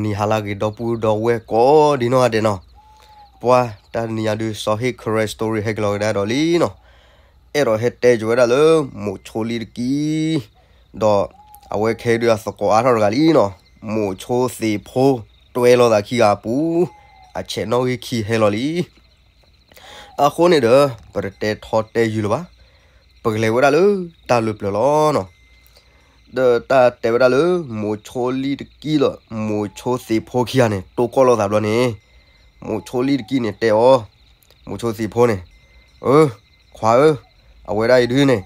နံၤဟါလၢအဂ့ၤ ဒီပုၢ်ဒီဝဲၢ်ကိးဒံနီၢ်ဂၤဒဲးနီၤ, ပှၤတနံၤအံၤဒုး စီၤဟ့ၣ် ခရဲစတိုရံး ဟဲက့ၤလီၤကဒါဒီးလံနီၤ, အဲၣ်ဒိးဟဲတဲက့ၤဝဲဒၣ်လၢ မိၤဆိလံတကံ ဒီးအဝဲခဲဒုးအသကိးအါထီၣ်တဂၤလံနီၤ, မိၤဆိသ့ၣ်ဖိ တွဲလိာ်သးခံဂၤအပူၤ, အဆဲးနီၣ်ဂံၢ်ခံဟဲလီၤလံ. အဃိန့ၣ်ဒီး ပတတဲထီတဲယုၢ်လၢၤဘၣ်, ပကလဲၤဝဲဒၣ်လၢတၢ်လၢပျၢၤလီၤနီၤ. ဒီးတၢ်တဲဝဲဒၣ်လၢ မိၤဆိလံတကံဒီး မိၤဆိသ့ၣ်ဖိခံဂၤန့ၣ် တိၢ်ကီၢ်လိာ်သးဘျီန့ၣ်, မိၤဆိလံတကံန့ၣ်တဲအီၤ, မိၤဆိသ့ၣ်ဖိန့ၣ်, အၢ, ခွါဧၢ, အဝဲဒၣ်အံၤဒုးန့ၣ်,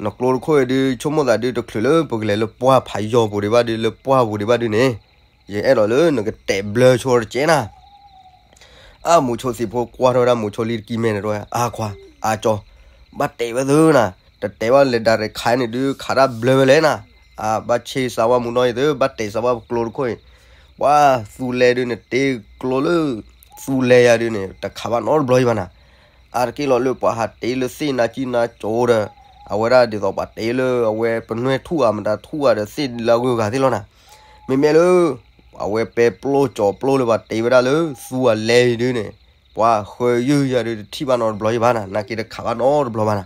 နကျိတခိၣ်အံၤဒုး ဆိကမိၣ်သးဒုးတချုးလၢပကလဲၤလၢပှၢ်ဖးယီၤပူၤဒံးဘၣ်ဒုး လၢပှၢ်ပူၤဒံးဘၣ်ဒုးန့ၣ်, ယအဲၣ်ဒိးလၢနကတဲာ်ဘျၢဆိတကဲနၤ. အၢ မိၤဆိသ့ၣ်ဖိကွၢ်ထီၣ်ဝဲဒၣ် မိၤဆိလံတကံမဲာ်န့ၣ်တဲဝဲ, အၢခွါ, အၢကၠီ, ဘၣ်တဲာ်ဝဲသုနၤ, တတဲာ်ဘၣ်လဲၤဒၣ်ရဲၣ်ခါန့ၣ်ဒုး ခးတၢ်ဘျၢဝဲလဲၣ်နၤ, အၢ ဘၣ်ဆ့စးဝါမူနီၢ်အံၤသု ဘၣ်တဲာ်စးဝါပကျိတခိၣ်အံၤ, ပှၤသူလဲၤဒုးန့ၣ် တ့ကျိလၢ သူလဲၤယၤဒုးန့ၣ် တခးဘၣ်နီတဘျီအံၤဘၣ်နၤ. အါတက့ၢ်လီၤလၢပှၤဟးတ့လၢသ့ၣ်နၤကံနၤကၠိဒီး, အဝဲဒၣ်ဒ်သိးပှၤတ့လၢအဝဲပနွဲၢ်ထူၣ်အမတၤထူၣ်အဒီးသ့ၣ်လၢအဂုၤအဂၤသ့ၣ်လီၤနၤ. မ့မ့ၢ်လၢ အဝဲပဲပျိကၠီၤပျိလၢပှၤတ့ဝဲဒၣ်လၢသူအလဲၤအံၤဒုးန့ၣ်, ပှၤဃၢယုၢ်ယၤဒုးတထံၣ်ဘၣ်နီတဘျီအံၤဘၣ်နၤ, နာ်က့တခးဘၣ်နီတဘျီဘၣ်နၤ.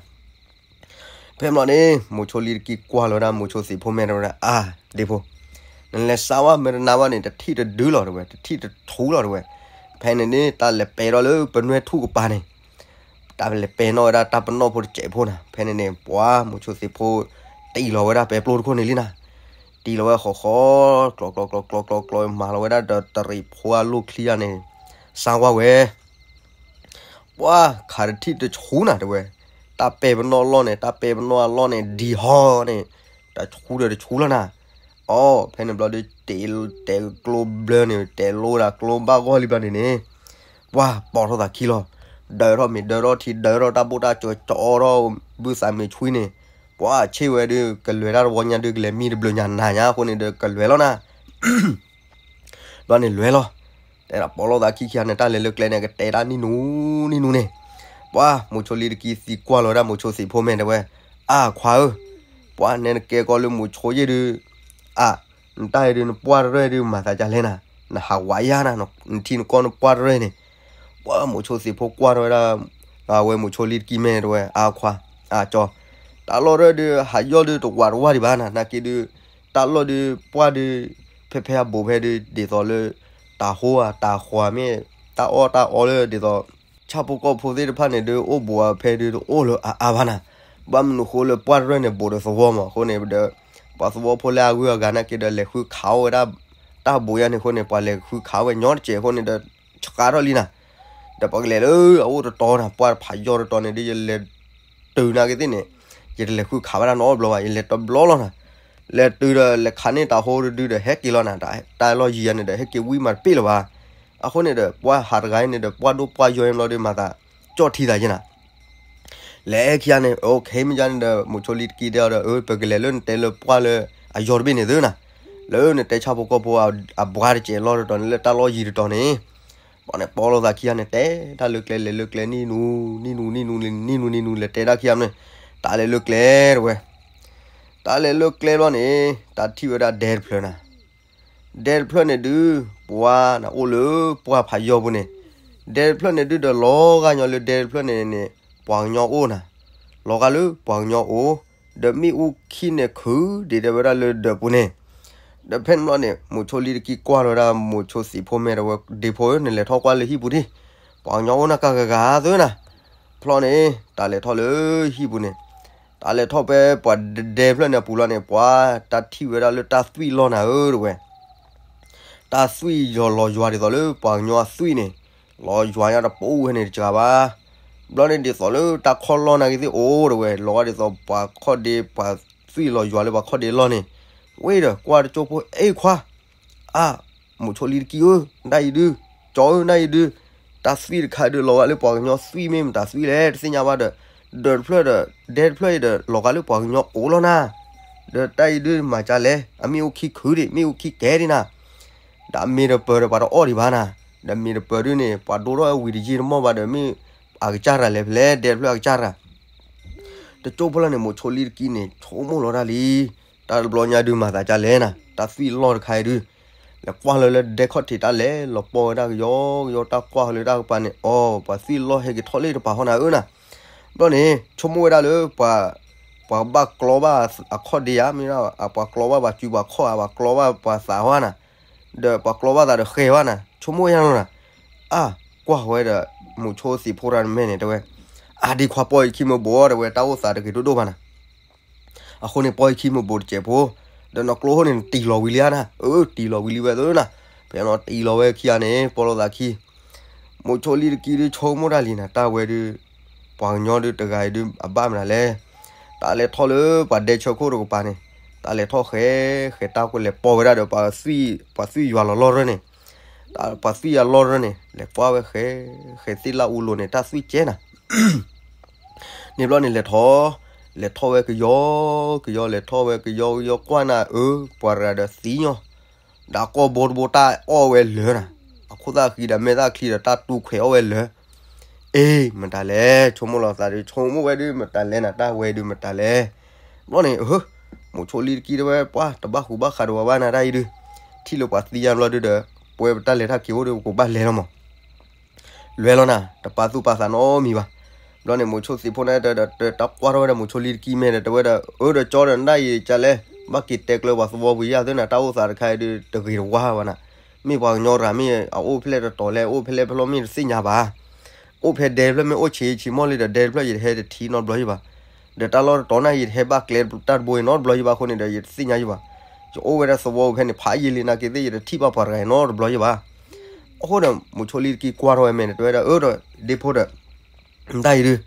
ဖဲမ့ၢ်လီၤန့ၣ် မိၤဆိလံတကံကွၢ်လီၤဝဲဒၣ် မိၤဆိသ့ၣ်ဖိမဲာ်တဲဝဲဒၣ်, အၢ ဒ့ဖိ, နလဲၤစးဝါမ့ၢ်တနာ်ဘၣ်န့ၣ် တထံၣ်တဒုလီၤတဲဝဲ, တထံၣ်တထူလီၤတဲဝဲ. ဖဲန့ၣ်န့ၣ် တၢ်လဲၤပဲထီၣ်လၢပနွဲၢ်ထူၣ်ကပၤန့ၣ်, တၢ်လဲၤပဲနီၣ်ဝဲဒၣ်တၢ်ပနီၣ်ဖိတစဲးဖိနၤ. ဖဲန့ၣ်န့ၣ် ပှၤမိၤဆိသ့ၣ်ဖိ တံၢ်လီၤဝဲဒၣ်ပဲပျိတခိၣ်န့ၣ်လံနၤ, တံၢ်လီၤဝဲဃီဃီ, ကျီကျီကျီကျီကျီကျီ မၤလီၤဝဲဒၣ်ဒီးတရံးဖိအလိၣ်ချံဂၤန့ၣ်, စးဝါဝဲ ပှၤခးတထံၣ်တဆူနၤတဲဝဲ, တၢ်ပဲပနီၣ်အလီၢ်န့ၣ် တၢ်ပဲပနီၣ်အလီၢ်န့ၣ် ဒံဟီန့ၣ်, တဆူဒီးတဆူလီၤနၤ. အီ ဖဲန့ၣ်ဘျီဒုး တဲာ်တဲာ်ကျိဘျၢန့ၣ် တဲာ်လိဒၣ်ကျိဘၣ်ဂီၢ်လံဘျီန့ၣ်န့ၣ်, ပှၤပိာ်ထီၣ်သးခံလီၤ. ဒၢထီၣ်မ့ၤဒၢထီၣ်ထံ ဒၢထီၣ်တၢ်ဘိၣ်တၢ်စၢၤ ကၠီထီၣ်ဘုသးမ့ၤဆှံန့ၣ်, ပှၤဆ့ၣ်ဝဲဒုး ကလဲၤတၢ်တဝီညါဒုး ကလဲၤမံတဘျုးညါနၤညါအဃိန့ၣ်ဒီး ကလဲၤလီၤနၤ. ဘျီန့ၣ်လဲၤလီၤ. တဲဒၣ်ပိာ်လိာ်သးခံခံဂၤန့ၣ် တၢ်လဲၤလၢကျဲန့ၣ် ကတဲတၢ်နံၣ်နူနံၣ်နူန့ၣ်, ပှၤမိၤဆိလံတကံသံကွၢ်လီၤဝဲဒၣ်မိၤဆိသ့ၣ်ဖိမဲာ်တဲဝဲ, အၢခွါဧၢ, ပှၤနဲနကဲကီးလၢမိၤဆိယ့ၢ်ဒုး, အၢ နတၢ်အံၤဒုး နပှၢ်တရၢၢ်ဒုးမၤသးဒ်လဲၣ်နၤ, နဟးဝးယါနၤ, နထံနကီၢ်နပှၢ်တရၢၢ်န့ၣ်. ပှၤမိၤဆိသ့ၣ်ဖိကွၢ်ထီၣ်ဝဲဒၣ် အဝဲမိၤဆိလံတကံမဲာ်တဲဝဲ, အၢခွါ, အၢကၠီ, တၢ်လီၢ်တရၢၢ်ဒုး ဟးယီၢ်ဒုးတဝးတဝးဒံးဘၣ်နၤ, နာ်က့ဒုး တၢ်လီၢ်ဒုး ပှၢ်ဒုး ဖဲဖဲအဘူးဖဲဒုး ဒ်သိးလၢ တၢ်ဟိအတၢ်ဃီမ့ၢ် တၢ်အီၣ်တၢ်အီလၢဒ်သိး ဆၣ်ဖိကီၢ်ဖိသ့ၣ်တဖၣ်န့ၣ်ဒုး အိၣ်ဘူးအဖဲဒုးတအိၣ်လၢအအါဘၣ်နၤ. ဘၣ်မနုၤဃိလၢပှၢ်တရၢၢ်န့ၣ် ဘူးဒီးသဝီမးအဃိန့ၣ်ဒီး ပှၤသဝီဖိလၢအဂုၤအဂၤနာ်က့ဒီး လဲၤဃုခးအီၣ်ဝဲဒၣ် တၢ်ဘူးယါန့ၣ်အဃိန့ၣ် ပှၤလဲၤဃုခးအီၣ်ဝဲညီတစဲးအဃိန့ၣ်ဒီး ဆှးထီၣ်လံနၤ. ဒီးပကလဲၤလၢအအိၣ်တတီၤနၤ ပှၢ်တဖးယီၢ်တတီၤန့ၣ်ဒုး ယလဲၤတုၤနာ်က့သ့ၣ်န့ၣ် ယတလဲၤဃုခးဝဲဒၣ်နီတဘျီဘၣ် ယလဲၤတဘျီလီၤနၤ. လဲၤတုၤဒီး လဲၤခးန့ၢ်တၢ်ဟိတဒုဒီး ဟဲက့ၤလီၤနၤ, တၢ်လီၢ်ယံၤယါန့ၣ်ဒီး ဟဲက့ၤဝံၤမးတပ့ၢ်လၢၤဘၣ်. အဃိန့ၣ်ဒီး ပှၢ်ဟးတဂၤအံၤန့ၣ်ဒီး ပှၢ်ဒိၣ်ပှၢ်ယီၢ်အံၤဘျီဒီး မၤသးကၠီၣ်ထံသးယဲနၤ. လဲၤခံဂၤန့ၣ် အိၣ်ခ့မ့ၢ်ယါန့ၣ်ဒီး မိၤဆိလံတကံတဲအီၤဒီး အၢ ပကလဲၤလၢနတဲလၢပှၢ်လၢအယီၢ်တဘ့ၣ်န့ၣ်သုနၤ, လၢနတဲဆၣ်ဖိကီၢ်ဖိအဘူးတစဲးလီၢ်တတီၤန့ၣ် လၢတၢ်လီၢ်ယံၤတတီၤန့ၣ်. ဘၣ်န့ၣ် ပိာ်လိာ်သးခံဂၤန့ၣ် တဲတၢ်လၢကျဲ လဲၤလၢကျဲ နံၣ်နူ နံၣ်နူ နံၣ်နူ နံၣ်နူ နံၣ်နူ လဲၤတဲတၢ်ခံဂၤန့ၣ် တၢ်လဲၤလၢကျဲတဲဝဲ တၢ်လဲၤလၢကျဲဘျီန့ၣ် တၢ်ထံၣ်ဝဲဒၣ်ဒဲတဖျၢၣ်နၤ. ဒဲတဖျၢၣ်န့ၣ်ဒုး ပှၤနၤအိၣ်လၢပှၢ်ဖးယီၢ်ပူၤန့ၣ်, ဒဲတဖျၢၣ်န့ၣ်ဒုးဒီး လီၤဂာ်ညီလၢဒဲတဖျၢၣ်န့ၣ်န့ၣ် ပှၤကညီအိၣ်နၤ, လီၤဂာ်လၢပှၤကညီအိၣ်, ဒီးမ့ၣ်အူခံန့ၣ်ခုၣ်ဒံးတဲဝဲဒၣ်လၢဒၢးပူၤန့ၣ်. ဒီးဖဲန့ၣ်ဘျီန့ၣ် မိၤဆိလံတကံကွၢ်လီၤဝဲဒၣ် မိၤဆိသံးဖိမဲာ်တဲဝဲ ဒ့ဖိဧၢ နလဲၤထီၣ်ကွၢ်လၢဟံၣ်ပူၤဒံး, ပှၤကညီအိၣ်နၤကဂၤဂၤသုနၤ. ဖျီန့ၣ် တၢ်လဲၤထီၣ်လၢဟံၣ်ပူၤန့ၣ်, တၢ်လဲၤထီၣ်ဖဲပှၤဒဲတဖျၢၣ်န့ၣ်အပူၤလီၤန့ၣ် ပှၤတၢ်ထံၣ်ဝဲဒၣ်လၢတၢ်သွံၣ်လီၢ်နၤဧၢတဲဝဲ တၢ်သွံၣ်လီၤယွၤဒ်သိးလၢပှၤကညီအသွံၣ်န့ၣ်, လီၤယွၤညါတပူၤဝဲန့ၣ်တစှၤဘၣ်. ဘျီန့ၣ်ဒ်သိးလၢတၢ်ခီၣ်လီၢ်နာ်က့သ့ၣ်အိၣ်တဲဝဲ လီၤဂာ်ဒ်သိးပှၤခီၣ်ဒ့ ပှၤသွံၣ်လီၤယွၤလၢပှၤခီၣ်ဒ့လီၢ်န့ၣ်, ဝဲဒီးကွၢ်တကၠိဖိ အ့ခွါ အါ, မိၤဆိလံတကံဧၢ, နတၢ်အံၤဒုး, ကၠီဧၢ နတၢ်အံၤဒုး, တၢ်သွံၣ်တခါဒုးလီၤဂာ်လၢပှၤကညီသွံၣ်မ့ၢ်မတၤသွံၣ်လဲၣ် တသ့ၣ်ညါဘၣ်ဒီး, ဒၢးတဖျၢၣ်ဒီး ဒဲတဖျၢၣ်အံၤဒီး လီၤဂာ်လၢပှၤကညီအိၣ်လီၤနၤ. ဒီးတၢ်အံၤဒုးမၤကၢလဲၣ်, အမ့ၣ်အူခံခုၣ်ဒံး မ့ၣ်အူခံကဲဒံးနၤ. ဒီးအမ့ၢ်တပၢၤဒီးပှၤတအီၣ်ဒံးဘၣ်နၤ. ဒီးမ့ၢ်တပၢၤဒုးန့ၣ် ပှၤဒိၣ်ထီၣ်ဝံၤတယံာ်တမီၢ်ဘၣ်ဒီး မ့ၢ်အကစၢ်တဂၤလဲၣ်ဖဲလဲၣ် ဒဲတဖျၢၣ်အကစၢ်တဂၤ တကၠိဖိလီၤန့ၣ် မိၤဆိလံတကံန့ၣ် ဆိကမိၣ်လီၤတၢ်လံ, တၢ်တဘျီညါဒုးမၤသးကၢလဲၣ်နၤ, တၢ်သွံၣ်လီၢ်တခါအံၤဒုး, လဲၤကွၢ်လၢလၢဒဲခီၣ်ထံးတၢ်လဲၤလီၤပီၢ်ဝဲဒၣ်ကယီကယီ တၢ်ကွၢ်လၢတၢ်ကပၤန့ၣ် အိ ပှၤသွံၣ်လီၢ်ဟဲက့ၤထီၣ်လၢတပၤဃီနၤဧၢနၤ. ဘျီန့ၣ် ဆိကမိၣ်ဝဲဒၣ်လၢ ပှၤဘၣ်ကျီဘၣ်အခီၣ်ဒ့ဧါ မ့ၢ်ဒၣ် ပှၤကျီဘၣ်ပှၤစုပှၤခီၣ်ဧါ ပှၤကျီဘၣ်ပှၤသးဝဲနၤ, ဒီးပှၤကျီဘၣ်သးဒီးဃဲၤဝဲနၤ ဆိကမိၣ်ဝဲဒၣ်လီၤနၤ. အါ ကွၢ်ဝဲဒီး မုဆိသ့ၣ်ဖိတၢ်မဲာ်န့ၣ်တဲဝဲ, အါ ဒ်ခွါပီၢ်ယခံမ့ၢ်ဘိးတဲဝဲ တၢ်အိၣ်သးတဂ့ၤဒိၣ်ဒိၣ်ဘၣ်နၤ အဃိန့ၣ် ပီၢ်ယခံမ့ၢ်ဘိးတစဲးဖိ, ဒီးနကျိဟိၣ်န့ၣ် နတံၢ်လီၤဝံၤလံဧါနၤ, အၢ တံၢ်လီၤဝံၤလံဝဲသ့နၤ, ဖဲနီၤတံၢ်လီၤဝဲခံဂၤန့ၣ် ပီၢ်လိာ်သးခံ, မုဆိလံတကံဒုးဆိကမိၣ်တၢ်လံနၤ တၢ်ဝဲဒုး, ပှၤကညီဒုးတဂၤအံၤဒုးအဘၣ်မနုၤလဲၣ်, တၢ်လဲၤထီၣ်လၢပှၤဒဲဆၢခိၣ်တကပၤန့ၣ်, တၢ်လဲၤထီၣ်ဃဲ, ဃဲတၢ်ကွဲလဲၤပီၢ်ဝဲဒၣ်ဒီး ပှၤသွံၣ်ယွၤလီၤလီၢ်ရၢန့ၣ်, ပှၤသွံၣ်ယွၤလီၢ်ရၢန့ၣ် လဲၤကွၢ်ဝဲဃဲ, ဃဲသ့ၣ်လၢအူလိၤန့ၣ် တၢ်သွံၣ်ကဲနၤ န့ၣ်ဘျီန့ၣ်လဲၤထီၣ်, လဲၤထီၣ်ဝဲကယီကယီ လဲၤထီၣ်ဝဲကယီကယီကွၢ်နၤအၢ ပှၤတဂၤဒီးသံညီ, ဒီးကိာ်ဘိတဘိတၢ်အီၣ်ဝဲလၢာ်နၤ, အခိၣ်သၣ်ဃံဒီးမဲာ်သၣ်ချံဒီးတၢ်တူၢ်ခွဲးအီၣ်ဝဲလၢာ်, အ့ မတၤလဲၣ် ဆိကမိၣ်လီၤသးဒီး ဆိကမိၣ်ဝဲဒုးမတၤလဲၣ်နၤ တၢ်ဝဲဒုးမတၤလဲၣ်, ဘျီန့ၣ် မုဆိလံတကံတဲဝဲ ပှၤတဘၣ်ဃူဘၣ်ဃးဒီးဝဲဘၣ်နၤတၢ်အံၤဒုး, ထံၣ်လၢပှၤသံယါဘျီဒုးဒီး, ပဝဲပတၢ်လဲၤတၢ်က့ၤအိၣ်ဒီးပကဘၣ်လဲၤလီၤမး လွဲလီၤနၤ တပာ်သူၣ်ပာ်သးနီတမံၤဘၣ်. ဘျီန့ၣ် မုဆိသ့ၣ်ဖိန့ၣ်ဒီး တၢ်ကွၢ်ထီၣ်ဝဲဒၣ်မုဆိလံတကံမဲာ်ဒီး တဲဝဲဒၣ် အၢ ဒီးကၠီဒီးနဒၣ်အံၤကလဲၣ်, ဘၣ်က့ၤတဲကျၢၤပှၤသဝီပူၤယါသ့နၤ တၢ်အိၣ်သးတခါအံၤဒုးတဂ့ၤတဝါဘၣ်နၤ, မ့ၢ်ပှၤကညီတဂၤမ့ၢ်အအိၣ်ဖဲလဲၣ်တတီၤလဲၣ် အိၣ်ဖဲလဲၣ်ဖဲလဲၣ်မ့ၢ်တသ့ၣ်ညါဘၣ် အိၣ်ဖဲဒဲတဖျၢၣ်မ့ၢ်အိၣ်ဆံးဆံးမီၢ်လံဒီး ဒဲတဖျၢၣ်ယတဟဲတထံၣ်နီတဘျီယဘၣ်, ဒီးတၢ်လီၢ်တတီၤန့ၣ် ယတဟဲဘၣ်ကျဲတၢ်တဘိအံၤနီတဘျီယဘၣ်အဃိန့ၣ်ဒီး ယတသ့ၣ်ညါယဘၣ်, ယအိၣ်ဝဲဒၣ်သဝီပူၤဖဲန့ၣ် ဖးယံာ်လံနာ်က့သ့ၣ် ယတထံၣ်ဘၣ်ပှၤတဂၤအံၤနီတဘျီယဘၣ်. အဃိဒီး မုဆိလံတကံကွၢ်ထီၣ်ဝဲမဲာ်န့ၣ် တဲဝဲဒၣ် အၢ ဒီး ဒ့ဖိဒီး နတၢ်အံၤဒုး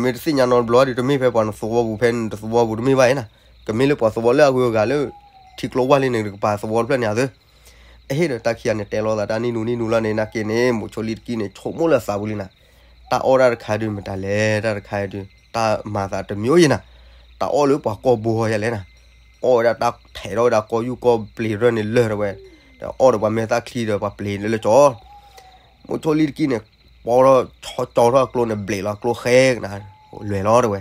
မ့ၢ်တသ့ၣ်ညါနီတဘျီဒီး တမ့ၢ်ဖဲပှၤနသဝီပူၤဖဲနတသဝီပူၤတမ့ၢ်ဘၣ်အံၤနၤ, ကမ့ၢ်လၢပှၤသဝီလၢအဂုၤအဂၤလၢ ထံကျိဝၢ်လံန့ၣ်တကပၤသဝီတဖျၢၣ်န့ၣ်ဧါသ့ အဟ့ၣ်ဒီးတၢ်ခံဂၤန့ၣ် တဲလိာ်သးတၢ်နံၣ်နူနံၣ်နူလီၤန့ၣ် နာ်က့န့ၣ် မုဆိလံတကံန့ၣ် ဆိကမိၣ်လၢအသးပူၤလံနၤ, တၢ်အီၣ်တၢ်တခါဒုးမတၤလဲၣ် တၢ်တခါဒုး တၢ်မၤသးတမံၤယံၤနၤ, တၢ်အီၣ်လၢပှၤကိာ်ဘိယါလဲၣ်နၤ, အီၣ်ဝဲဒၣ်တၢ်ထဲးထီၣ်ဝဲဒၣ်ကိာ်ယူၢ်ကိာ်ပျ့ၤရၢၢ်န့ၣ်လၢာ်တဲဝဲ, ဒီးအီၣ်ဒီးပှၤမဲာ်သၣ်ချံဒီးပှၤပျ့ၤလၢလၢကၠီ မုဆိလံတကံန့ၣ် ပီထီၣ်ဆီကၠီထီၣ်အကျိန့ၣ် ဘျဲးလီၤအကျိဃဲကနၤ, လဲၤလီၤတဲဝဲ,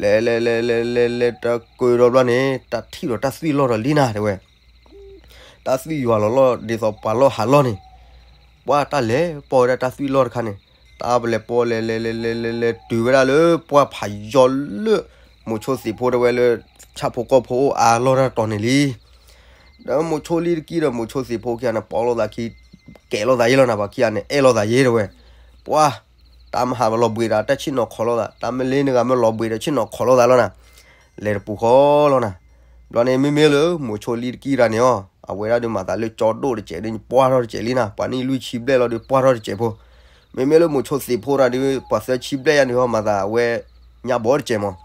လဲၤ လဲၤလဲၤလဲၤလဲၤလဲၤလဲၤတကၢၤဒီးဘျီန့ၣ် တၢ်ထံၣ်ဒီးတၢ်သွံၣ်လီၢ်ဒီးလံနၤတဲဝဲ, တၢ်သွံၣ်ယွၤလီၤလီၢ်ဒ်သိးပှၤလီၢ်ဟးလီၢ်န့ၣ်, ပှၤတၢ်လဲၤပီၢ်ဝဲဒၣ်တၢ်သွံၣ်လီၢ်တခါန့ၣ်, တၢ်ပလဲၤပီၢ်လဲၤလဲၤလဲၤလဲၤလဲၤလဲၤတုၤဝဲဒၣ်လၢ ပှၢ်ဖးယီၤလၢ မုဆိသ့ၣ်ဖိတဲဝဲလၢ ဆၣ်ဖိကီၢ်ဖိအိၣ်အါလီၢ်တၢ်တီၤန့ၣ်လံ ဒီးမုဆိလံတကံဒီးမုဆိသ့ၣ်ဖိခံဂၤန့ၣ် ပီၢ်လိာ်သးခံ, ကဲလိာ်သးယ့လီၤနၤ ပှၤခံဂၤန့ၣ် အဲၣ်လိာ်သးယ့တဲဝဲ, ပှၤ တၢ်မဟါလီၤဘှံးဒီး တၢ်ဆ့ၣ်နီၤခိးလိာ်သး, တၢ်မလ့နဂၤမ့ၢ်လီၤဘှံးဒီး ဆ့ၣ်နီၤခိးလိာ်သးလီၤနၤ, လဲၤတပူၤဃီလီၤနၤ, ဘျီန့ၣ် မ့မ့ၢ်လၢမုဆိလံတကံတဂၤန့ၣ်အီၤ အဝဲဒၣ်ဒုးမၤသးလၢကၠီဒိၣ်တစဲးဒုး ပှၢ်ထီၣ်တစဲးလံနၤ, ပှၤနံၣ်လွံၢ်ဆံဘျဲၣ်လီၤဒုး ပှၢ်ထီၣ်တစဲးဖိ, မ့မ့ၢ်လၢမုဆိသ့ၣ်ဖိတဂၤဒုး ပှၤသၢဆံဘျဲၣ်ယါဒုးဟီ မၤသးအဝဲညါဘီတစဲးမး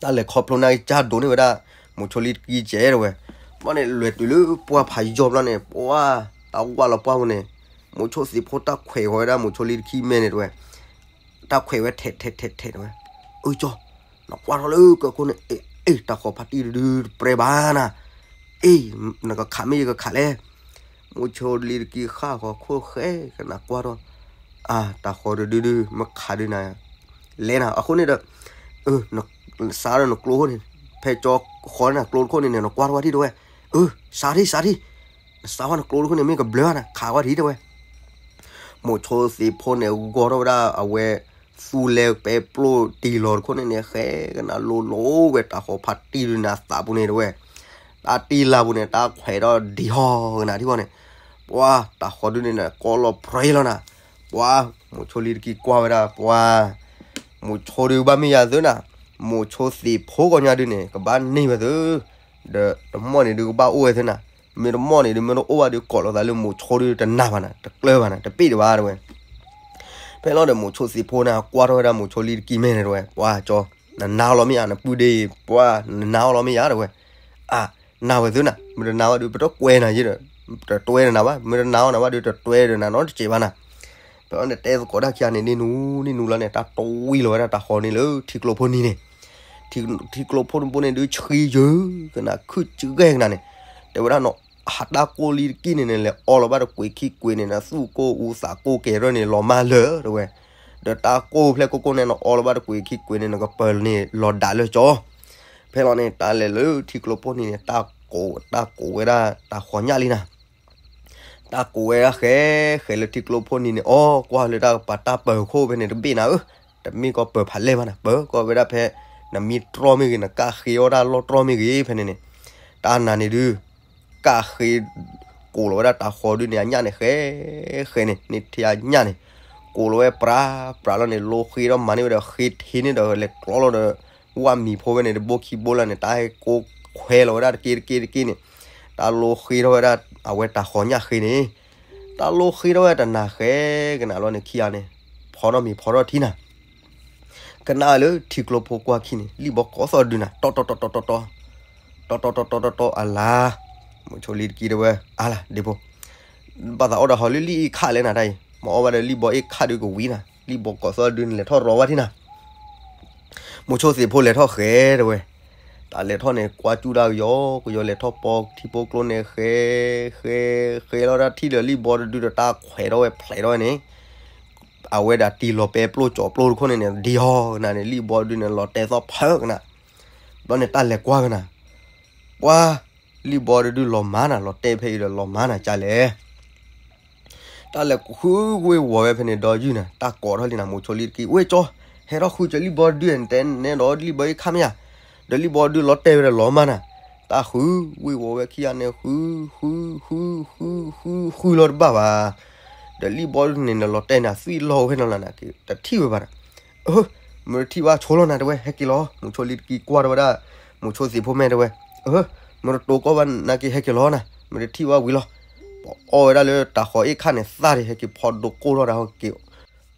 တၢ်လဲၤခီဖျိန့ၣ် ကၢ်ဒိးန့ၢ်ဝဲဒၣ် မုဆိလံတကံစဲးတဲဝဲ, ဘျီန့ၣ် လဲၤတုၤလၢပှၢ်ဖးယီၤဘျီန့ၣ် ပှၤ တၢ်ဝၢ်လီၤပှၢ်ပူၤန့ၣ်, မုဆိသ့ၣ်ဖိတၢ်ခွဲးဃီၤဝဲဒၣ် မုဆိလံတကံမဲာ်န့ၣ်တဲဝဲ, တၢ်ခွဲးဝဲထဲးထဲးထဲးထဲးတဲဝဲ, အၢ ကၠီ, နကွၢ်ထီၣ်လၢကၢၢ်ခိၣ်န့ၣ် အ့ အ့ တၢ်ဃီၤဖါတံၢ်ဒုးတပြဲဘၣ်နၤ, အ့ နကခးမ့ၢ်ယကခးလဲၣ် မုဆိလံတကံဃၣ်ဃီၤခိၣ်ဃဲကနၤကွၢ်ထီၣ်, အါ တၢ်ဃီၤဒုးဒုးဒုး မ့ၢ်ခးဒုးနၤ, လဲၤနၤ အဃိန့ၣ်ဒီး, စးဒီးနကျိခိၣ်န့ၣ်, ဖဲကၠီဃီၤန့ၣ် နကျိတခိၣ်န့ၣ်န့ၣ် နကွၢ်ထီၣ်ဝဲဒၣ်တဲဝဲ, အၢ စးထံၣ် စးထံၣ်, နစးဝဲနကျိတခိၣ်န့ၣ် မ့ၢ်ကဘျၢနၤ ခးဝဲဒၣ်တဲဝဲ မုဆိသ့ၣ်ဖိန့ၣ် ဂီၤထီၣ်ဝဲဒၣ်အဝဲ သူလဲၤပဲပျိၢ်တံၢ်လီၤတခိၣ်န့ၣ်န့ၣ် ဃဲကနၤလိၤလိၤဝဲ တၢ်ဃီၤဖါတံၢ်ဒုးနၤသးပူၤန့ၣ်တဲဝဲ, တၢ်တံၢ်လၢ်ပူၤန့ၣ် တၢ်ခွဲးထီၣ်ဒံးဟီၣ်ကနၤထံၣ်ဝဲန့ၣ်, ပှၤ တၢ်ဃီၤဒုးန့ၣ်န့ၣ် ကီလီၤပြဲလီၤနၤ, ပှၤ မုဆိလံတကံကွၢ်ဝဲဒၣ် ပှၤ မုဆိဒုးဘၣ်မ့ၢ်ယၤသ့နၤ, မုဆိသ့ၣ်ဖိကီညါဒုးန့ၣ် ကဘၣ်န့ၢ်ဝဲသ့, ဒီးတမီၢ်န့ၣ်ဒုးကဘၣ်အိၣ်ဝဲသ့နၤ, မ့ၢ်တမီၢ်န့ၣ်ဒုး မ့ၢ်တအိၣ်ဘၣ်ဒုး ကိးလိာ်သးလၢမုဆိဒုးတနာ်ဘၣ်နၤ တကျၢၤဘၣ်နၤ တပ့ၢ်တဘၣ်တဲဝဲ ဖဲလီၤဒီးမုဆိသ့ၣ်ဖိန့ၣ် ကွၢ်ထီၣ်ဝဲဒၣ်မုဆိလံတကံမဲာ်န့ၣ်တဲဝဲ, ပှၤကၠီ, နနာ်အီၤလီၤမ့ၢ်ဧါ နပုၢ်ဒ့ၣ် ပှၤ နနာ်အီၤလီၤမ့ၢ်ဧါတဲဝဲ, အါ နာ်ဝဲသ့နၤ မ့ၢ်တနာ်ဝဲဒုး ပတကွဲနၤယ့ဒီး, တတွဲဒီးနၤဘၣ် မ့ၢ်တနာ်အီၤနၤဘၣ်ဒုး တတွဲဒီးနၤနီတစဲးဘၣ်နၤ, ဖဲလီၤန့ၣ် တဲသကိးတၢ်ခံဂၤန့ၣ် နံၣ်နူနံၣ်နူလီၤန့ၣ် တၢ်တဝံၤလီၤဝဲဒၣ်တၢ်ဃီၤန့ၣ်လၢထံကျိဖိနံၤန့ၣ် ထံကျိဖိတဘိန့ၣ်ဒုး ဆှံယၢၤကနၤ ခုၣ်စဂဲကနၤန့ၣ်, တဲဝဲဒၣ်နီၤ ဟးတၢ်ကိၢ်လံတကံန့ၣ်န့ၣ် လဲၤအီလီၤဘၣ်တကွံာ်ခံကွံာ်န့ၣ် နသူၣ်ကိၢ်အူသးကိၢ်ကဲၤထီၣ်န့ၣ် လီၤမၢ်လၢာ်တဲဝဲ, ဒီးတၢ်ကိၢ်ဖျဲၣ်ကိၢ်ကိၢ်န့ၣ် နအီလီၤဘၣ်တကွံာ်ခံကွံာ်န့ၣ် နကပၢၤန့ၣ်လီၤဒၣ်လၢကၠီ, ဖဲလီၤန့ၣ် တၢ်လဲၤလၢထံကျိဖိနံၤန့ၣ် တၢ် တၢ်ကိးဝဲဒၣ်တၢ်ဃီညၣ်လံနၤ. တၢ်ကိးဝဲဒၣ်ဃဲ ဃဲလၢထံကျိဖိနံၤန့ၣ် အီ ကွၢ်လၢတၢ်ကပၤတၢ်ပၢၤခိၣ်ဖဲန့ၣ်တဘ့ၣ်နၤဧၢ, တမ့ၢ်ကီးပၢၤဖးလဲၢ်ဘၣ်နၤ, ပၢၤကီးဝဲဒၣ်ဖဲ နမံတြီမ့ၢ်ဂ့ၤ နကၣ်ဃ့အီၣ်တၢ်လီၢ်တြီမ့ၢ်ဂ့ၤဖဲန့ၣ်န့ၣ်, တၢ်နၤန့ၣ်ဒုး ကၣ်ဃ့ ကိးလီၤဝဲဒၣ်တၢ်ဃီဒုးန့ၣ် အညၣ်န့ၣ်ဃဲ ဃဲန့ၣ် န့ၢ်ထံအညၣ်န့ၣ် ကိးလီၤဝဲပြး ပြးလီၤန့ၣ် လိဃ့ဒီးမၤန့ၢ်ဝဲဒီးဃ့ထံန့ၣ်ဒီးလဲၤကျီလီၤဒီး ဝၣ်မံၤဖိဝဲန့ၣ် တဘိခံဘိလၢန့ၣ် တၢ်ဟဲကိးခွဲလီၤဝဲဒၣ်တက့တက့တက့န့ၣ်, တၢ်လိဃ့ထီၣ်ဝဲဒၣ် အဝဲတၢ်ဃီညၣ်ဃ့န့ၣ်, တၢ်လိဃ့ထီၣ်ဝဲတနၤဃဲကနၤလီၤန့ၣ် ခံဂၤန့ၣ် ဖီထီၣ်မ့ၤဖီထီၣ်ထံနၤ ကနၣ်လၢထံကျိဖိကွၢ်ခံန့ၣ် လံၣ်ဘီကိးသီၣ်ဒုနၤ တီတီတီတီတီတီ, တီတီတီတီတီတီ အလါ, မုဆိလံတကံတဲဝဲ အါလါ ဒ့ဖိ, ဘၣ်သးအီၣ်ဒီးဟီလၢလံၣ်အ့ၣ်ခၣ်လဲၣ်နၤတၢ်အံၤ, မ့ၢ်အီၣ်ဘၣ်ဒီးလံၣ်ဘီအ့ၣ်ခၣ်ဒုကဝံၤနၤ, လံၣ်ဘီကိးသီၣ်ဒုန့ၣ် လဲၤထီၣ်ရီဝဲထံနၤ မုဆိသ့ၣ်ဖိလဲၤထီၣ်ဃဲတဲဝဲ, တၢ်လဲၤထီၣ်န့ၣ် ကွၢ်ကၠူၣ်ဒၣ်ကယီ ကယီလဲၤထီၣ်ပိာ်ထံပိာ်ကျိန့ၣ် ဃဲ ဃဲ ဃဲလီၤတၢ်ထံၣ်ဒီးလံၣ်ဘီတဒုဒီးတၢ်ခွဲးထီၣ်ဝဲဖျဲးထီၣ်ဝဲန့ၣ်, အဝဲဒၣ်တံၢ်လီၤပဲပျိၢ်ကၠီၤပျိၢ်တခိၣ်န့ၣ်န့ၣ် ဒံဟီၣ်ကနၤန့ၣ် လံၣ်ဘီတဒုန့ၣ် လီၤတဲာ်သီၣ်ဖၢကနၤ, ဘျီန့ၣ်တၢ်လဲၤကွၢ်ကနၤ, ပှၤ လံၣ်ဘီတဒုလီၤမၤနၤ လီၤတဲာ်ဖဲအံၤဒီးလီၤမၤနၤကလဲၣ် တၢ်လဲၤဃုဝ့ၤဝီၤဝဲဖဲန့ၣ်ဒီးယုၢ်နၤ တၢ်ကိးထီၣ်လံနၤ မုဆိလံတကံ ဝ့ၢ်ကၠီ, ဟဲထီၣ်ဃုကၢလံၣ်ဘီတဒုန့ၣ် တဲနဲဒီးလံၣ်ဘီအ့ၣ်ခၣ်မ့ၢ်ဧါ, ဒီးလံၣ်ဘီတဒုလီၤတဲာ်ဝဲဒီးလီၤမၤနၤ, တၢ်ဃုဝ့ၤဝီၤဝဲခံဂၤန့ၣ် ဃု ဃု ဃု ဃု ဃု ဃုလီၤတဘၣ်ဘၣ်, ဒီးလံၣ်ဘီတဒုန့ၣ် လီၤတဲာ်န့ၣ် သွံၣ်လီၤဝဲနီၤလၢနၤ တထံၣ်ဝဲဘၣ်နၤ, အၢ မုၢ်တထံၣ်ဘၣ်ဆိလီၤနၤတဲဝဲ ဟဲက့ၤလီၤ, မုဆိလံတကံကွၢ်ထီၣ်ဝဲဒၣ် မုဆိသ့ၣ်ဖိမဲာ်တဲဝဲ, အၢ မုၢ်တတိၤကီၢ်ဘၣ်နၤက့ၤ ဟဲက့ၤလီၤနၤ မုၢ်တထံၣ်ဘၣ်ဝံၤလီၤ, ပအီၣ်ဝဲဒၣ်လၢတၢ်ဃီအ့ၣ်ခၣ်န့ၣ်သၣ်ဒံး ဟဲက့ၤဖီဒိကိၢ်ထီၣ်ဒၣ်ဟီက့ၤ,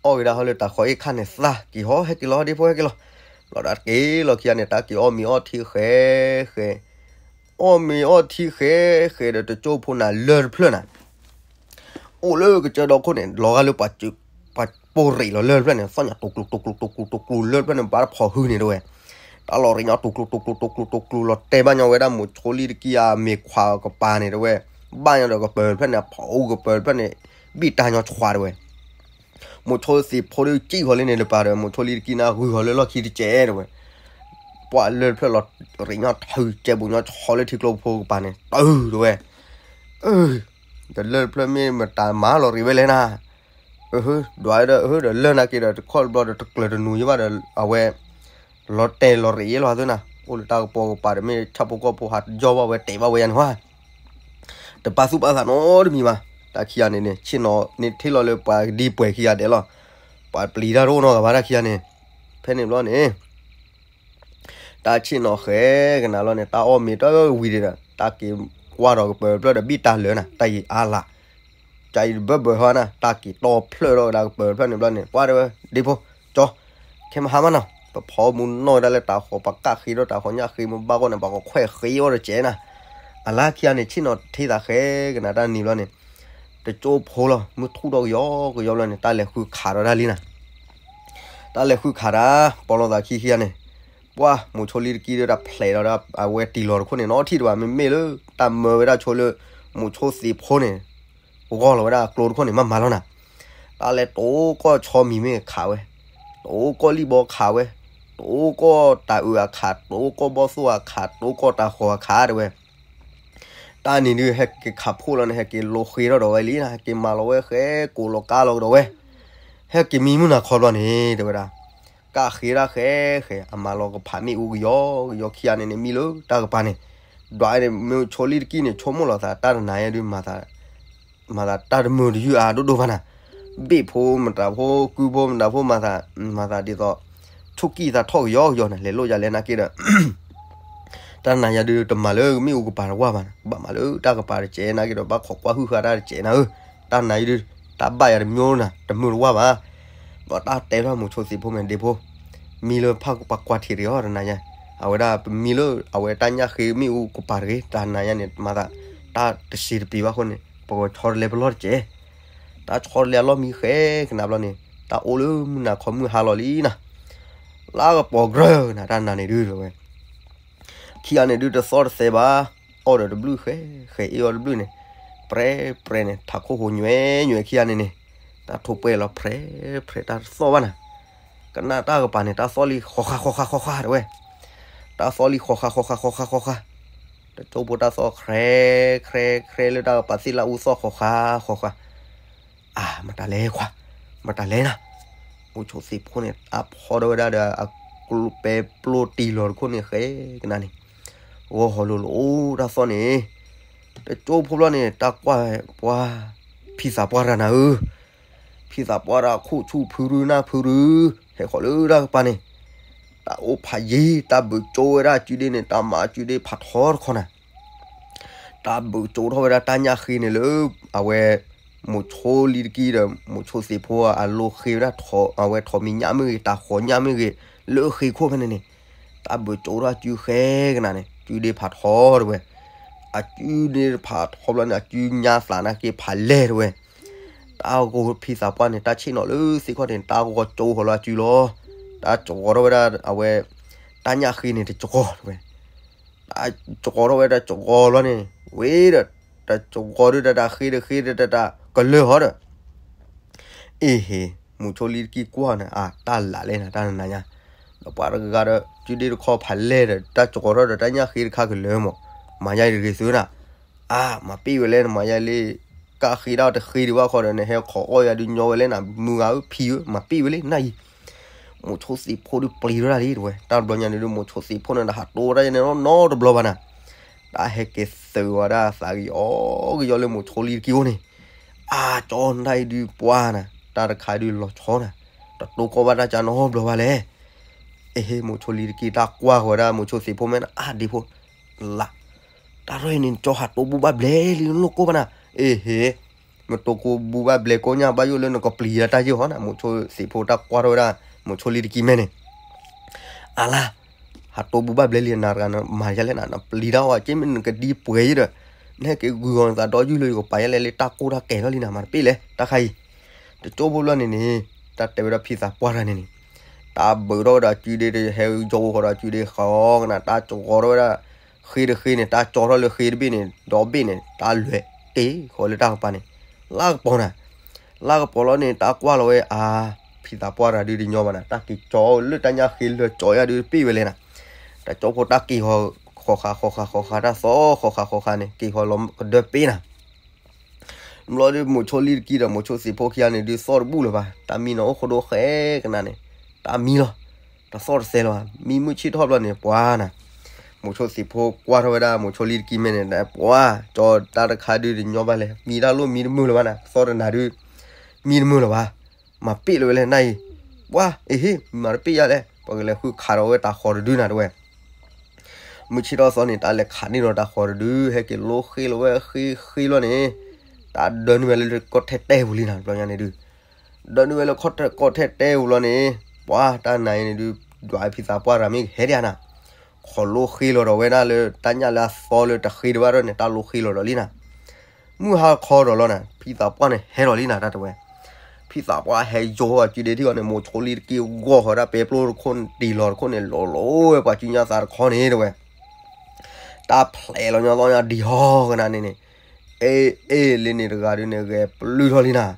အီၣ်က့ၤဒၣ်ဟီလၢတၢ်ဃီအ့ၣ်ခၣ်န့ၣ်သၣ်က့ၤဟီ ဟဲက့ၤလီၤဒ့ဖိ ဟဲက့ၤလီၤ, ဘျီဒၣ်တက့ၤလီၤခံဂၤန့ၣ် တၢ်က့ၤအီၣ်မ့ၤအီထံဃဲ ဃဲ အီၣ်မ့ၤအီထံဃဲ ဃဲဒီးတကၠိဖိနၤလၢၢ်တဖျၢၣ်နၤ အိၣ်လၢကစၢၢ်ဒီခိၣ်န့ၣ် လီၤဂာ်လၢပှၤ ပှၤပိၢ်ရ့ၣ်လီၤလၢၢ်တဖျၢၣ်န့ၣ် သီၣ်ညါတိၤကျိၤ တိၤကျိၤ တိၤကျိၤ တိၤကျိၤ လၢၢ်တဖျၢၣ်န့ၣ် ဘၣ်တဖီၣ်ဟုန့ၣ်တဲဝဲ, တၢ်လီၤရ့ၣ်ညီတိၤကျိၤ တိၤကျိၤ တိၤကျိၤ တိၤကျိၤ လီၤတဲာ်ဘၣ်ညီဝဲဒၣ် မုဆိလံတကံဧါ မ့ၤခွါကပၤန့ၣ်တဲဝဲ, ဘၣ်ညီဒီးကပၢၤတဖျၢၣ်န့ၣ် အဖီၣ်အူကပၢၤတဖျၢၣ်န့ၣ် ဘံၣ်တၢ်ညီဆွးတဲဝဲ မုဆိသ့ၣ်ဖိဒီးစံၣ်ဃီၤလၢန့ၣ်တပၤဒီး မုဆိလံတကံနၤဂုာ်ဃီၤလၢလီၢ်ခံတစဲးတဲဝဲ, ပှၤလၢၢ်တဖျၢၣ်လီၤရ့ၣ်ညီထၢကဲဘူးညီဆီလၢထံကျိဖိကပၤန့ၣ် တုၤတဲဝဲ, ဒီးလၢၢ်တဖျၢၣ်မ့ၢ်မတၤမၤလီၤရ့ၣ်ဝဲလဲၣ်နၤ, ဒွးဒီး ဒီးလၢၢ်နာ်က့ဒီး တခီတဘျီဒီး တကျၢၤတနူၤယဘၣ်ဒီး အဝဲ လီၤတဲာ်လီၤရ့ၣ်ယဲလီၤသ့နၤ, အိၣ်လၢတၢ်ကပီၤကပၤဒီး မ့ၢ်ဆၣ်ဖိကီၢ်ဖိဟးယီၢ်ဘၣ်ဝဲ တဲာ်ဘၣ်ဝဲယၤန့ၣ်ဝဲ တပာ်သူၣ်ပာ်သးနီတမံၤဘၣ်, တၢ်ခံဂၤန့ၣ်န့ၣ် ဆ့ၣ်နီၤန့ၣ်ထံၣ်လီၤလၢပှၤကဒံပှဲၤခံဂၤဒဲးလီၤ, ပှၤပျံၤတၢ်တအိၣ်နီတဂၤဘၣ်တၢ်ခံဂၤန့ၣ်, ဖဲန့ၣ်ဘျီန့ၣ် တၢ်ဆ့ၣ်နီၤဃဲကနၤလီၤန့ၣ် တၢ်အီၣ်မ့ၤတဝံၤဒံးဒီး တၢ်က့ၤကွၢ်ဒီးကပၢၤတဖျၢၣ်ဒီးဘံၣ်တၢ်လၢာ်နၤ တၢ်အံၤအါလၢ်, တၢ်အံၤတဘၢဘၢဟီနၤ တၢ်က့ၤတီဖျၢၣ်ထီၣ်ကဒါကပၢၤတဖျၢၣ်န့ၣ်ဘျီန့ၣ် ပှၤတဲဝဲ ဒ့ဖိ ကၠီ ခဲမဟါမးနီၤ ပဖီမူနီၢ်ဝဲဒၣ်လၢတၢ်ဃီ ပကၣ်ဃ့ထီၣ်တၢ်ဃီညၣ်ဃ့မ့ၢ်ဘၣ်ဂီၢ်န့ၣ် ပှၤကခွဲးဃ့အီၣ်တကဲးနၤ, အလါခံဂၤန့ၣ် ဆ့ၣ်နီၤတထံသးဃဲကနၤတၢ်နံၤဘျီန့ၣ်, တကၠိဖိလီၤ မုၢ်ထူၣ်ထီၣ်ကယီကယီဘျီန့ၣ် တၢ်လဲၤဃုခးဒီးတၢ်လံနၤ တၢ်လဲၤဃုခးတၢ် ပီၤလီၤသးခံခံဂၤန့ၣ်, ပှၤ မုဆိလံတကံဒီးတၢ်ဖျဲးဒီး အဝဲတံၢ်လီၤတခိၣ်န့ၣ် နီထံၣ်တဘၣ် မ့မ့ၢ်လၢ တၢ်မၢဝဲဒၣ်ဆိလၢ မုဆိသ့ၣ်ဖိန့ၣ် ဂီၢ်လီၤဝဲဒၣ်အကျိတခိၣ်န့ၣ် မၤမၤလီၤနၤ, တၢ်လဲၤတိကီၢ်ဆီမံၤမ့ၢ်ခးဝဲ, တိကီၢ်လံၣ်ဘီခးဝဲ, တိကီၢ်တၢ်အုးအခး, တိကီၢ်ဘီၣ်သိၣ်အခး, တိကီၢ်တၢ်ဃီၤအခးတဲဝဲ တၢ်နံၤဒုး ဟဲက့ၤခးဖှိၣ်လီၤန့ၣ် ဟဲက့ၤလိဃ့ထီၣ်ဒီးဝဲလံနၤ, ဟဲက့ၤမၤလီၤဝဲဃဲ ကိးလီၤကါလီၤကဒီးဝဲ, ဟဲက့ၤမံမုၢ်နၤခီဘျီန့ၣ် တဲဝဲဒၣ်, ကၣ်ဃ့တၢ်ဃဲဃဲ အမၤလီၤကဖးမ့ၣ်အူကယီကယီခံဂၤန့ၣ်န့ၣ် မံလၢတၢ်ကပၤန့ၣ်, ဒွးန့ၣ် မုဆိလံတကံန့ၣ် ဆိကမိၣ်လီၤသး တၢ်တနၤယဲဒုး မၤသးတၢ်တမုာ်တယုၢ်အါဒိၣ်ဒိၣ်ဘၣ်နၤ, ဘ့ၣ်ဖိမတၤဖိ ကုဖိမတၤဖိ မၤသး မၤသးဒ်သိး ဆိၣ်ကံၢ်သးထီၣ်ကယီကယီနၤ လဲၤလိာ်ယၤလဲၣ်နာ်က့ဒီး တၢ်နၤယၤဒုးတမၤလၢမ့ၣ်အူကပၤတဝၢ်ဘၣ်နၤ, ဘၣ်မၤလၢတၢ်ကပၤတစဲးနာ်က့ဒီး ဘၣ်ခိးကွၢ်ဟုၣ်ဃာ်တၢ်တစဲးနၤဧၢ, တၢ်နၤယၤဒုး တၢ်ဘၣ်ယၤတမံၤနၤ တမုာ်တဝၢ်ဘၣ်, ဘၣ်တၢ်တဲထီၣ်မုဆိသ့ၣ်ဖိမဲာ်ဒ့ဖိ, မံလၢဖၣ်ပှၤကွၢ်ထံးတဂ့ၤအီၤတနၤယၤ, အဝဲဒၣ်ပမံလၢအဝဲတၢ်ညၣ်ဃ့မ့ၣ်အူကပၤတဂ့ၤ တၢ်နၤယၤန့ၣ် မၤသး တၢ်တစံးတပျံၤဘၣ်အဃိန့ၣ် ပကဆီတလဲပလီၢ်တစဲး, တၢ်ဆီတလဲအလီၢ်မံဃဲကနၤဘျီန့ၣ် တၢ်အိၣ်လၢမုၢ်နၤခီမုၢ်ဟါလီၤလံနၤ, လၢကပီၤကြၢနၤ တၢ်နၤန့ၣ်ဒုးဝဲ ခံဂၤန့ၣ်ဒုးတသီၣ်တသဲဘၣ်, အီၣ်ဒီးတဘျုးဃဲ ဃဲအ့ၣ်အီၣ်တဘျုးန့ၣ်, ပြဲပြဲန့ၣ် ထးခိၣ်ဟိညွဲညွဲခံဂၤန့ၣ်န့ၣ်, တၢ်ထိၣ်ပှဲၢ်လီၤ ဖြဲဖြဲတၢ်တသီၣ်ဘၣ်နၤ, ကနၣ်တၢ်ကပၤန့ၣ် တၢ်သီၣ်လံဃီဃါဃီဃါဃီဃါတဲဝဲ, တၢ်သီၣ်လံဃီဃါဃီဃါဃီဃါဃီဃါ, တကၠိဖိတၢ်သီၣ် ခြဲ ခြဲ ခြဲလၢတၢ်ကပၤသ့ၣ်လၢအူသီၣ်ဃီၤဃာ်ဃီၤဃာ်, အါ မတၤလဲၤခွါ, မတၤလဲၤနၤ, မိၤဆိသ့ၣ်ဖိန့ၣ် အဖီထီၣ်ဝဲဒၣ်ဒီး အကျိပဲပျိတံၢ်လီၤတခိၣ်န့ၣ် ဃဲကနၣ်န့ၣ်, ဂီၢ်ဟီၣ်လိၤလိၤတၢ်သီၣ်န့ၣ်, တကၠိဖိဘျီန့ၣ် တၢ်ကွၢ်ပှၤ ဖံသးပှၢ်တဂၤနၤဧၢ, ဖံသးပှၢ်တဂၤခိၣ်ဆူၣ်ဖုရူနၢ်ဖုရူ, ဟဲဃီၤလၢတၢ်ကပၤန့ၣ်, တၢ်အိၣ်ဖးယံၤ တၢ်ဘုးကၠိဝဲဒၣ်အစုဒ့န့ၣ် တၢ်မၤအစုဒ့ဖးထီတခီနၤ, တၢ်ဘုးကၠိထီၣ်ဝဲဒၣ်တၢ်ညၣ်ဃ့န့ၣ်လၢ အဝဲ မိၤဆိလံတကံဒီး မိၤဆိသ့ၣ်ဖိအလိၤဃ့ဝဲဒၣ် အဝဲထိးမံၤညၣ်မ့ၢ်ဂ့ၤ တၢ်ဃီၤညၣ်မ့ၢ်ဂ့ၤ လၢဃ့ခိၣ်ဖဲန့ၣ်န့ၣ်, တၢ်ဘုးကၠိထီၣ်အစုဃဲကနၣ်န့ၣ် စုဒ့ဖးထီတဝဲ, အစုဒ့ဖးထီဘျီန့ၣ် အစုညါသးနာ်က့ဖးလဲၢ်တဝဲ တၢ်ဂီၤဖံသးပှၢ်န့ၣ် တၢ်ဆ့ၣ်နီၤလၢသ့ၣ်ခီၣ်န့ၣ် တၢ်ဂီၤကၠိဃီၤလီၤအစုလီၤ, တၢ်ကၠီထီၣ်ဝဲဒၣ်အဝဲ တၢ်ညၣ်ဃ့န့ၣ်တကၠီတဝဲ, တၢ်ကၠီထီၣ်ဝဲဒၣ်ကၠီလီၤန့ၣ် ဝဲဒီး တၢ်ကၠီဒုးတၢ်တၢ်ဃ့တဃ့တၢ်တၢ်ကလၢာ်ဟီဒီး အ့ဟ့ မိၤဆိလံတကံကွၢ်န့ၣ် အတၢ်လၢ်လဲၣ်နၤ တၢ်နနၤညါ, ဒီးပှၤတဂၤဒီး စုဒ့တခီဖးလဲၢ်ဒီး တၢ်ကၠီထီၣ်ဒီးတၢ်ညၣ်ဃ့တခါကလၢာ်မး, မၤယါတဂ့ၤသုနၤ, အါ မၤပ့ၢ်ဝဲလဲၣ် နမၤယါလၢ ကၣ်ဃ့ဒၣ်တဃ့ဒံးဘၣ်ဃီဒီး နဟဲခိးအီၣ်ယၤဒုးညီဝဲလဲၣ်နၤ မုၢ်ဂၤဧၢ ဖံဧၢ မၤပ့ၢ်ဝဲလံနၤအံၤ, မိၤဆိသ့ၣ်ဖိဒုးပျံၤထီၣ်တၢ်လံတဝဲ တၢ်တဘျီညါန့ၣ်ဒုး မိၤဆိသ့ၣ်ဖိန့ၣ်ဒီးဟးတိတၢ်ယဲန့ၣ်နီတဘျီဘၣ်နၤ, တၢ်ဟဲက့ၤသုးဝဲဒၣ်သးကယီကယီလၢမိၤဆိလံတကံအိၣ်န့ၣ်, အါ ကၠီနတၢ်အံၤဒုးပှၤနၤ တၢ်တခါဒုးလီၤဆီနၤ, တတိကိၢ်ဘၣ်တၢ်ကၢနီတဘျီဘၣ်လဲၣ်, အ့ဟ့ မိၤဆိလံတကံတၢ်ကွၢ်ဃီၤဝဲဒၣ်မိၤဆိသ့ၣ်ဖိမဲာ်နၤ အါဒ့ဖိ လၢ တၢ်ရဲၣ်န့ၣ် ကၠီဟးတိဘူးဘၣ်ဘျဲလံလိၣ်ကိၢ်ဘၣ်နၤ, အ့ဟ့ မတိကူဘူးဘၣ်ဘျဲကိၢ်ညါဘၣ်ယိၣ်လၢနကပျံၤတၢ်ယိၣ်ဟီနၤ မိၤဆိသ့ၣ်ဖိတၢ်ကွၢ်ထီၣ်ဝဲဒၣ် မိၤဆိလံတကံမဲာ်န့ၣ်, အလါ ဟးတိဘူးဘၣ်ဘျဲလံနၤတဂၤနၤ မၤယါလဲၣ်နၤ နပျံၤတၢ်အီၤက့မ့ၢ်နကဒံပှဲၤယဲဒီး နဟဲက့ၤဂုာ်ဂီၤနသးဒီယုၢ်လၢယကပာ်ယါလဲၣ်လၢတၢ်ကိၢ်တၢ်ကဲၤထီၣ်လံနၤ မၤတပ့ၢ်လဲၣ် တၢ်ခါအံၤ, တကၠိဖိဘျီန့ၣ်န့ၣ်, တၢ်တဲဝဲဒၣ်ဖံသးပှၢ်တဂၤန့ၣ်န့ၣ်, တၢ်ဘုးထီၣ်ဝဲဒၣ်စုဒ့တဟဲယိၣ်ဃီၤဒီးစုဒ့ဃီကနၤ တၢ်ကၠီထီၣ်လၢဃ့တဃ့န့ၣ် တၢ်ကၠီထီၣ်လၢဃ့တဘ့ၣ်န့ၣ် ဒီဘ့ၣ်န့ၣ် တၢ်လဲၤက့ၤဃီၤလၢတၢ်ကပၤန့ၣ်, လါကပီၤနၤ လါကပီၤလီၤန့ၣ် တၢ်ကွၢ်လီၤဝဲအါ, ဖံသးပှၢ်တဂၤဒုးတညီဘၣ်နၤ တၢ်က့ၤကၠီလၢတၢ်ညၣ်ဃ့လၢာ်ကၠီယါဒုးတပ့ၢ်ဝဲလဲၣ်နၤ, တကၠိဖိတၢ်က့ၤဃီၤ ဃီၤဃာ်ဃီၤဃာ်ဃီၤဃာ်တၢ်သီ ဃီၤဃာ်ဃီၤဃာ်န့ၣ် က့ၤဃီၤလီၤကဒၢပ့ၢ်နၤ ဘျီဒုး မိၤဆိလံတကံဒီး မိၤဆိသ့ၣ်ဖိခံဂၤန့ၣ်ဒုး သီၣ်တဘူၣ်လၢၤဘၣ်, တၢ်မံနီၤအိၣ်ဃိဒိၣ်ဃဲကနၤန့ၣ်, တၢ်မံလီၤ, တသီၣ်တသဲလၢၤဘၣ်, မံမုၢ်ဆ့ၣ်ထီၣ်ဘျီန့ၣ် ပှၤနၤ, မိၤဆိသ့ၣ်ဖိကွၢ်ထီၣ်ဝဲဒၣ် မိၤဆိလံတကံမဲာ်န့ၣ် ပှၤ ကၠီတၢ်တခါဒုးတညီဘၣ်လဲၣ်, မံတၢ်လိၣ်မံတမုာ်လၢၤဘၣ်နၤ, သီၣ်တနၤဒုး မံတမုာ်လၢၤဘၣ်, မၤပ့ၢ်လၢၤဝဲလဲၣ်နၤအံၤ, ပှၤ အ့ဟ့ မၤတပ့ၢ်ယါလဲၣ်, ပကလဲၤဃုခးဒီးဝဲတၢ်ဃီၤတဒုနၤတဝဲ မုၢ်ဆ့ၣ်ထီၣ်သီန့ၣ် တၢ်လဲၤခးန့ၢ်ဒီးတၢ်ဃီၤတဒု ဟဲက့ၤလိဃ့လီၤဝဲဃ့ဃ့လီၤန့ၣ်, တၢ်ဒၢနုာ်ဝဲလၢကီၢ်ထဲတဲပူၤလံနၤ တဘျီညါန့ၣ်ဒုး, ဒၢနုာ်ဝဲလၢကီၢ်ထဲတဲပူၤလီၤန့ၣ်, ပှၤတၢ်နၤအံၤန့ၣ်ဒုး, ဒွးဖံသးပှၢ်တဂၤမ့ၢ်ဟဲဒံးနၤ, ခိးလိဃ့လီၤဒီးဝဲဒၣ်လၢတၢ်ညၣ်လၢအသီလၢတဃ့ဒံးဘၣ်ဒီးန့ၣ် တၢ်လိဃ့လီၤဒီးလံနၤ မုၢ်ဟါခီဒီးလီၤနၤ ဖံသးပှၢ်န့ၣ်ဟဲလီၤလံနၤတၢ်တဝဲ, ဖံသးပှၢ်ဟဲယိၤအစုဒ့ထံအီၤန့ၣ် မိၤဆိလံတကံဂီၢ်ဃီၤဒၣ်ပဲပျိတခိၣ်တံၢ်လီၤတခိၣ်န့ၣ် လီၤလီၤဝဲပှၤစုညါသးတခီန့ၣ်တဝဲ, တၢ်ဖျဲးလီၤညီသီညါဒံးဟီကနၤန့ၣ်န့ၣ်, အ့ၣ်အ့ၣ်လံန့ၣ်တဂၤဒုးန့ၣ် ဂဲၤပျုၢ်ထီၣ်လံနၤ,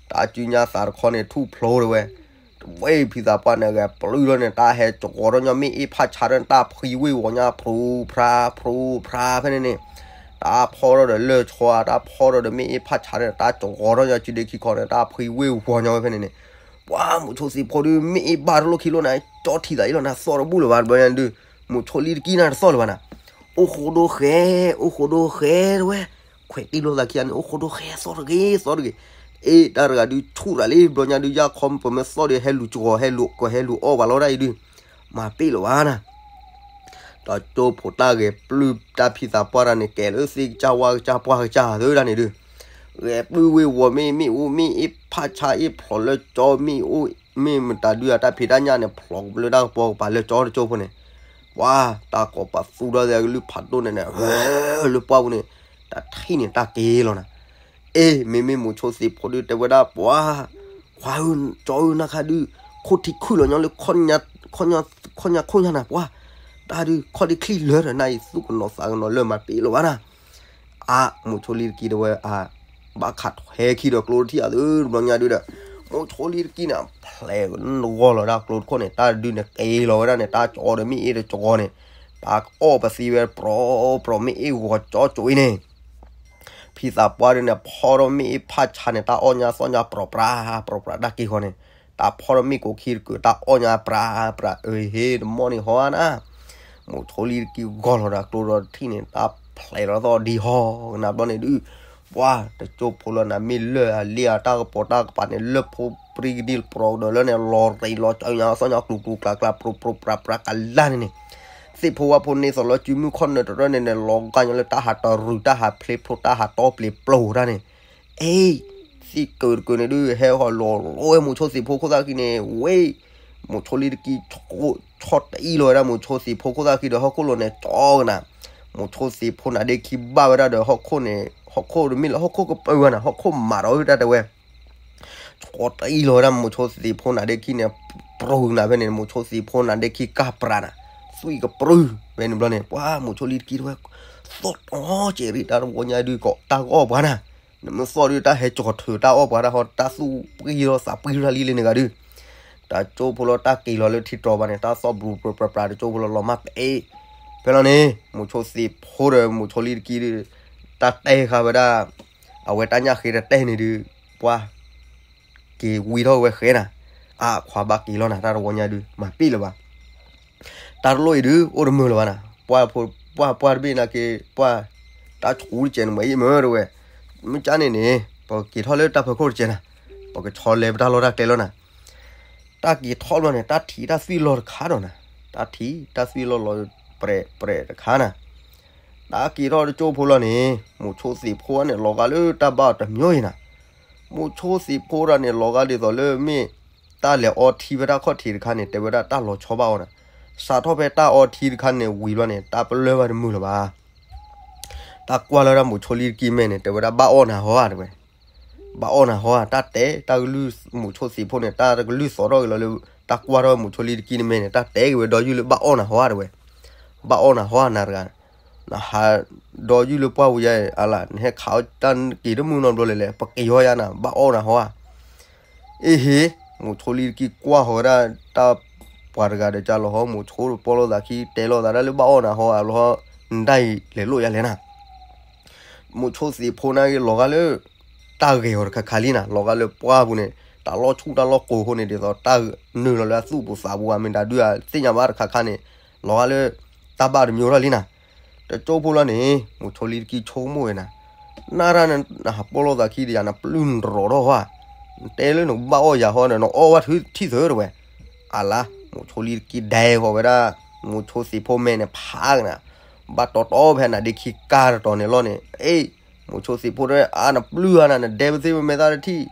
တၢ်စုညါသးတခီန့ၣ် ထူၣ်ဖျိတဝဲ တဝဲဖံသးပှၢ်န့ၣ် ဂဲၤပျုၢ်ထီၣ်န့ၣ် တၢ်ဟဲကဝီၤထီၣ်ညီမ့ၣ်အ့ၣ်ဖးဆါဒီး တၢ်ဖှံဝ့ၢ်ဝီၤညါ ဖြူဖြါ ဖြူဖြါဖဲန့ၣ်န့ၣ်, တၢ်ဖီထီၣ်ဒီးလၢၢ်ဆီ တၢ်ဖီထီၣ်ဒီးမ့ၣ်အ့ၣ်ဖးဆါဒီး တၢ်ကဝီၤထီၣ်ညီစုဒ့ခံခီန့ၣ် တၢ်ဖှံဝ့ၢ်ဝီၤညီဝဲဖဲန့ၣ်န့ၣ်, ပှၤမိၤဆိသ့ၣ်ဖိဒုး မ့ၣ်အ့ၣ်ဘၣ်တလိၣ်ခံလိၣ်နၤ ကၠီထံၣ်သးအံၤလီၤနၤ သီၣ်တဘူၣ်လၢၤဘၣ် တဘျီညါဒုး, မိၤဆိလံတကံနၤတသီၣ်လၢၤဘၣ်နၤ, အိၣ်ဃိဒိၣ်ဃဲ အိၣ်ဃိဒိၣ်ဃဲတဝဲ, ခွဲးတံၢ်လိာ်သးခံဂၤန့ၣ် အိၣ်ဃိဒိၣ်ဃဲ သီၣ်တဂ့ၤ သီၣ်တဂ့ၤ, အ့ၣ် တၢ်တဂၤဒုးဆူၣ်ရၤလံ တဘျီညါဒုး ယၢ်ခီပမ့ၢ်သီၣ်ဒီး ဟဲလူၤကဝီၤ ဟဲလူၤကဝီၤ ဟဲလူၤအီၣ်ဘၣ်လီၤဒၣ်အံၤဒုး, မၤပ့ၢ်လၢၤဘၣ်နၤ တၢ်ကၠိဖိတၢ်ဂဲၤပျုၢ်တၢ်ဖံသးပှၢ်တၢ်န့ၣ် ကဲလၢသ့ၣ်ကစၢ်ဝါကစၢ်ပှၢ်ကစၢ်သၢဒၣ်န့ၣ်ဒုး, ဂဲၤပျုၢ်ဝ့ၢ်ဝီၤမ့ၣ် မ့ၣ်အူမ့ၣ်အ့ၣ်ဖးဆါအ့ၣ်ဖျိးလၢကၠီမ့ၣ်အူ, မ့ၢ်မတၤဒုးအတၢ်ဖံးတၢ်ညၣ်န့ၣ် ဖျိးလၢတၢ်ကပီၤကပၤလၢကၠီတကၠိဖိန့ၣ်, ပှၤ တၢ်ကိးပသူထီၣ်သဲကလုၢ်ဖးဒိၣ်န့ၣ်န့ၣ်, လၢပှၢ်ပူၤန့ၣ်, တၢ်ထံၣ်န့ၣ်တၢ်က့ၤလီၤနၤ အ့ၣ် မ့မ့ၢ်မိၤဆိသ့ၣ်ဖိဒုးတဲဝဲဒၣ်ပှၤ, ခွါဧၢ, ကၠီဧၢ နခါဒုး, ခိၣ်ထံခုၣ်လီၤညီလၢ ခီၣ်ညါခိၣ်ညါနၤပှၤ, တၢ်ဒုး ခီၣ်ဒံချံလၢာ်ဒီးနၤအံၤ သူၣ်ကနီၤသးကနီၤလၢမၤပ့ၢ်လၢၤဘၣ်နၤ, အါ မိၤဆိလံတကံတဲဝဲအါ, ဘၣ်ခးထွဲခံဒီးကျိတထံၣ်အသုတဘျီညါဒုးဒီး, မိၤဆိလံတကံန့ၣ် ဖျဲးဂီၤလီၤဒၣ်ကျိတခိၣ်န့ၣ် တၢ်ဒုးန့ၣ်က့ၤလီၤဝဲဒၣ်န့ၣ် တၢ်ကၠီဒီးမ့ၣ်အ့ၣ်တကၠီန့ၣ်, တၢ်အီၣ်ပသံဝဲပြိပြိ မ့ၣ်အ့ၣ်ဂီၤကၠီကၠိအံၤန့ၣ် ဖံသးပှၢ်ဒုန့ၣ် ဖီထီၣ်မ့ၣ်အ့ၣ်ဖးဆါန့ၣ် တၢ်အီၣ်ညါသီၣ်ညါပြိပြါ ပြိပြါတၢ်က့ၤဃီန့ၣ် တၢ်ဖီထီၣ်မ့ၣ်ကိးခံတကုာ် တၢ်အီၣ်ညါပြါပြါ အၢဟ့ တမီၢ်န့ၣ်ဟီနၤ မိးဆိလံတကံၢ်ဂီၤလီၤဒီးကျိဒီးထံၣ်န့ၣ် တၢ်ဖျဲးလီၤသီၣ်ဒံဟီ ကနၣ်ဘျီန့ၣ်ဒုး ပှၢ်တကၠိဖိလီၤနၤ မ့ၢ်လၢၢ်အလ့ၣ်အတၢ်ကပိာ်တၢ်ကပၤန့ၣ် လၢၢ်ဖိပြံကဒံပြိဒီးလၢန့ၣ် လီၤရံးလီၤကၠီညါသီၣ်ညါကျူၤကျူၤကျါကျါ ပြိပြိပြါပြါကလါန့ၣ်န့ၣ် သ့ၣ်ဖိဝၣ်ဖိန့ၢ်သိးလၢစုမုၢ်ခီၣ်နၢၤတရၢန့ၣ်န့ၣ် လီၤဂာ်ညါလၢတၢ်ဟးတရူး တၢ်ဟးဖျ့ဖျိ တၢ်ဟးတီပျ့ၤပျိၤတၢ်န့ၣ် အ့ သ့ၣ်ကၢးတကၢးန့ၣ်ဒုး ဟဲဟီၣ်လီၤလီဝဲမိးဆိသ့ၣ်ဖိခိၣ်သၣ်ခံန့ၣ် ဝ့ၢ် မိးဆိလံတကံၢ် ဆီတအံၣ်လီၤဝဲဒၣ်မိးဆိသ့ၣ်ဖိခိၣ်သၣ်ခံဒီးဟီၣ်ခိၣ်လိၤန့ၣ် ကၠီကနၤ မိးဆိသ့ၣ်ဖိနၤဒ့ခံဘၣ်ဝဲဒၣ်ဒီးဟီၣ်ခိၣ်န့ၣ် ဟီၣ်ခိၣ်တမ့ၢ်လၢဟီၣ်ခိၣ်ကပၢဝဲနၤ ဟီၣ်ခိၣ်မးဒီးဝဲတၢ်တဲဝဲ ဆီတအံၣ်လီၤဝဲဒၣ်မိးဆိသ့ၣ်ဖိနၤဒ့ခံန့ၣ် ပြူၤနၤဖဲန့ၣ် မိးဆိသ့ၣ်ဖိနၤဒ့ခံကၢ်ပြးနၤ သွံၣ်ကပြူၤဖဲန့ၣ်ဘျီန့ၣ် ပှၢ်မိးဆိလံတကံၢ်တဲဝဲ သီၣ်တီကဲးရံၣ်တၢ်တဝီညါဒုးကီး တၢ်ကအီၣ်ပှၤနၤ နမ့ၢ်သီၣ်ဒုးတၢ်ဟဲကၠီၤထုးတၢ်အီၣ်ပှၤတၢ်ဟီ တၢ်သူၣ်ပှံၢ်ထီၣ်သးပှံၢ်ထီၣ်လံလံန့ၣ်ဂၤဒုး တကၠိဖိလီၤတၢ်က့ၤလီၤလၢထံတြီၤဘၣ်န့ၣ် တၢ်သီၣ်ဘြူၤပြးပြး တကၠိဖိလီၤလီၤမၢ်ပအဲၣ် ဖဲလီၤန့ၣ် မိးဆိသ့ၣ်ဖိဒီးမိးဆိလံတကံၢ်ဒုး တၢ်တဲဃာ်ဝဲဒၣ် အဝဲတၢ်ညၣ်ဃ့တတဲန့ၣ်ဒုး ပှၢ် က့ၤဝံထီၣ်ဝဲဃဲနၤ အါခွါဘၣ်က့ၤလီၤနၤ တၢ်တဝီညါဒုး မၤပ့ၢ်လၢၤဘၣ် တၢ်တလိၣ်အံၤဒုး အိၣ်တမုာ်လၢၤဘၣ်နၤ ပှၢ်ဖိ ပှၢ်ပှၢ်တဘ့ၣ်နာ်က့ ပှၢ် တၢ်ဆူးတကဲးန့ၣ်မ့ၢ်အံၤမ့ၢ်တဲဝဲ မ့ၢ်ကၠၢန့ၣ်န့ၣ် ပက့ၤထီၣ်လၢတၢ်ဖီခိၣ်တကဲးနၤ ပကဆီလဲပတၢ်လီၢ်တၢ်ကျဲလီၤနၤ တၢ်က့ၤထီၣ်ဘျီန့ၣ် တၢ်ထံၣ်တၢ်သွံၣ်လီၤတခါဒီးနၤ တၢ်ထံၣ်တၢ်သွံၣ်လီၤလီၤပြဲးပြဲးတခါနၤ တၢ်က့ၤထီၣ်တကၠိဖိလီၤန့ၣ် မိးဆိသ့ၣ်ဖိန့ၣ် လီၤဂာ်လၢတၢ်ဘၣ်အီၤတမံၤအံၤနၤ မိးဆိသ့ၣ်ဖိတဂၤန့ၣ် လီၤဂာ်ဒ်သိးလၢမ့ၢ် တၢ်လဲၤအီထံဖဲတၢ်ခီၣ်ထံးတခါန့ၣ် တဲဝဲဒၣ်တၢ်လီၤဆီဘၣ်အီၤနၤ စးထီၣ်ဖဲတၢ်အီထံတခါန့ၣ် ဝံၤဘျီန့ၣ် တၢ်ပလၢၢ်ဘၣ်တမုာ်လၢၤဘၣ် တၢ်ကွၢ်လၢဒၣ်မိးဆိလံတကံၢ်မဲာ်န့ၣ် တဲဝဲဒၣ်ဘၣ်အီၣ်နၤဟီဧါတဲဝဲ ဘၣ်အီၣ်နၤဟီဧါ တၢ်တဲ တၢ်ကလုၢ်မိးဆိသ့ၣ်ဖိန့ၣ် တၢ်တကလုၢ်သိးထီၣ်က့ၤလီၤလၢ တၢ်ကွၢ်ထီၣ်မိးဆိလံတကံၢ်န့ၣ်မဲာ်န့ၣ် တၢ်တဲက့ၤဝဲဒီယုၢ်လၢဘၣ်အီၣ်နၤဟီဧါတဲဝဲ ဘၣ်အီၣ်နၤဟီဧါနၤတဂၤ နဟးဒီယုၢ်လၢပှၢ်ပူၤယါအံၤ အလၢ နဟဲခးအီၣ်တၢ်က့ၤတမုၢ်နီတဘျီလဲၣ်လဲၣ် ပက့ၤဟီယါနၤ ဘၣ်အီၣ်နၤဟီဧါ အ့ဟ့ မိးဆိလံတကံၢ်ကွၢ်ဃီၤဝဲဒၣ် တၢ်ပှၤတဂၤဒီးကၢ်လီၤဟီ မိးဆိတပီၢ်လိာ်သးခံ တဲလိာ်သးဒၣ်လၢဘၣ်အီၣ်နၤဟီဧါလီၤဟီ နဒၣ်အံၤလဲၤလိာ်ယါလဲၣ်နၤ မိးဆိသ့ၣ်ဖိန့ၣ်က့ၤလီၤဂာ်လၢ တၢ်ဂဲၤအီၤတခါခါလံနၤ လီၤဂာ်လၢပှၢ်ပူၤန့ၣ် တၢ်လီၢ်ဆူၣ်တၢ်လီၢ်ကိးအဃိန့ၣ် ဒ်သိးတၢ်နုာ်လီၤလၢအသူၣ်ပူၤသးပူၤ အမ့ၢ်တၢ်ဒုးအသ့ၣ်ညါဘၣ်တခါခါန့ၣ် လီၤဂာ်လၢ တၢ်ဘၣ်တမံၤထီၣ်လံနၤ တကၠိဖိလီၤန့ၣ် မိးဆိလံတကံၢ်ဆိကမိၣ်ဝဲနၤ နၢ်ရၣ်နဟးပီၢ်လိာ်သးခံဒီးယၤ နပျုၢ်နရီးထီၣ်ဟီဧါ နတဲလၢနကဘၣ်အီၣ်ယၤဟီဒီး နအီၣ်ဝဲထံၣ်သုးတဲဝဲ အလါ မိးဆိလံတကံၢ်ဒဲဃီၤဝဲဒၣ် မိးဆိသ့ၣ်ဖိမဲာ်န့ၣ်ဖးကနၤ ဘၣ်တီတီဖဲနၤဒ့ခံကၢ်တတီၤန့ၣ်လီၤန့ၣ် အ့ မိးဆိသ့ၣ်ဖိတဲ အါ နပျုၢ်ဧါနၤ နဒဲပသ့ၣ်မဲာ်သၣ်တထံၣ်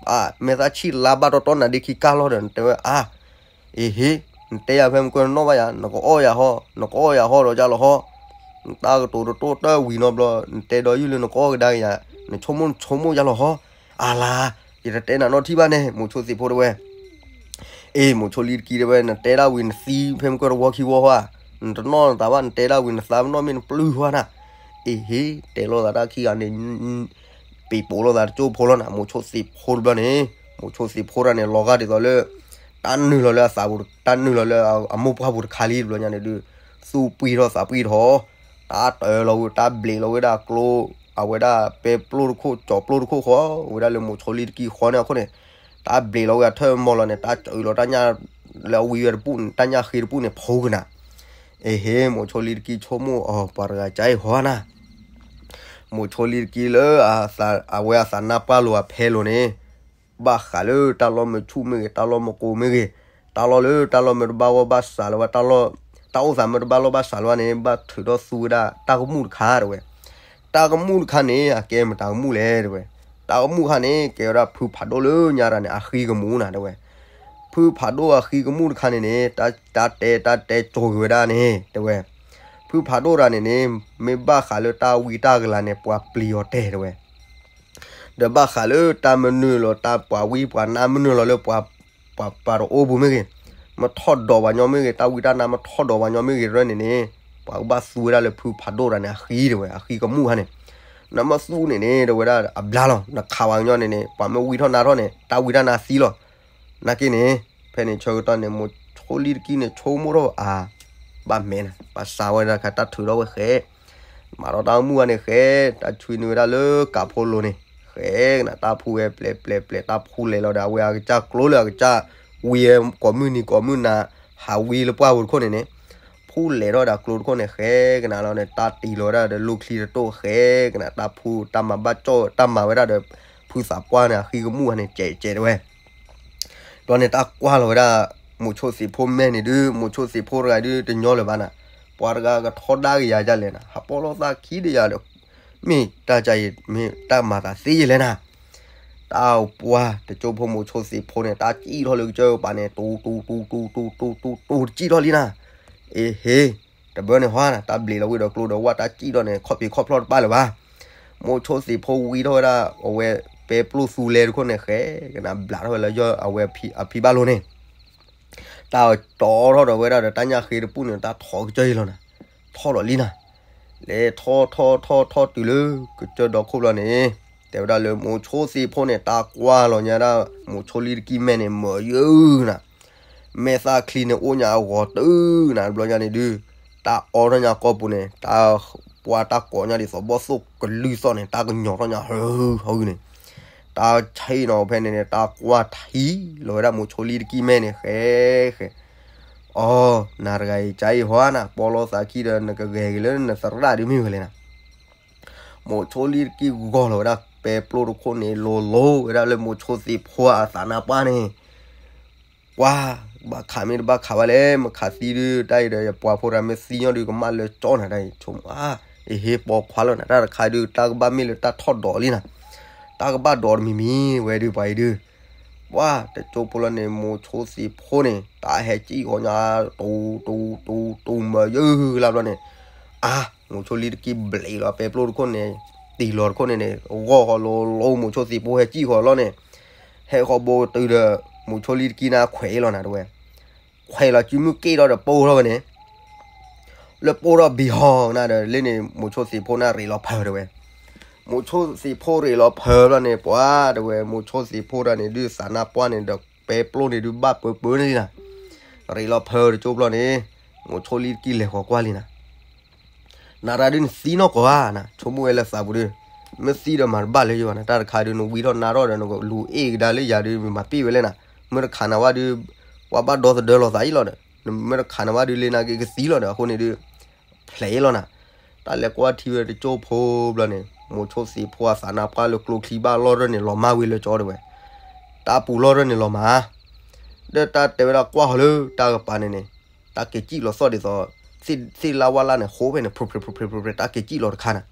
အါ မဲာ်သၣ်ဆံၣ်လါဘၣ်တီတီနၤဒ့ခံကၢ်လီၤဒီး နတဲဝဲအါ အ့ဟ့ နတဲယၤဖဲမုၢ်ကနီၣ်ဘၣ်ယၤ နကအီၣ်ယၤဟီ နကအီၣ်ယၤဟီဒီးကၢ်လီၤဟီ နတၢ်ကတိၤတတိၢ်တၢ်ဝံၤနီတဘျီ နတဲဒီးယုၢ်လၢနကအီၣ်ကဒါက့ၤယၤ နဆိကမိၣ်နဆိကမိၣ်ယါလီၤဟီ အလါ ယတတဲနၤနီတထံၣ်ဘၣ်န့ၣ် မိးဆိသ့ၣ်ဖိတဲဝဲ အ့ မိးဆိလံတကံၢ်တဲဝဲ နတဲဒၣ်ဝံၤနသံဖဲမုၢ်ကနီၣ်တဝီခံဝီဟီဧါ နတနီၣ်နသးဘၣ် နတဲဒၣ်ဝံၤနသးပနီၣ်မ့ၢ်နပျုၢ်ဟီဧါနၤ အ့ဟ့ တဲလိာ်သးတၢ်ခံဂၤန့ၣ် ပံၤပိာ်လိာ်သးတကၠိဖိလီၤနၤ မိးဆိသ့ၣ်ဖိတဘျီန့ၣ် မိးဆိသ့ၣ်ဖိတဂၤန့ၣ် လီၤဂာ်ဒ်သိးလၢ တၢ်နုာ်လီၤလၢအသးပူၤ တၢ်နုာ်လီၤလၢအမိၢ်ပှၢ်ပူၤတခါလံတဘျီညါန့ၣ်ဒုး သူၣ်ပှံၢ်ထီၣ်သးပှံၢ်ထီၣ် တၢ်တၢလီၤဝဲ တၢ်ဘျ့းလီၤဝဲဒၣ်ကျိ အဝဲဒၣ်ပဲပျိၢ်တခိၣ် ကၠီၤပျိၢ်တခိၣ်ဃီ ဝဲဒၣ်လၢမိးဆိလံတကံၢ်ဃီန့ၣ်အခိၣ်န့ၣ် တၢ်ဘျ့းလီၤဝဲအထၢၣ်မီၤလီၤန့ၣ် တၢ်စၢလီၤတၢ်ညၣ် လၢအဝံဝဲတပူၤန့ၣ် တၢ်ညၣ်ဃ့တပူၤန့ၣ် ဖိကနၤ အ့ဟ့ မိးဆိလံတကံၢ်ဆိကမိၣ်အီၤ ပှၤတဂၤကအံၤဟီနၤ မိးဆိလံတကံၢ်လၢ အဝဲအသးနါပှၢ်လိာ်အဖဲလိာ်န့ၣ် ဘၣ်ဃးလၢတၢ်လီၢ်မုာ်ဆူၣ်မ့ၢ်ဂ့ၤ တၢ်လီၢ်မုာ်ကိးမ့ၢ်ဂ့ၤ တၢ်လီၢ်လၢတၢ်လီၢ်မ့ၢ်တဘၣ်ဂီၢ်ဘၣ်စးလၢၤဘၣ် တၢ်လီၢ် တၢ်အိၣ်သးမ့ၢ်တဘၣ်လီၢ်ဘၣ်စးလၢၤဘၣ်န့ၣ် ဘၣ်ထုးထီၣ်သူဝဲဒၣ်တၢ်ကမူၣ်တခါတဲဝဲ တၢ်ကမူၣ်တခါန့ၣ် အကဲမတၤကမူၣ်လဲၣ်တဲဝဲ တၢ်ကမူၣ်တခါန့ၣ် ကဲဝဲဒၣ်ဖုဖးဒိၣ်လၢညါတၢ်န့ၣ် အဃံကမူၣ်နၤတဲဝဲ ဖုဖးဒိၣ်အဃံကမူၣ်တခါန့ၣ်န့ၣ် တၢ်တဲတၢ်တဲကၠီၤက့ၤဝဲဒၣ်န့ၣ် တဲဝဲ ဖုဖးဒိၣ်တၢ်န့ၣ်န့ၣ် မ့ၢ်ဘၣ်ဃးလၢတၢ်ဝံတၢ်ကလၤန့ၣ် ပှၤပျံၤအီၤတဲာ်တဲဝဲ ဒီးဘၣ်ဃးလၢတၢ်မနုၤလီၤ တၢ်ပှၤဝံပှၤနါမနုၤလီၤလၢပှၤ ပှၤပှၤတအိၣ်ပူၤမ့ၢ်ဂ့ၤ, မထီၣ်ဒိးပှၤညီမ့ၢ်ဂ့ၤ, တၢ်ဝံတၢ်နါမထီၣ်ဒိးပှၤညီမ့ၢ်ဂ့ၤ ရဲၣ်န့ၣ်န့ၣ်, ပှၤကဘၣ်သူဝဲဒၣ်လၢဖုဖးဒိၣ်တၢ်န့ၣ် အဃံတဲဝဲ အဃံကမူၣ်ခါန့ၣ်, နမ့ၢ်သူန့ၣ်န့ၣ် တဲဝဲဒၣ်အဘျါလီၤ, နခးပှၤကညီန့ၣ်န့ၣ် ပှၤမ့ၢ်ဝံထီၣ်နါထီၣ်န့ၣ် တၢ်ဝံတၢ်နါသံလီၤ. နာ်က့န့ၣ်, ဖဲန့ၣ်ဆၢကတီၢ်န့ၣ် မိၤဆိလံတကံၢ်န့ၣ် ဆိကမိၣ်ထီၣ်အါ ဘၣ်မဲာ်နၤ ဘၣ်စးဝဲဒၣ်ခါ တၢ်ထုးထီၣ်ဝဲဃဲ မၤထီၣ်တၢ်အိၣ်မူဝဲန့ၣ်ဃဲ တၢ်ဆွံနုာ်ဝဲဒၣ်လၢကးဖိလိၤန့ၣ် ဃဲကနၤ တၢ်ဖှူဝဲပျဲးပျဲးပျဲး တၢ်ဖှူလဲၤလီၤဒီးအဝဲအကစၢ်ကျိလၢအကစၢ်ဝံဝဲ ကိးမုၢ်နံၤကိးမုၢ်နၤ ဟးဝံလၢပှၢ်ပူၤတခိၣ်န့ၣ်န့ၣ် ဖှူလဲၤထီၣ်ဒီးကျိတခိၣ်န့ၣ် ဃဲကနၤလီၤန့ၣ် တၢ်တံၢ်လီၤဝဲဒၣ်ဒီး လိၣ်ချံတတိၢ်ဃဲကနၤ တၢ်ဖှူ တၢ်မၤဘၣ်ကၠီၣ် တၢ်မၤဝဲဒၣ်ဒီး ဖုသးပှၢ်န့ၣ် အဃံကမူၣ်န့ၣ် ကဲးကဲးတဝဲ ဘျီန့ၣ် တၢ်ကွၢ်လီၤဝဲဒၣ် မိးဆိသ့ၣ်ဖိမဲာ်န့ၣ်ဒုး မိးဆိသ့ၣ်ဖိတဂၤဒုး တညီလၢၤဘၣ်နၤ, ပှၤတဂၤကထီဒါက့ၤယၤဒ်လဲၣ်နၤ, ဟးပီၣ်လိာ်သးခံဒီးယၤဒီး, မ့ၢ်တၢ်ကါအံၤ မ့ၢ်တၢ်မၤသးသ့ယဲလဲၣ်နၤ, တၢ်ပှၤတကၠိဖိမိးဆိသ့ၣ်ဖိန့ၣ် တၢ်စံၣ်ထီၣ်လၢကစၢၢ်ပၤန့ၣ် တူတူတူတူတူတူတူ တစံၣ်ထီၣ်လံနၤ, အ့ဟ့, တဘၢန့ၣ်ဟါနၤ တၢ်ဘျံးလီၤဝံၤဒီးကျိဒီးဝၣ် တၢ်စံၣ်ထီၣ်န့ၣ် ခီၣ်ဖံးခီၣ်ဖျီၣ်တပၣ်လၢၤဘၣ်. မိးဆိသ့ၣ်ဖိဝံထီၣ်ဝဲဒၣ် အဝဲပဲပျိၢ်သူလဲတခိၣ်န့ၣ် ဃဲကနၤဘျးထီၣ်ဝဲလၢယီၢ်အဝဲအဖံဘၣ်လိၤန့ၣ်, တၢ်တီထီၣ်ဒီးဝဲဒၣ်ဒီးတၢ်ညၣ်ဃ့တပူၣ်န့ၣ် တၢ်ထီကစၢၢ်အံၤလီၤနၤ, ထီၣ်ဒီးလံနၤ, လဲၤထီၣ်ထီၣ်ထီၣ်ထီၣ်တုၤလၢကစၢၢ်ဒီခိၣ်ဘျီန့ၣ်, တဲဝဲဒၣ်လၢမိးဆိသ့ၣ်ဖိန့ၣ် တၢ်ကွၢ်လီၤညါဒၣ် မိးဆိလံတကံၢ်မဲာ်န့ၣ် မၢယၢနၤ မဲာ်သၣ်ချံန့ၣ်အိၣ်ညါအဂီၤတုၤနၤ တဘျီညါန့ၣ်ဒုး, တၢ်အီထီၣ်ညါကီၢ်ပူၤန့ၣ် တၢ်ပှၤတၢ်ကိးညါဒ်သိးဘီၣ်သိၣ်ကလုၢ်သီၣ်န့ၣ် တၢ်ကညီၤထီၣ်ညါဟၢဟၢန့ၣ်, တၢ်ဆံးနီၤဖဲန့ၣ်န့ၣ် တၢ်ကွၢ်ထံလီၤဝဲဒၣ်မိးဆိလံတကံၢ်မဲာ်န့ၣ် ဃဲဃဲ, အိ, နၤတဂၤအံၤ ကါအံၤဟါနၤ ပီၣ်လိာ်သးခံဒီး နကဂဲၤက့ၤလၢနသရၣ်ဒုးမ့ၢ်ဝဲလဲၣ်နၤ မိးဆိလံတကံၢ်ဂီၤလီၤဝဲဒၣ် ပဲပျိၢ်တခိၣ်န့ၣ် လိၤလိၤဝဲဒၣ်လၢမိးဆိသ့ၣ်ဖိအသးနါပှၢ်န့ၣ်, ပှၤ, ဘၣ်ခးမ့ၢ်တဘၣ်ခးဘၣ်လဲၣ် မ့ၢ်ခးသံဒုး တၢ်အံၤဒီး ယပှၤဖိတဂၤမ့ၢ်သံညီဒုး ကမၣ်လၢကၠီနၤတၢ်အံၤ ဆိကမိၣ်အါ, အ့ဟ့ ပိာ်ခွါလီၤနၤ တၢ်တခါဒုး တၢ်ကဘၣ်မ့ၢ်လၢတၢ်ထီၣ်ဒိးလံနၤ, တၢ်ကဘၣ်ဒိးတမံၤမံၤဝဲဒုး ပှၤအံၤဒုး ပှၤတကၠိဖိလီၤန့ၣ် မိးဆိသ့ၣ်ဖိန့ၣ် တၢ်ဟဲစံၣ်ဃီညါ တူ, တူ, တူ, တူမၢယၢလါဘျီန့ၣ်, အါ, မိးဆိလံတကံၢ်ဘျံးလီၤ ပဲပျိၢ်တခိၣ်န့ၣ်, တံၢ်လီၤတခိၣ်န့ၣ်န့ၣ် ဂီၢ်ဃီလိၤလိၤ မိးဆိသ့ၣ်ဖိဟဲစံၣ်ဃီလီၤန့ၣ်, ဟဲဃီဘိတုၤဒီး မိးဆိလံတကံၢ်န့ၣ်ခွဲးလီၤနၤတဝဲ, ခွဲးလီၤစုမုၢ်က့ၣ်ထီၣ်ဒီးပိၢ်ထီၣ်ဝဲန့ၣ် လၢပိၢ်ထီၣ်ဘံဟီနၤဒီး လၢန့ၣ် မိးဆိသ့ၣ်ဖိန့ၣ်ရ့းလီၤဖၢတဝဲ, မိးဆိသ့ၣ်ဖိရ့းလီၤဖၢဘျီန့ၣ် ပှၤတဝဲ မိးဆိသ့ၣ်ဖိတဂၤန့ၣ်ဒုး သးနါပှၢ်န့ၣ်ဒီး ပဲပျိၢ်န့ၣ်ဒုး ဘၣ်ပၢပၢန့ၣ်လံနၤ, ရ့းလီၤဖၢတကၠိဘျီန့ၣ်, မိးဆိလံတကံၢ်လဲၤဃီၤကွၢ်လံနၤ နၤတဂၤဒုးနသံနီၢ်ကီၢ်ဧါနၤ ဆိကမိၣ်ဝဲလၢသးပူၤဒုး, မ့ၢ်သံဒီးမၤတဘၣ်လၢယဂီၢ်နၤ တၢ်တခါဒုး နဝံထီၣ်နါထီၣ်ဒီး နကလူၤအ့ၣ်ကဒါလၢယၤဒုး မၤပ့ၢ်ဝဲလဲၣ်နၤ, မ့ၢ်တခးနၤဝဲဒုး, ပှၤဘၣ်ဒီသဒၢလီၤသးအံၤလီၤဒီး, မ့ၢ်တခးနၤဝဲဒုး လ့နၤက့ၤကသံလီၤဒီး အဃိန့ၣ်ဒုး, ဖျဲးအံၤလီၤနၤ, တၢ်လဲၤကွၢ်ထံဝဲတကၠိဖိဘျီန့ၣ် မိးဆိသ့ၣ်ဖိအသးနါပှၢ်လၢကျိချံဘၣ်လီၢ်ရၢၢ်န့ၣ် လီၤမၢ်ဝံၤလၢကၠီတဝဲ, တၢ်ပူၤလီၢ်ရၢၢ်န့ၣ်လီၤမၢ် ဒီးတၢ်တဲဝဲဒၣ်ကွၢ်ဃီၤလၢတၢ်ကပၤန့ၣ်န့ၣ်, တၢ်က့ၤစံၣ်လီၤသီၣ်ဒ်သိး, သ့ၣ်လါဝါလါန့ၣ် ဃိဖဲန့ၣ် ဖြိဖြိဖြိဖြိဖြိ တၢ်က့ၤစံၣ်လီၤတခါနၤ,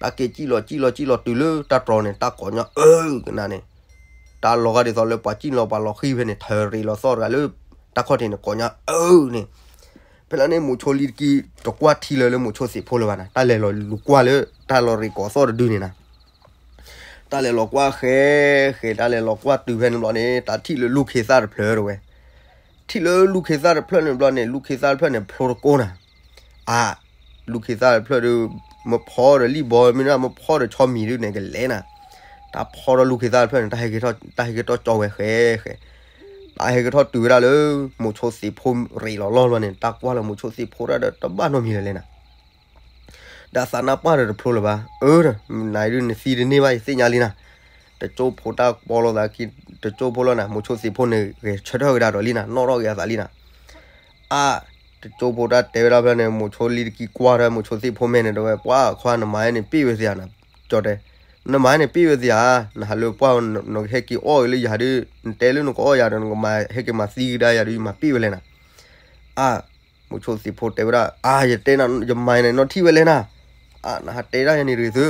တၢ်က့ၤစံၣ်လီၤစံၣ်လီၤစံၣ်လီၤတုၤလၢတၢ်တြီၤန့ၣ် တၢ်ကိးညီအၢကနၤန့ၣ်, တၢ်လီၤဂာ်ဒ်သိးလၢပှၤစံၣ်လီၤပှၤလီၤဃံဖဲန့ၣ် ထၢရ့းလီၤသီၣ်တဂၤလၢ တၢ်ခီၣ်ထံးန့ၣ် ကိးညီအၢန့ၣ်, ဖဲလၢန့ၣ် မိးဆိလံတကံၢ်တကွၢ်ထံလၢလၢမိးဆိသ့ၣ်ဖိလၢၤဘၣ်နၤ တၢ်လဲၤလီၤလူၤကွၢ်လၢ တၢ်လီၤရ့းကိးသီၣ်တဒုန့ၣ်နၤ တၢ်လဲၤလီၤကွၢ်ဃဲ, ဃဲတၢ်လဲၤလီၤကွၢ်တုၤဖဲန့ၣ်ဘျီန့ၣ် တၢ်ထံၣ်လၢလူၢ်ခ့သၣ်တဖျၢၣ်တဝဲ, ထံၣ်လၢလူၢ်ခ့သၣ်တဖျၢၣ်န့ၣ်ဘျီန့ၣ် လူၢ်ခ့သၣ်တဖျၢၣ်န့ၣ် ဖျိတကိၢ်နၤ, အါ, လူၢ်ခ့သၣ်တဖျၢၣ်ဒုး, မ့ၢ်ဖီဒီးလံၣ်ဘီ မ့ၢ်ဒၣ်မ့ၢ်ဖီဒီးဆီမံၤဒုးန့ၣ်ကလဲၤနၤ, တၢ်ဖီထီၣ်လူၢ်ခ့သၣ်တဖျၢၣ်န့ၣ် တၢ်ဟဲက့ၤထီၣ်ကၠီဝဲဃဲ, ဃဲ, တၢ်ဟဲက့ၤထီၣ်တုၤဝဲဒၣ်လၢ မိးဆိသ့ၣ်ဖိရ့းလီၤလီၢ်ဘျီန့ၣ် တၢ်ကွၢ်လၢမိးဆိသ့ၣ်ဖိဒၣ်ဒီးတဘၣ်နီတမံၤလၢၤလဲၣ်နၤ ဒီးသးနါပှၢ်ဒီးတဖျိလၢၤဘၣ်, အၢ, နၤဒုးနသံတန့ၢ်ဘၣ် ယသ့ၣ်ညါလံနၤ, တကၠိဖိတၢ်ပီၣ်လိာ်သးခံ, တကၠိဖိလီၤနၤ မိးဆိသ့ၣ်ဖိန့ၣ် ဂဲၤဆၢထၢၣ်ကဒါဒီးလံနၤ နီၣ်ထီၣ်က့ၤအသးလံနၤ, အါ, တကၠိဖိတၢ်တဲဝဲဒၣ်ဖဲန့ၣ် မိးဆိလံတကံၢ်ကွၢ်ဒီး မိးဆိသ့ၣ်ဖိမဲာ်န့ၣ် တဲဝဲ ပှၤခွါနမၤန့ၣ်ပ့ၢ်ဝဲသ့ဧါနၤ, ကၠီတဲ, နမၤန့ၣ်ပ့ၢ်ဝဲသ့ဧါ, နဟးလၢပှၢ် နကဟဲက့ၤအီၣ်လၢယၤဒုး, နတဲလၢနကအီၣ်ယၤဒီး နကမၤဟဲက့ၤမၤသံကဒါယၤဒုး ယမၤပ့ၢ်ဝဲလဲၣ်နၤ အါ, မိးဆိသ့ၣ်ဖိတဲဝဲဒၣ် အါ ယတဲနၤ ယမၤန့ၣ်နီၣ်ထံၣ်ဝဲလဲၣ်နၤ, အါ နဟးတဲဒၣ်ယၤန့ၣ်တဂ့ၤသု,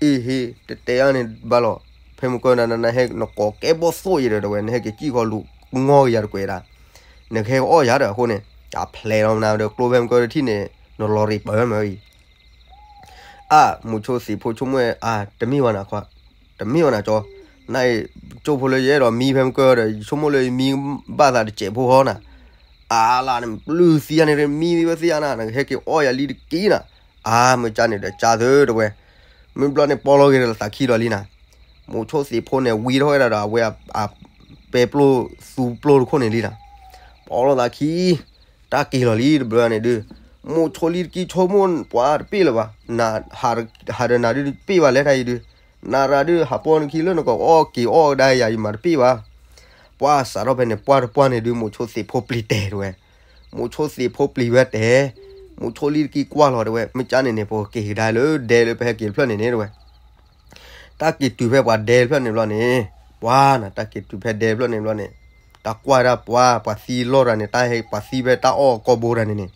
အ့ဟ့ တတဲယၤန့ၣ်ဘၣ်လီၤ, ဖဲမုၢ်ကီၢ်နၤ နဟဲနကိးကဲဘီၣ်သိၣ်ယဲဒီး တဝဲ နဟဲက့ၤစံၣ်ဃီလူၤငီၢ်က့ၤယၤတကွဲးဒၣ်, နကဟဲကအီၣ်ယၤဒီးအဃိန့ၣ် တၢ်ဖျဲးလီၤမနၤဒီး ကျိဖဲမုၢ်ကီၢ်တထံၣ်န့ၣ် နလီၤရ့းပၢၢ်မၢအံၤ အါ, မိးဆိသ့ၣ်ဖိဆိကမိၣ်ဝဲ အါ တမ့ၢ်ဝဲနၤခွါ, တမ့ၢ်ဝဲနၤကၠီ, နအံၤ ကၠိဖိလၢယအဲၣ်ဒိးမံဖဲမုၢ်ကီၢ်ဒီး ယဆိကမိၣ်လၢယမံဘၣ်သးတစဲးဖိဃီနၤ, အါလၢနပျုၢ်သံယၤန့ၣ် မံဝဲသ့ဧါနၤ နကဟဲက့ၤအီၣ်ယၤလံတက့ၢ်နၤ, အါ မ့ၢ်ကၢန့ၣ်ဒီးကၢသုတဝဲ, မ့ၢ်ဘျီန့ၣ်ပီၣ်လီၤက့ၤဒီးသးခံဒီးလံနၤ, မိးဆိသ့ၣ်ဖိန့ၣ် ဝံထီၣ်ဝဲဒၣ်ဒီးအဝဲ ပဲပျိၢ်သူပျိၢ်တခိၣ်န့ၣ်လံနၤ, ပီၣ်လီၤသးခံ တၢ်က့ၤလီၤလံတဘျီန့ၣ်ဒုး, မိၤဆိလံတကံဆိကမိၣ်ပှၤတပ့ၢ်လၢၤဘၣ်, ဟးဒီးနၤဒုးတပ့ၢ်ဘၣ်လဲၣ်တၢ်အံၤဒုး, နၤရၤဒုး ဟးပီနခံလၢနကအီၣ်က့ၤအီၣ်ကဒါယၤ ယမၤတပ့ၢ်ဘၣ်. ပှၤစးထီၣ်ဖဲန့ၣ် ပှၢ်တပှၢ်န့ၣ်ဒုး မိၤဆိသ့ၣ်ဖိပျံၤတဲာ်တဝဲ, မိၤဆိသ့ၣ်ဖိပျံၤဝဲတဲာ်, မိၤဆိလံတကံကွၢ်လီၤတဝဲ မ့ၢ်ကၠၢန့ၣ်န့ၣ် ပကက့ၤကဒါလၢဒဲလၢပဟဲက့ၤတဖျၢၣ်န့ၣ်န့ၣ်တဝဲ တၢ်က့ၤတုၤဖဲပှၤဒဲတဖျၢၣ်န့ၣ်ဘျီန့ၣ်, ပှၤနၤ တၢ်က့ၤတုၤဖဲဒဲတဖျၢၣ်န့ၣ်ဘျီန့ၣ်, တၢ်ကွၢ်ဒၣ်ပှၤ ပှၤသံလီၢ်တဂၤန့ၣ် တၢ်ဟဲပှၤသံဖဲတၢ်အီၣ်ကီၢ်ဘိတဂၤန့ၣ်န့ၣ်,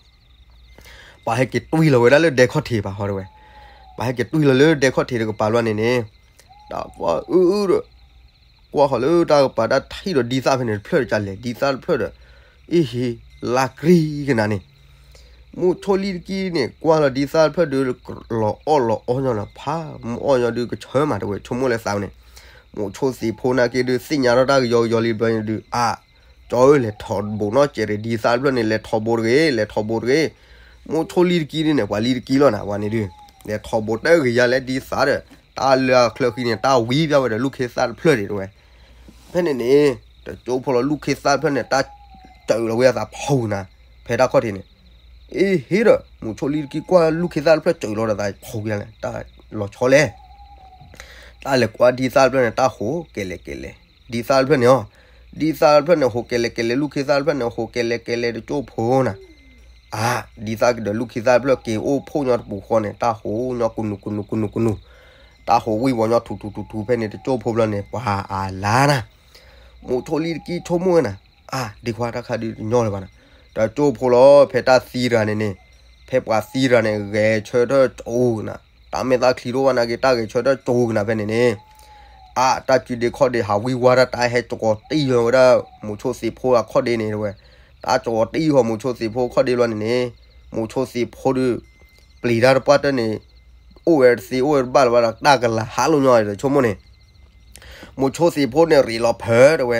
ပှၤဟဲက့ၤတွံၢ်လီၤဝဲဒၣ်လၢဒဲခီၣ်ထံးဘၣ်ဟီတဝဲ, ပှၤဟဲက့ၤတွံၢ်လီၤလၢဒဲခီၣ်ထံးတကပၤဘျီန့ၣ်န့ၣ်, တၢ်ကွၢ်အုအုဒီး ကွၢ်ဃီၤလၢတၢ်ကပၤ တၢ်ထံၣ်ဒီးဒ်သၣ်ဖဲန့ၣ်တဖျၢၣ်တကလဲၣ် ဒ်သၣ်တဖျၢၣ်ဒီး, အ့ဟ့ လါကရံကနၤန့ၣ်, မိၤဆိလံတကံန့ၣ် ကွၢ်လီၤဒ်သၣ်တဖျၢၣ်ဒုး လီၤအီၣ်လီၤအီညီလီၤ ဖးမုၢ်အီၣ်ညီဒုးကဆၢမးတဝဲ ဆိကမိၣ်လၢသးဝဲန့ၣ်, မိၤဆိသ့ၣ်ဖိနာ်က့ဒုး သ့ၣ်ညါထီၣ်တၢ်ကယီကယီလံဘျီန့ၣ်ဒုး အါ, ကၠီဧၢ လဲၤထီၣ်ဘိးနီၢ်ကဲးရ့ၣ် ဒ်သၣ်တဖျၢၣ်န့ၣ် လဲၤထီၣ်ဘိးတဂ့ၤ လဲၤထီၣ်ဘိးတဂ့ၤ, မိၤဆိလံတကံဒုးန့ၣ် ပှၤလံတကံလီၤနၤ ပှၤန့ၣ်ဒုး, လဲၤထီၣ်ဘိးတဂ့ၤယၤလဲၣ် ဒ်သၣ်ဒီး တၢ်လၢအချၢဃံန့ၣ် တၢ်ဝံၤဖျါဝဲဒီးလူၢ်ခ့သၣ်တဖျၢၣ်ဒံးတဝဲ ဖဲန့ၣ်န့ၣ်, တကၠိဖိလီၤလူၢ်ခ့သၣ်တဖျၢၣ်န့ၣ် တၢ်စၢၤလီၤဝဲအသးဖီနၤ, ဖဲတၢ်ခီၣ်ထံးန့ၣ်, အ့ဟ့ဒီး မိၤဆိလံတကံကွၢ်လူၢ်ခ့သၣ်တဖျၢၣ် စၢၤလီၤဒီးသးဖီဝဲလဲၣ် တၢ်လီၤဆီလဲၣ် တၢ်လဲၤကွၢ်ဒ်သၣ်တဖျၢၣ်န့ၣ် တၢ်ဟိးကဲလဲၣ်ကဲလဲၣ်, ဒ်သၣ်တဖျၢၣ်န့ၣ်အီၤ, ဒ်သၣ်တဖျၢၣ်န့ၣ် ဟိးကဲလဲၣ်ကဲလဲၣ် လူၢ်ခ့သၣ်တဖျၢၣ်န့ၣ် ဟိးကဲလဲၣ်ကဲလဲၣ်တကၠိဖိနၤ, အါ, ဒ်သၣ်ကဒီးလူၢ်ခ့သၣ်တဖျၢၣ်က့ၤအိၣ်ဖှိၣ်ညီတပူၤဃီန့ၣ် တၢ်ဟိးညီကနူၤကနူၤကနူၤကနူၤ, တၢ်ဟိးဝံၣ်ဝီၤညီထူထူထူထူဖဲန့ၣ် တကၠိဖိဘျီန့ၣ် ပှၤအလါနၤ မိၤဆိလံတကံဆိကမိၣ်ဝဲနၤ, အါ, ဒ့ခွါတၢ်ခါဒုးတညီလၢၤဘၣ်နၤ, တကၠိဖိလီၤ ဖဲတၢ်သံတဂၤန့ၣ်န့ၣ်, ဖဲပှၤသံတဂၤန့ၣ် ဂဲၤဆၢထၢၣ်ကၠိကနၤ, တၢ်မဲာ်သၣ်ချံတအိၣ်ဘၣ်နာ်က့ တၢ်ဂဲၤဆၢထၢၣ်ကၠိကနၤဖဲန့ၣ်န့ၣ်, အါ, တၢ်စုဒ့ခီၣ်ဒ့ဟးဝံၣ်ဝါတၢ် တၢ်ဟဲကဝီၤတံၢ်ဃီၤဝဲဒၣ် မိၤဆိသ့ၣ်ဖိအခီၣ်ဒ့န့ၣ်တဝဲ, တၢ်ကဝီၤတံၢ်ဃီၤမိၤဆိသ့ၣ်ဖိအခီၣ်ဒ့ဘျီန့ၣ်န့ၣ်, မိၤဆိသ့ၣ်ဖိဒုး ပျံၤတၢ်တပှၢ်တၢၢ်န့ၣ်, အိၣ်ဝဲတသ့အိၣ်ဝဲတဘၣ်လၢၤဘၣ်ဒီး တၢ်ကလၤဟးလိာ်ညီဒီးဆိကမိၣ်န့ၣ် မိၤဆိသ့ၣ်ဖိန့ၣ်ရ့းလီၤဖၢတဝဲ,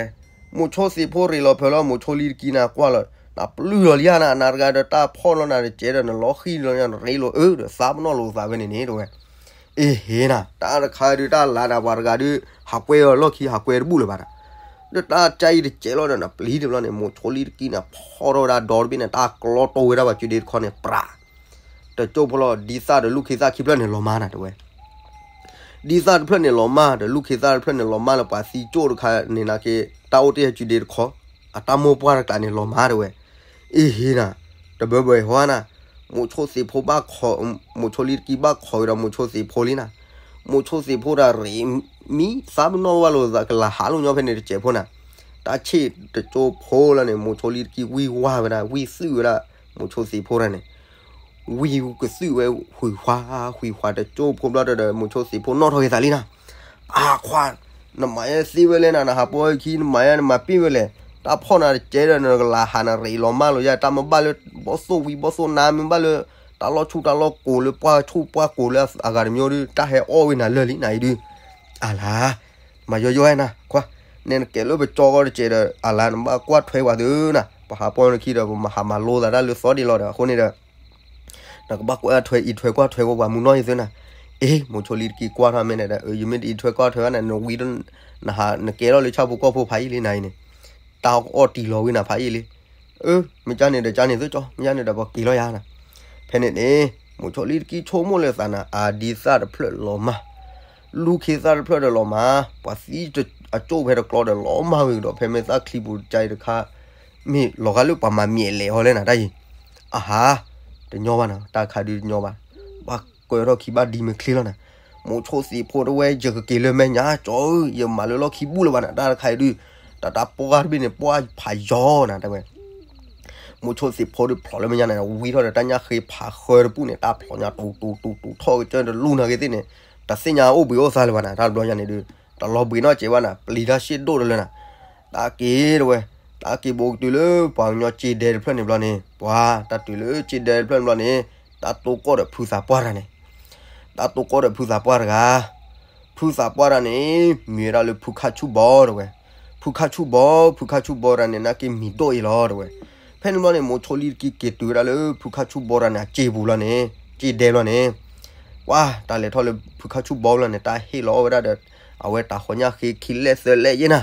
မိၤဆိသ့ၣ်ဖိရ့းလီၤဖၢလီၤ မိၤဆိလံတကံနၤကွၢ်လီၤ, နပျုၢ်လီၤလံဧါနၤ နၤတဂၤဒီးတၢ်ဖီၣ်လီၤနၤတကဲဒီး နလီၤဃံလီၤညါ နရ့းလိာ်အၢဒီးသးပနီၣ်လိာ်သးဝဲန့ၣ်န့ၣ်တဝဲ, အ့ဟ့နၤ တၢ်တခါဒုးတၢ်လါနၤ ပှၤတဂၤဒုး ဟးကွဲအီၤလီၢ်ခံ ဟးကွဲတဘူၣ်လၢၤဘၣ်နၤ, ဒီးတၢ်ကါအံၤတကဲလီၤဒီး နပျံၤတဘျီန့ၣ် မိၤဆိလံတကံန့ၣ် ဖီၣ်ထီၣ်ဝဲဒၣ်ဒီတဘ့ၣ်န့ၣ် တၢ်ကျီတိၢ်ဝဲဒၣ်ပှၤစုဒ့တခီန့ၣ် ပြး တကၠိဖိလီၤ ဒ်သၣ်ဒီးလူၢ်ခ့သၣ်ခံဖျၢၣ်န့ၣ်လီၤမၢ်နၤတဝဲ, ဒ်သၣ်တဖျၢၣ်န့ၣ်လီၤမၢ်ဒီး လူၢ်ခ့သၣ်တဖျၢၣ်န့ၣ်လီၤမၢ်လၢ ပှၤသံကၠိၣ်တခါန့ၣ်နာ်က့ တၢ်အိၣ်တ့ၢ်ဟဲစုဒ့တခီ, အတၢ်မိၢ်ပှၢ်တကျးန့ၣ်လီၤမၢ်တဝဲ, အ့ဟ့နၤ, တဘၢဘၢဟီနၤ, မိၤဆိသ့ၣ်ဖိဘၣ်ခိး, မိၤဆိလံတကံဘၣ်ခိးကဒီးမိၤဆိသ့ၣ်ဖိလံနၤ, မိၤဆိသ့ၣ်ဖိတၢ်ရ့းမံသးပနီၣ်ဝဲလိာ်သး ကလၤဟးလိာ်ညီဖဲန့ၣ်တစဲးဖိနၤ, တၢ်ဆ့ၣ်တကၠိဖိလီၤန့ၣ် မိၤဆိလံတကံဝံၢ်ဝါဝဲဒၣ် ဝံၢ်သုးဝဲဒၣ် မိၤဆိသ့ၣ်ဖိတၢ်န့ၣ် ဝံၢ်ကသုးဝဲ ဃုာ်ဃွါ ဃုာ်ဃွါတကၠိဖိဘျီဒီး မိၤဆိသ့ၣ်ဖိနီၣ်ထီၣ်က့ၤသးလံနၤ, အခွါ, နမၤယဲသ့ဝဲလဲၣ်နၤ နဟးပီၢ်ခံ နမၤယဲနမၤပ့ၢ်ဝဲလဲၣ်, တၢ်ဖီၣ်နၤတကဲဒီး နကလၤဟးနရ့းလီၤမၢ်လိာ်ယဲ တၢ်မ့ၢ်ဘၣ်လၢ ဘီၣ်သိၣ်ဝံဘီၣ်သိၣ်နါ မ့ၢ်ဘၣ်လၢ တၢ်လီၢ်ဆူၣ်တၢ်လီၢ်ကိးလၢပှၢ်ဆူၣ်ပှၢ်ကိးလၢအဂၤတမံၤဒုး တၢ်ဟဲအီၣ်ဝဲနၤလၢာ်လံနၤအံၤဒုး, အလါ မၤယီယီနၤ ခွါ, နဲနကဲလၢပကၠီဂီၢ်တစဲးဒီး အလါနဘၣ်ကွၢ်ထွဲပှၤသုနၤ ပဟးပီၢ်နခံဒီး ပမၤဟးမၤလိသးတၢ်လၢသီဒံးလီၤဒီး အဃိန့ၣ်ဒီး နကဘၣ်ကွၢ်ထွဲအံးထွဲကွၢ်ထွဲဝဲပှၤမုၢ်နီၢ်ယံၤသုနၤ, အ့ မိၤဆိလံတကံကွၢ်ထီၣ်မ့ၢ်န့ၣ်ဒီး ယမ့ၢ်တအံးထွဲကွၢ်ထွဲဘၣ်န့ၣ် နဝံ နကဲထီၣ်လၢဆၣ်ဖိကီၢ်ဖိဖးယံာ်လံနၤအံၤန့ၣ်, တၢ်အီၣ်တံၢ်လီၤဝံနၤဖးယံာ်လံ, အၢ မ့ၢ်ကၢန့ၣ်ဒီးကၢန့ၣ်သုကၠီ မ့ၢ်ကၢန့ၣ်ဒီးပက့ၤလီၤယၤနၤ, ဖဲန့ၣ်န့ၣ် မိၤဆိလံတကံဆိကမိၣ်လၢသးနၤ အဒံသၣ်တဖျၢၣ်လီၤမၢ် လူၢ်ခ့သၣ်တဖျၢၣ်ဒီးလီၤမၢ် ပှၤသံအကၠိၣ်ဖဲတကျီဒီးလီၤမၢ်ဝံၤဒီး ဖဲမဲာ်သၣ်ချံပူၤတကါအံၤတခါ မ့ၢ်လီၤဂာ်လၢပှၤမၤမံၤအလဲၤဟီလဲၣ်နၤတၢ်အံၤ, အဟါ, တညီဘၣ်နၤ တၢ်တခါဒုးတညီဘၣ်, ဘၣ်ကၢထီၣ်ခံဘၣ်ဒံမ့ၢ်ချ့လီၤနၤ, မိၤဆိသ့ၣ်ဖိတဝဲ ယကက့ၤလၢမဲာ်ညါကၠီဧၢ ယမၤလၢလီၢ်ခံဘူၣ်လၢၤဘၣ်နၤ တၢ်တခါအံၤဒုး, တၢ်တၢ်ပှၢ်တဘ့ၣ်န့ၣ် ပှၢ်ဖးယီၤနၤတဝဲ မိၤဆိသ့ၣ်ဖိဒုးဖျိးလၢမဲာ်ညါန့ၣ် ဝံထီၣ်ဒီးတၢ်ညၣ်ဃ့ဖးဃၢတပူၤန့ၣ် တၢ်ဖျိးညါတူတူတူတူထီၣ်ကစၢၢ်တလူၢ်နၤဂ့ၤသ့ၣ်န့ၣ်, တသ့ၣ်ညါအိၣ်ဘှံးအိၣ်သါလၢၤဘၣ်နၤ တၢ်တဘျီညါန့ၣ်ဒုး, တလီၤဘှံးနီၢ်စဲးဘၣ်နၤ ပျံၤတၢ်ရှ့ၣ်ဒိၣ်တလၢနၤ, တၢ်က့ၤတဝဲ, တၢ်က့ၤဘိးကတုၤလၢပှၤကညီကၠ့ဒဲတဖျၢၣ်န့ၣ်ဘျီန့ၣ်, ပှၤတၢ်တုၤလၢကၠ့ဒဲတဖျၢၣ်န့ၣ်ဘျီန့ၣ်, တၢ်တိကိၢ်ဒီးဖုသးပှၢ်တဂၤန့ၣ် တၢ်တိကိၢ်ဒီးဖုသးပှၢ်တဂၤ, ဖုသးပှၢ်တဂၤန့ၣ် မံၤဝဲဒၣ်လၢဖုခါဆူၣ်ဘီတဝဲ, ဖုခါဆူၣ်ဘီ, ဖုခါဆူၣ်ဘီတဂၤန့ၣ် နာ်က့မံၤဒိၣ်အံၤလီၤတဝဲ, ဖဲန့ၣ်ဘျီန့ၣ် မိၤဆိလံတကံက့ၤတုၤဝဲဒၣ်လၢဖုခါဆူၣ်ဘီတဂၤန့ၣ် အစ့ပူၤလီၤန့ၣ်, ကၠ့ဒဲလီၤန့ၣ်, ပှၤတၢ်လဲၤထီၣ်လၢဖုခါဆူၣ်ဘီလီၤန့ၣ် တၢ်ဟ့ၣ်လီၤအီၣ်ဝဲဒၣ်ဒီး အဝဲတၢ်ဃီညၣ်ဃ့ခံလဲၢ်သၢလဲၢ်ယဲနၤ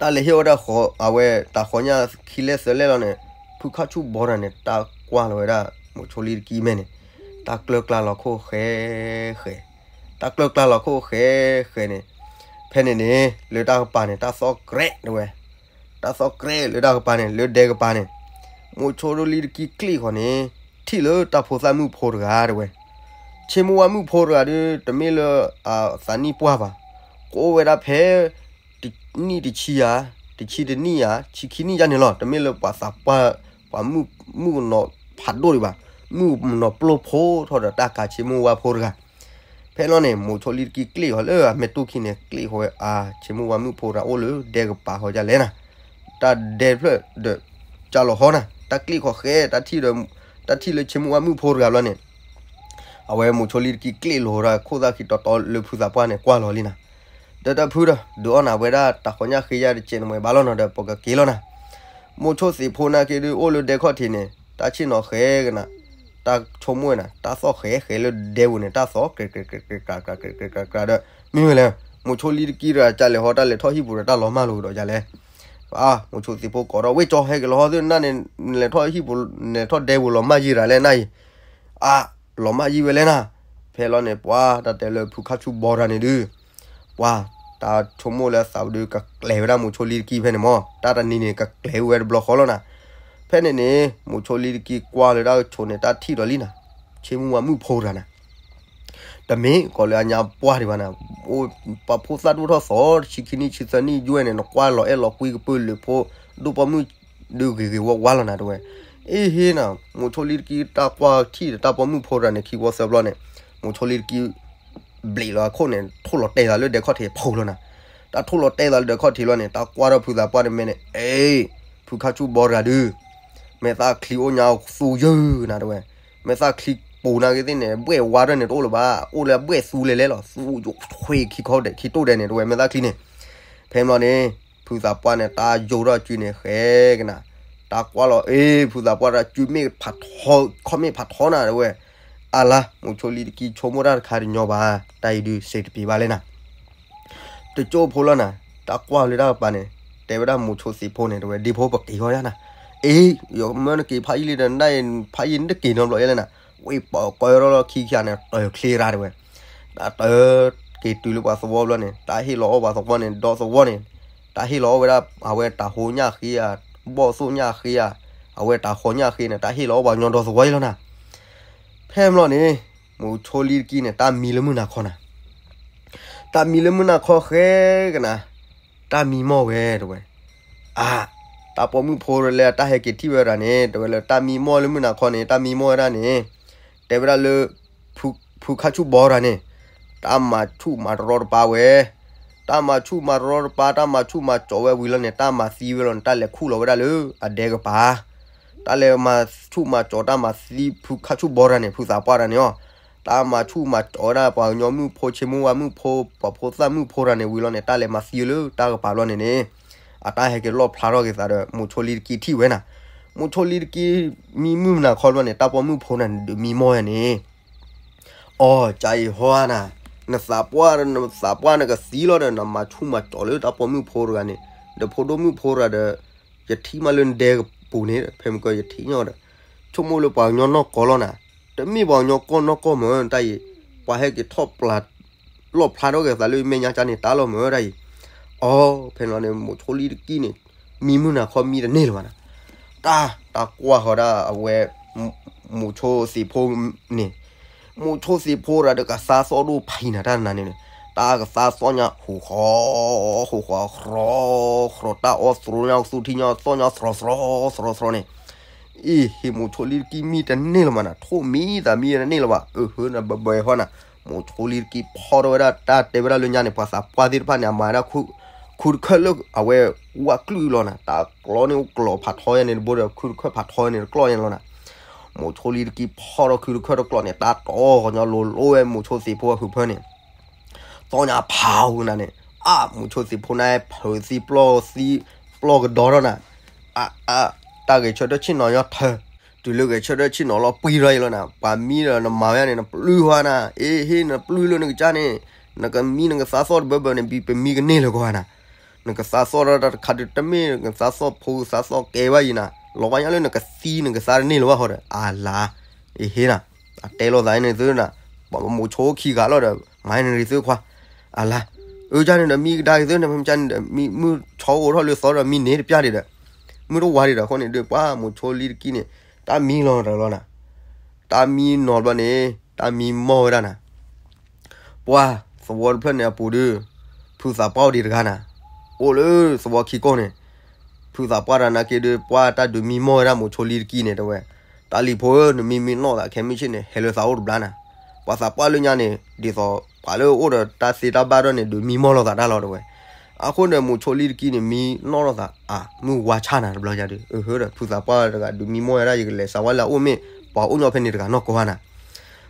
တၢ်လဲၤဟ့ၣ်ဝဲဒၣ် အဝဲတၢ်ဃီညၣ်ခံလဲၢ်သၢလဲၢ်လီၤန့ၣ်, ဖု ဖုခါဆူၣ်ဘီတဂၤန့ၣ် တၢ်ကွၢ်လီၤဝဲဒၣ် မိၤဆိလံတကံမဲာ်န့ၣ် တၢ်ကျၢၢ်ကျါလီၤခိၣ်ဃဲဃဲ, တၢ်ကျၢၢ်ကျါလီၤခိၣ်ဃဲဃဲန့ၣ်, ဖဲန့ၣ်န့ၣ် လၢတၢ်ကပၤန့ၣ် တၢ်သီၣ်ကြဲးတဝဲ, တၢ်သီၣ်ကြဲးလၢတၢ်ကပၤန့ၣ် လၢဒဲကပၤန့ၣ်, မိၤဆိလံတကံကျ့ၣ်ဃီန့ၣ် ထံၣ်လၢတၢ်ဖိသၣ်မုၣ်ဖိတဂၤတဝဲ, ဆ့မိၢ်ဝါမုၣ်ဖိတဂၤဒီး တမ့ၢ်လၢ အသးနံၣ်ပှၢ်ဘၣ်, ကအိၣ်ဝဲဒၣ်ဖဲ တနံၣ်တဆံယၤ, တဆံတနံၣ်ယၤ, ဆံခံနံၣ်ယၤန့ၣ်လီၤ. တမ့ၢ်လၢပှၤသးပှၢ်, ပှၤမုၣ်ကနီၤဖးဒိၣ်ဒံးဘၣ်, မုၣ်ကနီၤပျိၢ်ဖိထီၣ်ဒီးတၢ်ကးဆ့မိၢ်ဝါဖိတဂၤ. ဖဲလီၤန့ၣ် မိၤဆိလံတကံကျ့ၣ်ဃီလၢအမဲာ်တူၢ်ခံန့ၣ် ကျ့ၣ်ဃီဝဲအါ ဆ့မိၢ်ဝါမုၣ်ဖိတဂၤအိၣ်လၢဒဲကပၤဃီဒ်လဲၣ်နၤ, တၢ်ဒဲတဖျၢၣ်ဒီး ကၢ်လီၤဟီနၤ, တၢ်ကျ့ၣ်ဃီဃဲ တၢ်ထံၣ်ဒီး, တၢ်ထံၣ်လၢဆ့မိၢ်ဝါမုၣ်ဖိတဂၤဘျီန့ၣ် အဝဲမိၤဆိလံတကံကျ့ၣ်လီၤဒီး ခိၣ်သၣ်ခံတီတီလၢဖုသးပှၢ်န့ၣ်ကွၢ်လီၤလံနၤ, ဒီးတၢ်ဖုဒီး ဒုးအီၣ်နၤဝဲဒၣ်တၢ်ဃီညၣ်ဃ့ယါတကဲးန့ၣ်မ့ၢ်ဘၣ်လီၤနီၤဒီး ပကက့ၤလီၤနၤ. မိၤဆိသ့ၣ်ဖိနာ်က့ဒုးအိၣ်လၢဒဲခီၣ်ထံးန့ၣ် တၢ်ဆ့ၣ်နီၤဃဲကနၤ, တၢ်ဆိကမိၣ်ဝဲနၤ တၢ်သီၣ်ဃဲဃဲလၢဒဲပူၤန့ၣ် တၢ်သီၣ်ကြဲးကြဲးကြဲးကြဲးကြဲးကြဲးကြဲးကြဲးဒီး မ့ၢ်ဝဲလဲၣ်, မိၤဆိလံတကံတဂၤကလဲၤဟီတၢ်လဲၤထီၣ်ဟံၣ်ပူၤဒီးတၢ်လီၤမၢ်လိာ်ကဒီးယၤလဲၣ်. မိၤဆိသ့ၣ်ဖိကိးထီၣ် ဝ့ၢ်ကၠီ ဟဲက့ၤလီၤဟီသုနၢ်န့ၣ်, နလဲၤထီၣ်ဟံၣ်ပူၤ, နလဲၤထီၣ်ဒဲပူၤလီၤမၢ်ယံာ်ရၤလဲၣ်နၢ်အံၤ, အါ, လီၤမၢ်ယံာ်ဝဲလဲၣ်နၤ. ဖဲလီၤန့ၣ် ပှၤတၢ်တဲလၢဖုခါဆူၣ်ဘီတဂၤန့ၣ်ဒုး ပှၤတၢ်ဆိကမိၣ်လၢသးဝဲဒုး ကကျဲၤဝဲဒၣ်မိၤဆိလံတကံဖဲန့ၣ်မး, တၢ်တနံၤန့ၣ် ကကျဲၤဝဲတဘျီဃီလီၤနၤ. ဖဲန့ၣ်န့ၣ် မိၤဆိလံတကံကွၢ်လၢတၢ်ကဆိးန့ၣ် တၢ်ထံၣ်ဒီးလံနၤ, ဆ့မိၢ်ဝါမုၣ်ဖိတဂၤနၤ တမ့ၢ်ကီးလၢအညါပှၢ်ဒံးဘၣ်နၤ, အိၣ်ပှၤဖိသၣ်ဒိၣ်ထီၣ်သီ ဆံခံနံၣ်ဆံသၢနံၣ်ယွဲၢ်န့ၣ် နကွၢ်လီၤအဲၣ်လီၤကွံကပၢၢ်လၢဖိဒိၣ်ပိာ်မုၣ်ဒုးဂ့ၤဂ့ၤဝါဝါလီၤနၤတဝဲ. အ့ဟ့နၤ, မိၤဆိလံတကံတၢ်ကွၢ်ထံၣ်ဒီးတၢ်ပိာ်မုၣ်ဖိတဂၤန့ၣ် ခံဝီသၢဘျီန့ၣ်, မိၤဆိလံတကံ ဘျံးလီၤအခိၣ်န့ၣ် ထိၣ်လီၤတဲာ်သးလၢဒဲခီၣ်ထံးဖီလီၤနၤ. တၢ်ထိၣ်လီၤတဲာ်သးလၢဒဲခီၣ်ထံးလီၤန့ၣ် တၢ်ကွၢ်ထီၣ်ဖုသးပှၢ်န့ၣ်မဲာ်န့ၣ်, အ့, ဖုခါဆူၣ်ဘီတဂၤဒုး မဲာ်သၣ်ချံအိၣ်ညါသူယုၢ်နၤတဝဲ, မဲာ်သၣ်ချံပူၤနာ်က့သ့ၣ်န့ၣ် ဘှဲၣ်ဝါထီၣ်န့ၣ်တအိၣ်လၢၤဘၣ်, အိၣ်လၢအဘှဲၣ်သူလဲၤလဲၤလီၤ, သူယိာ်ထွဲခံခီဒဲး ခံတိၢ်ဒဲးန့ၣ်တဝဲ မဲာ်သၣ်ချံန့ၣ်. ဖဲမလီၤန့ၣ် ဖုသးပှၢ်န့ၣ် တၢ်ယိာ်ထီၣ်စုန့ၣ် ဃဲကနၤ, တၢ်ကွၢ်လီၤ အ့ ဖုသးပှၢ်တၢ်စုမ့ၢ်ဖးထီ ခီၣ်မ့ၢ်ဖးထီနၤတဝဲ. အလါ မိၤဆိလံတကံဆိကမိၣ်တၢ်တခါတညီဘၣ်, တၢ်အံၤဒုးစဲးတပ့ၤဘၣ်လဲၣ်နၤ. တကၠိဖိလီၤနၤ, တၢ်ကွၢ်လၢတၢ်ကပၤန့ၣ် တဲဝဲဒၣ်မိၤဆိသ့ၣ်ဖိန့ၣ်တဝဲ ဒ့ဖိပက့ၤဃီယါနၤ. အ့, ယမၢနက့ၤဖးယံာ်လံဒီး နဒၣ်အံၤဖးယံာ်နတက့ၤနီတဘျီယဲလဲၣ်နၤ. ဝံၤပှၤကီရီလီၤခံခံဂၤန့ၣ် တၢၢ်ချ့ရၤတဝဲ. တၢ်တၢၢ်က့ၤတုၤလၢပှၤသဝီဘျီန့ၣ် တၢ်ဟ့ၣ်လီၤအီၣ်ပှၤသဝီန့ၣ် ဒီသဝီန့ၣ် တၢ်ဟ့ၣ်လီၤအီၣ်ဝဲဒၣ် အဝဲတၢ်ဟိညၣ်ဃ့ဧါ, ဘီၣ်သိၣ်ညၣ်ဃ့ဧါ, အဝဲတၢ်ဃီညၣ်ဃ့န့ၣ် တၢ်ဟ့ၣ်လီၤအီၣ်ပှၤကညီဒီသဝီအံၤလီၤနၤ. ဖဲမလီၤန့ၣ် မိၤဆိလံတကံန့ၣ် တၢ်မံလၢမုၢ်နၤခီနၤ. တၢ်မံလၢမုၢ်နၤခီဃဲကနၤ, တၢ်မံမီၢ်ဝဲတဝဲ. အါ, တၢ်ပိာ်မုၣ်ဖိလၢအတၢ်ဟဲက့ၤထံၣ်ဝဲဒၣ်န့ၣ် တဝဲလၢတၢ်မံမီၢ်လၢမုၢ်နၤခီန့ၣ် တၢ်မံမီၢ်ဝဲဒၣ်န့ၣ် တဲဝဲဒၣ်လၢ ဖု, ဖုခါဆူၣ်ဘီတဂၤန့ၣ် တၢ်မၤဆူၣ်မၤတရီတပါဝဲ, တၢ်မၤဆူၣ်မၤတရီတပါ တၢ်မၤဆူၣ်မၤကၠီဝဲဝံၤလီၤန့ၣ် တၢ်မၤသံဝဲလီၤန့ၣ် တၢ်လဲၤခူၣ်လီၤဝဲဒၣ်လၢအဒဲကပၤ တၢ်လဲၤမၤဆူၣ်မၤကၠီ တၢ်မၤသံဖုခါဆူၣ်ဘီတဂၤန့ၣ် ဖုသးပှၢ်တဂၤန့ၣ်အီၤ, တၢ်မၤဆူၣ်မၤကၠီဝဲဒၣ်ပှၤကညီမုၣ်ဖိ ဆ့မိၢ်ဝါမုၣ်ဖိ ပှၤဖိသၣ်မုၣ်ဖိတဂၤန့ၣ်ဝံၤလီၤန့ၣ် တၢ်လဲၤမၤသံလၢတၢ်ကပၤဘျီန့ၣ်န့ၣ် အတၢ်ဟဲက့ၤလီၣ်ဖျါထီၣ်က့ၤသးဒီး မိၤဆိလံတကံထံၣ်ဝဲနၤ. မိၤဆိလံတကံမံမုၢ်နၤခီဘျီန့ၣ် တၢ်ပိာ်မုၣ်ဖိန့ၣ်ဒုးမံမီၢ်ဝဲန့ၣ် အီ ကၢ်အံၤဟီနၤ, နသးပှၢ်, နသးပှၢ်နကသံလီၤဒီး နမၤဆူၣ်မၤကၠီလၢတၢ်ပိာ်မုၣ်ဖိတဂၤန့ၣ်, ဒီးဖိဒိၣ်မုၣ်ဖိတဂၤဒီး ယထံၣ်မးလၢနဒဲကပူၤန့ၣ် ဖဲမုၢ်ကီၢ်ယထံၣ်ညီဒီး ဆိကမိၣ်လၢပှၤကညီနီၢ်ကီၢ်လီၤနၤ, တမ့ၢ်ပှၤကညီကီၢ်နီၢ်ကီၢ်မၢ် တၢ်အံၤ, ပှၤဟဲက့ၤထီၣ်ပျၢ် လီၣ်ဖျါထီၣ်က့ၤသးလၢမဲာ်ညါကၢ်န့ၣ် တၢ်လီၤမၢ်တၢ်အံၤ, အီ ဖဲန့ၣ်လီၤန့ၣ် မိၤဆိလံတကံန့ၣ် မံမုၢ်နၤခီမံတန့ၢ်လၢၤဘၣ်နၤ, တၢ်, တၢ်ကွၢ်ဃီၤဒၣ်အဝဲ မိၤဆိသ့ၣ်ဖိန့ၣ်, မိၤဆိသ့ၣ်ဖိတဂၤဒီးကသါသီၣ်ဒိၣ်ဖးယံၤနၤ တၢ်နၤန့ၣ်န့ၣ်, တၢ်ကသါသီၣ်ညါ ဟူးဃီ, ဟူးဃီ ဃြီ, ဃြီ တၢ်အီၣ်သရိညါ သူထံညါ သီၣ်ညါ သြီသြီ သြီသြီန့ၣ်, အ့ၣ် ဟ့ၣ်မိၤဆိလံတကံမံတန့ၢ်လၢၤဘၣ်နၤ, ထိၣ်မံသးမံတန့ၢ်လၢၤဘၣ်, အၢ ဟၢနဘၣ်ဘၣ်ဟီနၤ, မိၤဆိလံတကံဖီၣ်ထီၣ်ဝဲဒၣ် တၢ်တဲဝဲဒၣ်လၢညါန့ၣ် ပှၤသးပှၢ်သ့ၣ်တဖၣ်န့ၣ် အမၤဝဲဒၣ် ခုတခၢၣ်လၢအဝဲ ဝၣ်ကျုၢ်လီၤနၤ, တၢ်ကျီန့ၣ်အိၣ်ကျီဖးထီယါန့ၣ်တဘိဒီး ခုတခၢၣ်ဖးထီယါန့ၣ်တကျီယါန့ၣ်လီၤနၤ, မိၤဆိလံတကံဖီၣ်ထီၣ်ခုတခၢၣ်တကျီန့ၣ် တၢ်တီၢ်ကညီလိၤလိၤဝဲမိၤဆိသ့ၣ်ဖိအဟုးဖၢန့ၣ် သီၣ်ညါဖးဝဲနၤန့ၣ်, အါ မိၤဆိသ့ၣ်ဖိန့ၣ် ဖုးသံပျီၢ်သံ ပျီၢ်ကဒီထီၣ်နၤ, အါ အါ တၢ်ဂဲၤဆၢထၢၣ်ဆ့ၣ်နီၤညီထၢ, တုၤလၢဂဲၤဆၢထၢၣ်ဆ့ၣ်နီၤလီၤပှံၤထီၣ်အံၤလီၤနၤ, ပှၤမံဒီးနမၤဝဲန့ၣ် နပျုၢ်ဟီနၤ, အ့ၣ် ဟ့ၣ် နပျုၢ်လၢနကစၢ်န့ၣ်, နကမံနကသါသီၣ်တဘၢဘၢန့ၣ် ပမံကန့ၢ်လၢၤကီးနၤ, နကသါသီၣ်တၢ်တခါဒုးတမ့ၢ် နကသါသီၣ်ဖိကသါသီၣ်ကဲဘၣ်ယံၤနၤ လီၤဝါညါလၢနကသံနကသါတန့ၢ်လၢၤဘၣ်ဃီဒီး အလၤ, အဟ့နၤ, အတဲလိာ်သးန့ၣ်သုနၤ, မိၤဆိခံဂၤလီၤဒီး မၤနရံသုခွါ, အလၤ, အၢကန့ၣ်ဒီးမံကဒါက့ၤသုန့ၣ် မ့ၢ်ကန့ၣ်ဒီး မုၢ်ဆီအိၣ်ထီၣ်လၢသီဒီးမံန့ၢ်တပျၢ်ဒံးဒီး, မုၢ်တဝါဒံးဒီး အဃိန့ၣ်ဒီး ပှၤမိၤဆိလံတကံန့ၣ် တၢ်မံလီၤတၢ်လီၤနၤ, တၢ်မံနီၤဘျီန့ၣ် တၢ်မံမီၢ်ဝဲဒၣ်နၤ ပှၤသဝီတဖျၢၣ်န့ၣ်အပူၤဒီး ဖုသးပှၢ်အိၣ်ဒံးတဂၤနၤ, အိၣ်လၢသဝီခံကိၢ်န့ၣ်, ဖုသးပှၢ်တၢ်နာ်က့ဒီး ပှၤတၢ်ဒုးမံမီၢ်ဝဲဒၣ်မိၤဆိလံတကံန့ၣ်တဲဝဲ, တၢ်လံၤဖိဧၢ နမံမံနီၢ်သးခဲမုၢ်ဆ့ၣ်န့ၣ် ဟဲလၢသးအိၣ်တဘျါနၤ, ပှၤသးပှၢ်လၢညါန့ၣ် ဒ်သိးပှၤလၢအိၣ်ဒီးတၢ်သ့တၢ်ဘၣ်ဒီးန့ၣ် ဒုးမံမီၢ်လိာ်သးတၢ်လီၤတဲဝဲ, အဃိန့ၣ်မိၤဆိလံတကံန့ၣ် မံနီၢ်လိာ်သးအါ မုၢ်ဝါဆၣ်နၤတဘျီညါဒီး အဟၢဒီး ဖုသးပှၢ်တဂၤဒုးမံမီၢ်ဝဲဒၣ် ယကလဲၤစးဝဲလၢအအိၣ်မ့ၢ် ပှၤအိၣ်ညီဖဲန့ၣ်တဂၤနီၢ်ကီၢ်နၤ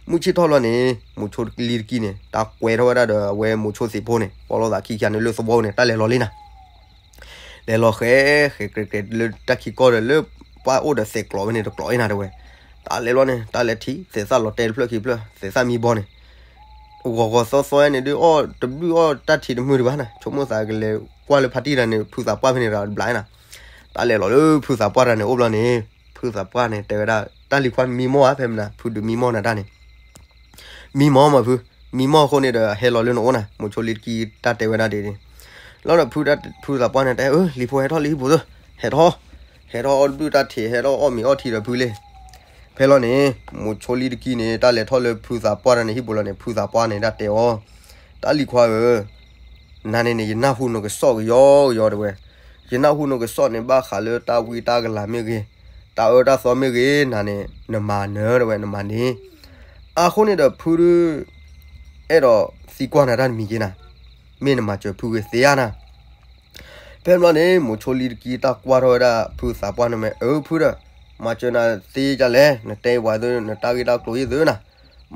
မုၢ်ဆ့ၣ်ထီၣ်လီၤန့ၣ် မိၤဆိလံတကံန့ၣ် တၢ်ကွဲထီၣ်ဝဲဒၣ်ဒီးအဝဲမိၤဆိသ့ၣ်ဖိန့ၣ် ပီလိာ်သးခံခံန့ၣ်လၢသဝီန့ၣ် တၢ်လဲၤလီၤလံနၤ, လဲၤလီၤဃဲ ဃဲကြဲးကြဲးလၢတၢ်ခံကီၢ်ဒီးလၢ ပှၤအိၣ်ဒီးသဲးကျိးဝဲန့ၣ်တကျိးအံၤနၤတဲဝဲ, တၢ်လဲၤလီၤန့ၣ် တၢ်လဲၤထံၣ် သဲးသၣ်လီၤတဲာ်တဖျၢၣ်ခံဖျၢၣ် သဲးသၣ်မံဘီန့ၣ် ဂီၤဂီၤသီသီန့ၣ်ဒီး အီၣ်တဘျုးအီၣ်တၢ်ထံးတမုာ်ဒံးဘၣ်နၤ, ဆိကမိၣ်သးကလဲၤကွၢ်လၢဖါတံၢ်တၢ်န့ၣ် ဖုသးပှၢ်ဖဲန့ၣ်တဂၤတဘျါနၤ, တၢ်လဲၤလီၤလၢဖုသးပှၢ်တၢ်န့ၣ်အိၣ်ဘျီန့ၣ် ဖုသးပှၢ်န့ၣ် တဲဝဲဒၣ် တၢ်လံၤခွါမံမီၢ်ဧါ ဖဲမနၤ ဖုဒုးမံမီၢ်နၤတၢ်န့ၣ် မံမီၢ်မးဖု, မံမီၢ်အဃိန့ၣ်ဒီး ဟဲလီၤလၢနအိၣ်နၤ, မိၤဆိလံတကံတၢ်တဲဝဲဒၣ်ဒ်န့ၣ်, လီၤဒီးဖုသးပှၢ်န့ၣ်တဲ အၢ လံၤဖိဟဲထီၣ်လံဟံၣ်ပူၤသု, ဟဲထီၣ်, ဟဲထီၣ်အီၣ်တဘျုးတၢ်ထံး ဟဲထီၣ်အီၣ်မ့ၤအီထံဒီးဖုလံ, ဖဲလီၤန့ၣ် မိၤဆိလံတကံန့ၣ် တၢ်လဲၤထီၣ်လၢဖုသးပှၢ်တၢ်န့ၣ်ဟံၣ်ပူၤလီၤန့ၣ် ဖုသးပှၢ်န့ၣ်တၢ်တဲအီၤ, တၢ်လံၤခွါဧၢ, နၤန့ၣ်န့ၣ် ယနၢ်ဟူနကစီၣ်ကယီကယီတဲဝဲ, ယနၢ်ဟူနကစီၣ်န့ၣ် ဘၣ်ဃးလၢတၢ်ဝံတၢ်ကလၤမ့ၢ်ဂ့ၤ, တၢ်အၢတၢ်သီမ့ၢ်ဂ့ၤ နၤန့ၣ် နမၤနၢၤတဲဝဲ နမၤန့ၢ် အဃိန့ၣ်ဒီးဖုဒုး အဲၣ်ဒိးသံကွၢ်နၤတၢ်တမံၤက့နၤ, မ့ၢ်နမၤစၢၤဖုဂ့ၤသ့ဧါနၤ, ဖဲဘျီန့ၣ် မိၤဆိလံတကံတၢ်ကွၢ်ထီၣ်ဝဲဒၣ်ဖုသးပှၢ်န့ၣ်မ့ၢ် အၢဖုဒီး မၤစၢၤနၤသ့ဒ်လဲၣ်, နတဲပှၤသု နတၢ်ဂ့ၢ်တၢ်ကျိၤယဲၢ်သုနၤ,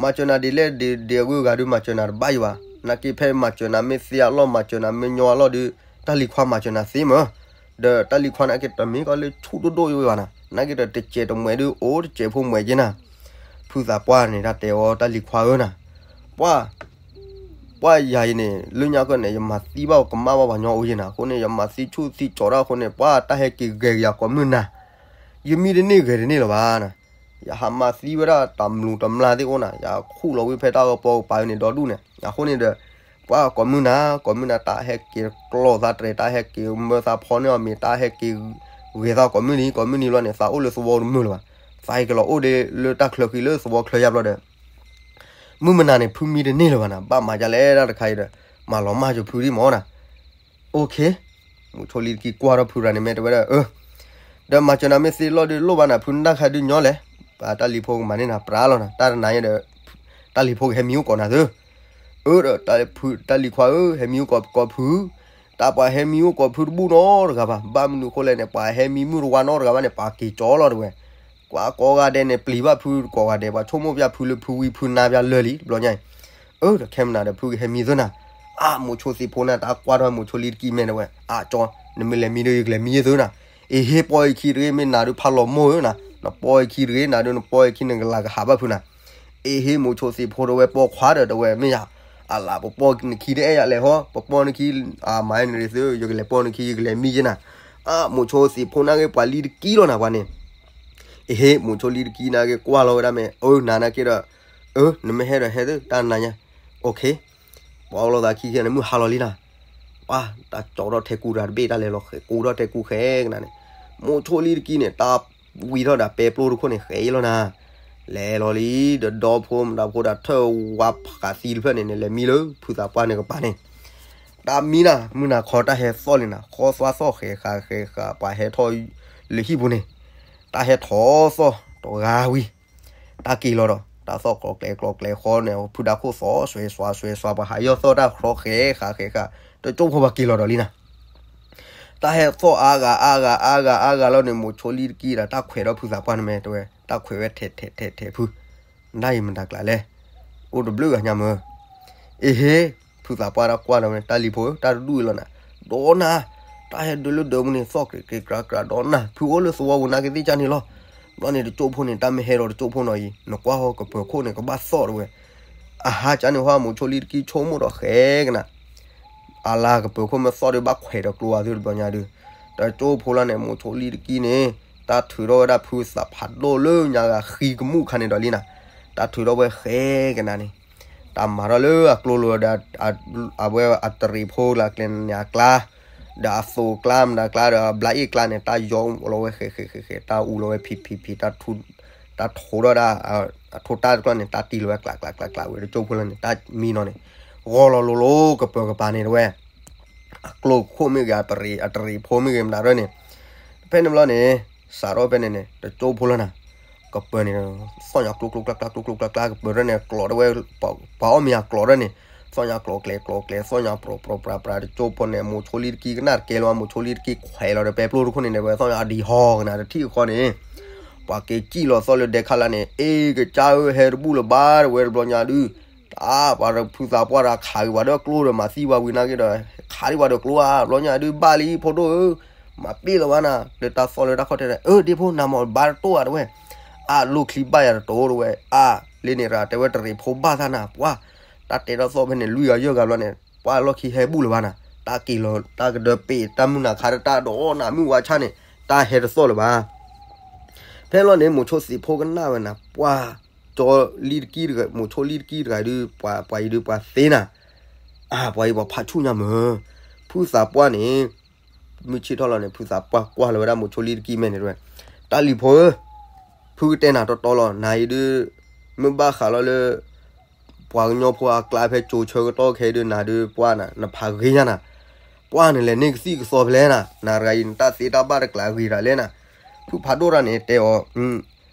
မၤစၢၤနၤဒ်လဲၣ်ဒ်အဂုၤအဂၤဒုး မၤစၢၤနၤတဘၣ်ယံၤဘၣ်, နာ်က့ဖဲမၤစၢၤနၤမ့ၢ်သ့အလီၢ် မၤစၢၤနၤမ့ၢ်ညီအလီၢ်ဒုး တၢ်လံၤခွါမၤစၢၤနၤသ့မ့ၢ်, ဒီးတၢ်လံၤခွါနာ်က့တမ့ၢ်ကီလၢဆူၣ်ဒိၣ်ဒိၣ်ယံၤဘၣ်နၤ, နာ်က့ဒီးတစဲးတမှဲးဒုးအိၣ်တစဲးဖိမှဲးက့နၤ, ဖုသးပှၢ်န့ၣ်တၢ်တဲအီၤ တၢ်လံၤခွါဧၢနၤ, ပှၤ ပှၤယၤအံၤန့ၣ် လၢညါကီၢ်န့ၣ် ယမၤသံဘၣ်ကမၣ်ဘၣ်ပှၤညီအိၣ်ယဲနၤ, အဃိန့ၣ် ယမၤသံဆူၣ်သံကၠီၤတၢ်အဃိန့ၣ် ပှၤတၢ်ဟဲက့ၤဂဲၤကယၤကိးမုၢ်နၤ, ယမံတန့ၢ်ဂဲၤတန့ၢ်လၢၤဘၣ်နၤ, ယဟးမၤသံဝဲဒၣ်တမျူးတမျၢ်သ့ၣ်အိၣ်နၤ, ယဃူၣ်လီၤဝံဖဲတၢ်ဂီၤပီကပၤန့ၣ်ဒီဒူၣ်န့ၣ်, အဃိန့ၣ်ဒီး ပှၤကိးမုၢ်နၤ ကိးမုၢ်နၤ တၢ်ဟဲက့ၤကျီၢ်သးတြဲၤ တၢ်ဟဲက့ၤမၢသးဖီန့ၢ်အီၤမ့ၤ တၢ်ဟဲက့ၤဂဲၤသးကိးမုၢ်နံၤ ကိးမုၢ်နံၤလီၤန့ၣ် သးအိၣ်လၢသဝီတမုာ်လၢၤဘၣ်, သးဟဲက့ၤလီၤအိၣ်ဒ်လၢတၢ်ချၢဃံလၢသဝီချၢယါဘျီဒီး မုၢ်မနၤန့ၣ် ဖုမံတန့ၢ်လၢၤဘၣ်နၤ, ဘၣ်မၤဒ်လဲၣ်တၢ်တခါအံၤဒီး မၤလီၤမၢ်ကၠီၤဖုဒံးမ့ၢ်နၤ, အိၣ်ခ့, မိၤဆိလံတကံကွၢ်ထီၣ်ဖုရၤန့ၣ်မ့ၢ်တဲဝဲဒၣ် အၢ, ဒီးမၤစၢၤနၤမ့ၢ်သ့လီၢ်ဒုးလိၣ်ဘၣ်နၤ ဖုနတၢ်ခါဒုးညီလဲၣ်, ပှၤတၢ်လံၤဖိကမၤန့ၢ်နၤပြးလီၤနၤ, တၢ်တနၤညါဒီး တၢ်လံၤဖိကဟဲမံအိၣ်ကိးနၤသု, အၢ ဒီး တၢ်လံၤခွါဧၢ ဟဲမံအိၣ်ကိးဖု, တၢ်ပှၤဟဲမံအိၣ်ကိးဖုတဘူၣ်နီတဂၤဘၣ်, ဘၣ်မနုၤအဃိလဲၣ်န့ၣ် ပှၤဟဲမံမုၢ်တဝါနီတဂၤဘၣ်န့ၣ် ပှၤက့ၤကၠီလီၤတဲဝဲ, ပှၤကိးဂၤဒဲးန့ၣ် ပျံၤဘၣ်ဖုကိးဂၤဒဲး ပှၤဆိကမိၣ်ပျၢ်ဖုလၢဖုဝံဖုနါပျၢ်လၢာ်လံ တဘျီညါအံၤ, အၢ ဒီးခဲမနၤဒီးဖုကဟဲမံသုနၤ, အါ မိၤဆိသ့ၣ်ဖိန့ၣ် တၢ်ကွၢ်ထီၣ်မိၤဆိလံတကံမဲာ်တဲဝဲ အါကၠီ, နမ့ၢ်လဲၤမံဒီးယကလဲၤမံယဲၢ်သုနၤ, အ့ဟ့ ပီၢ်အခံတဂ့ၤ မ့ၢ်နၤဒုးဖးလီၤမိၢ်ဧၢနၤ, နပီၢ်အခံတဂ့ၤ နၤဒုးနပီၢ်အခံနကလၤကဟးဘၣ်ဖုနၤ, အ့ဟ့ မိၤဆိသ့ၣ်ဖိတဲဝဲ ပိာ်ခွါဒီးတဲဝဲ မ့ၢ်ယၤ, အလၤ ပပီၢ်နခံတအဲၣ်ယၤလဲၣ်ဟီ, ပပီၢ်နခံ အမၤနရံသု ယကလဲၤပီၢ်နခံ ယကလဲၤမံယဲၢ်နၤ, အါ မိၤဆိသ့ၣ်ဖိန့ၣ်က့ၤ ပှၤလံတကံလီၤနၤပှၤန့ၣ်, အ့ဟ့ မိၤဆိလံတကံန့ၣ်က့ၤ ကွၢ်လီၤဝဲဒၣ်မ့ၢ် အၢ နၤန့ၣ်က့ၤဒီး, အၢ နမ့ၢ်ဟဲဒီးဟဲသု တၢ်နၤညါ, အိၣ်ခ့, ပှၤအိၣ်လီၤသးခံခံန့ၣ် မုၢ်ဟါလီၤလံနၤ, ပှၤ တၢ်ကၠီထီၣ်ထဲကူတၢ်တဘ့ၣ် တၢ်လဲၤလီၤဃဲၤကူထီၣ်ထဲကူဃဲၤကနၤန့ၣ်, မိၤဆိလံတကံန့ၣ် တၢ်ဝံထီၣ်ဒီးပဲပျိတခိၣ်န့ၣ် ဃဲၤအံၤလီၤနၤ, လဲၤလီၤလံ, ဒီးဒီဖိမတၤဖိဒီးထၢၣ်ဝါဖးသံတဖျၢၣ်န့ၣ်န့ၣ် လဲၤမံလၢဖုသးပှၢ်န့ၣ်ကပၤန့ၣ်, တၢ်မံနၤ မုၢ်နၤခီတၢ်ဟဲသီၣ်လံနၤ ဃီသွါသီၣ်ဃဲၤဃာ်ဃဲၤဃာ် ပှၤဟဲထီၣ်လၢဟံၣ်ပူၤန့ၣ်, တၢ်ဟဲထီၣ်သီၣ်တဂၤဝံၤ တၢ်က့ၤလီၤဒီး တၢ်သီၣ်ကျီၤကျဲကျီၤကျဲဃီန့ၣ် ဖုဒါခိၣ်သီၣ်စွဲစွါစွဲစွါ ပှၤဟးယီၢ်သီၣ်တၢ်ဃီဃဲၤဃာ်ဃဲၤဃာ် တကၠိဖိပှၤက့ၤလီၤဒီးလံနၤ, တၢ်ဟဲသီၣ်အါဂၤအါဂၤအါဂၤအါဂၤလီၤန့ၣ် မိၤဆိလံတကံဒီး တၢ်ခွဲးဒီးဖုသးပှၢ်န့ၣ်မ့ၢ်တဲဝဲ တၢ်ခွဲးဝဲထဲးထဲးထဲးထဲးဖု, နဒၣ်အံၤမတၤကျါလဲၣ်, အိၣ်တဘျုးဂၤညါမၢ်, အ့ဟ့, ဖုသးပှၢ်တၢ်ကွၢ်လီၤဝဲ တၢ်လံၤဖိဧၢ တၢ်တဒူၣ်အံၤလီၤနၤ, ဒီးနၤ, တၢ်ဟဲဒုးလၢဒၢးပူၤန့ၣ် သီၣ်ကြးကြးကြးဒီးနၤ ဖုအိၣ်လၢသဝီပူၤနာ်က့သ့ၣ်ကၢ်န့ၣ်လီၤ, ဘျီန့ၣ်တကၠိဖိန့ၣ် တၢ်မ့ၢ်ဟဲဒီးတကၠိဖိနီၤအံၤ နကွၢ်ဟီၣ်ကပၢၤခိၣ်န့ၣ် ကဘၣ်သီၣ်တဲဝဲ, အဟါကၢ်န့ၣ်ဟီၣ် မိၤဆိလံတကံဆိကမိၣ်ဒီးဃဲၤကနၤ အလါကပၢၤခိၣ်မ့ၢ်သီၣ်ဒီးဘၣ်ခွဲးဒီးကျိဝဲသုတဘျီညါဒုး, တကၠိဖိလီၤန့ၣ် မိၤဆိလံတကံန့ၣ်, တၢ်ထုးထီၣ်ဝဲဒၣ်ဖုသးဖးဒိၣ်လၢညါဂၤဃံကမူၣ်ခါန့ၣ်ဒီးလံနၤ, တၢ်ထုးထီၣ်ဝဲဃဲကနၤန့ၣ်, တၢ်မၤထီၣ်လၢအကျိလိၤဒီး အဝဲအတရံးဖိလၢကျဲန့ၣ်အကျါ, ဒီးအသိးကျါမတၤကျါဒီးအဘျါအ့ၣ်ကျါန့ၣ် တၢ်ယီအူလီၤဝဲဃဲဃဲဃဲဃဲ, တၢ်အူလီၤဝဲဖံးဖံးဖံး, တၢ်ထူ, တၢ်ထိးထီၣ်ဒၣ် အထိးတၢ်တကျီန့ၣ် တၢ်တံၢ်လီၤဝဲကျးကျးကျးကျးဝဲတကၠိဖိလၢန့ၣ် တၢ်မံနီၤန့ၣ်, ဂီၤလီၤလိၤလိၤကပၢၤကပၤန့ၣ်တဝဲ အကျိခိၣ်မ့ၢ်ဂ့ၤ အတရံးဖိမ့ၢ်ဂ့ၤ မတၤရဲၣ်န့ၣ်, ဖဲန့ၣ်ဘျီန့ၣ် စးထီၣ်ဖဲန့ၣ်န့ၣ် တကၠိဖိလၢနၤ, ကပၢၤန့ၣ်, သီၣ်ညါကျိကျိကျါကျါ ကျိကျိကျါကျါ ကပၢၤရဲၣ်န့ၣ် ကျိးတဝဲ, ပှၤအီၣ်မ့ၤအကျိးရဲၣ်န့ၣ်, သီၣ်ညါကျိးကျဲကျိးကျဲ သီၣ်ညါပြီပြီပြီပြီ တကၠိဖိန့ၣ် မိၤဆိလံတကံကနၣ်တကဲလၢၤဘၣ် မိၤဆိလံတကံခွဲးလီၤဒီးပဲပျိတခိၣ်န့ၣ် တဝဲသီၣ်ညါအဒံးဟီၣ်ကနၤတထံၣ်ဃီန့ၣ် ပှၤက့ၤစံၣ်လီၤသီၣ်လၢဒဲခါလၢ်န့ၣ် အ့ ကစၢ်ဧၢ ဟဲတဘူၣ်လၢၤဘၣ် တဝဲတဘျီညါဒုး, တၢ်ပှၤဖုသးပှၢ်ဒီးခးဂ့ၤပှၤဒီးကျိဒီးမၤသံပှၤဝံၤနာ်က့ဒီး ခးဒံးပှၤဒီးကျိဧါ တဘျီညါဒုးဘၣ်လံဖိဒိၣ်ဧၢ, မၤပ့ၢ်လီၤဘၣ်နၤ လၢတၢ်သီၣ်လၢတၢ်ခီၣ်ထံးန့ၣ် အၢ ဒ့ဖိနၤမ့ၢ်ဘါတတိၢ်ဧါ တဝဲ, အါ လၢန့ၣ်ရၣ် တဲဝဲတရံးဖိဘၣ်သးနၤ ပှၤ, တၢ်တဲထီၣ်သီၣ်ဖဲန့ၣ် လွံၢ်ဂၤယဲၢ်ဂၤဘျီန့ၣ် ပှၤလီၢ်ခံဟဲဘူၣ်လၢၤဘၣ်နၤ တၢ်က့ၤလီၤ တၢ်ကဒၢပ့း တၢ်မုၢ်နၤခါတၢ်ဒီးနၤမုၢ်ဝါဆါန့ၣ် တၢ်ဟဲတသီၣ်လၢၤဘၣ်. ဖဲလီၤန့ၣ် မိၤဆိသံးဖိကနၣ်ဝဲနၤ ပှၤ ကၠီလံတကံတဂၤ မိၤဆိလံတကံတဂၤဒုး ပှၤ ပှၤအံၤဒုးပှၤသ့နၤ, အါ ပှၤအံၤပှၤဖးဆူၣ်ညါမၢ်, ဖုသးပှၢ်န့ၣ် မုၢ်ဆ့ၣ်ထီၣ်လီၤန့ၣ် ဖုသးပှၢ်ကွၢ်လီၤဝဲဒၣ်မိၤဆိလံတကံမဲာ်န့ၣ်တဝဲ, တၢ်လံၤဖိဧၢ, ဖုကတဲနၤတီတီလီၤ နၤအံၤဒုး မ့ၢ်ဘၣ်ဃးလီၤလၢ ပှၤကညီဖိအကျါဖဲကၠိဆၢကတီၢ်ခဲအံၤဒုး နၤဒုးပှၢ်နၤ နဖးဂ့ၤညါနၤ, ပှၢ်နလဲၤန့ၢ်ကသံၣ်ကသီဖဲလဲၣ်နၤ, နၤတဂၤအံၤ နတၢ်သ့တၢ်ဘၣ်တကျးဂ့ၤတၢ်လဲၣ်နၤ, ဖုဖးဒိၣ်တၢ်န့ၣ် တဲအီၤ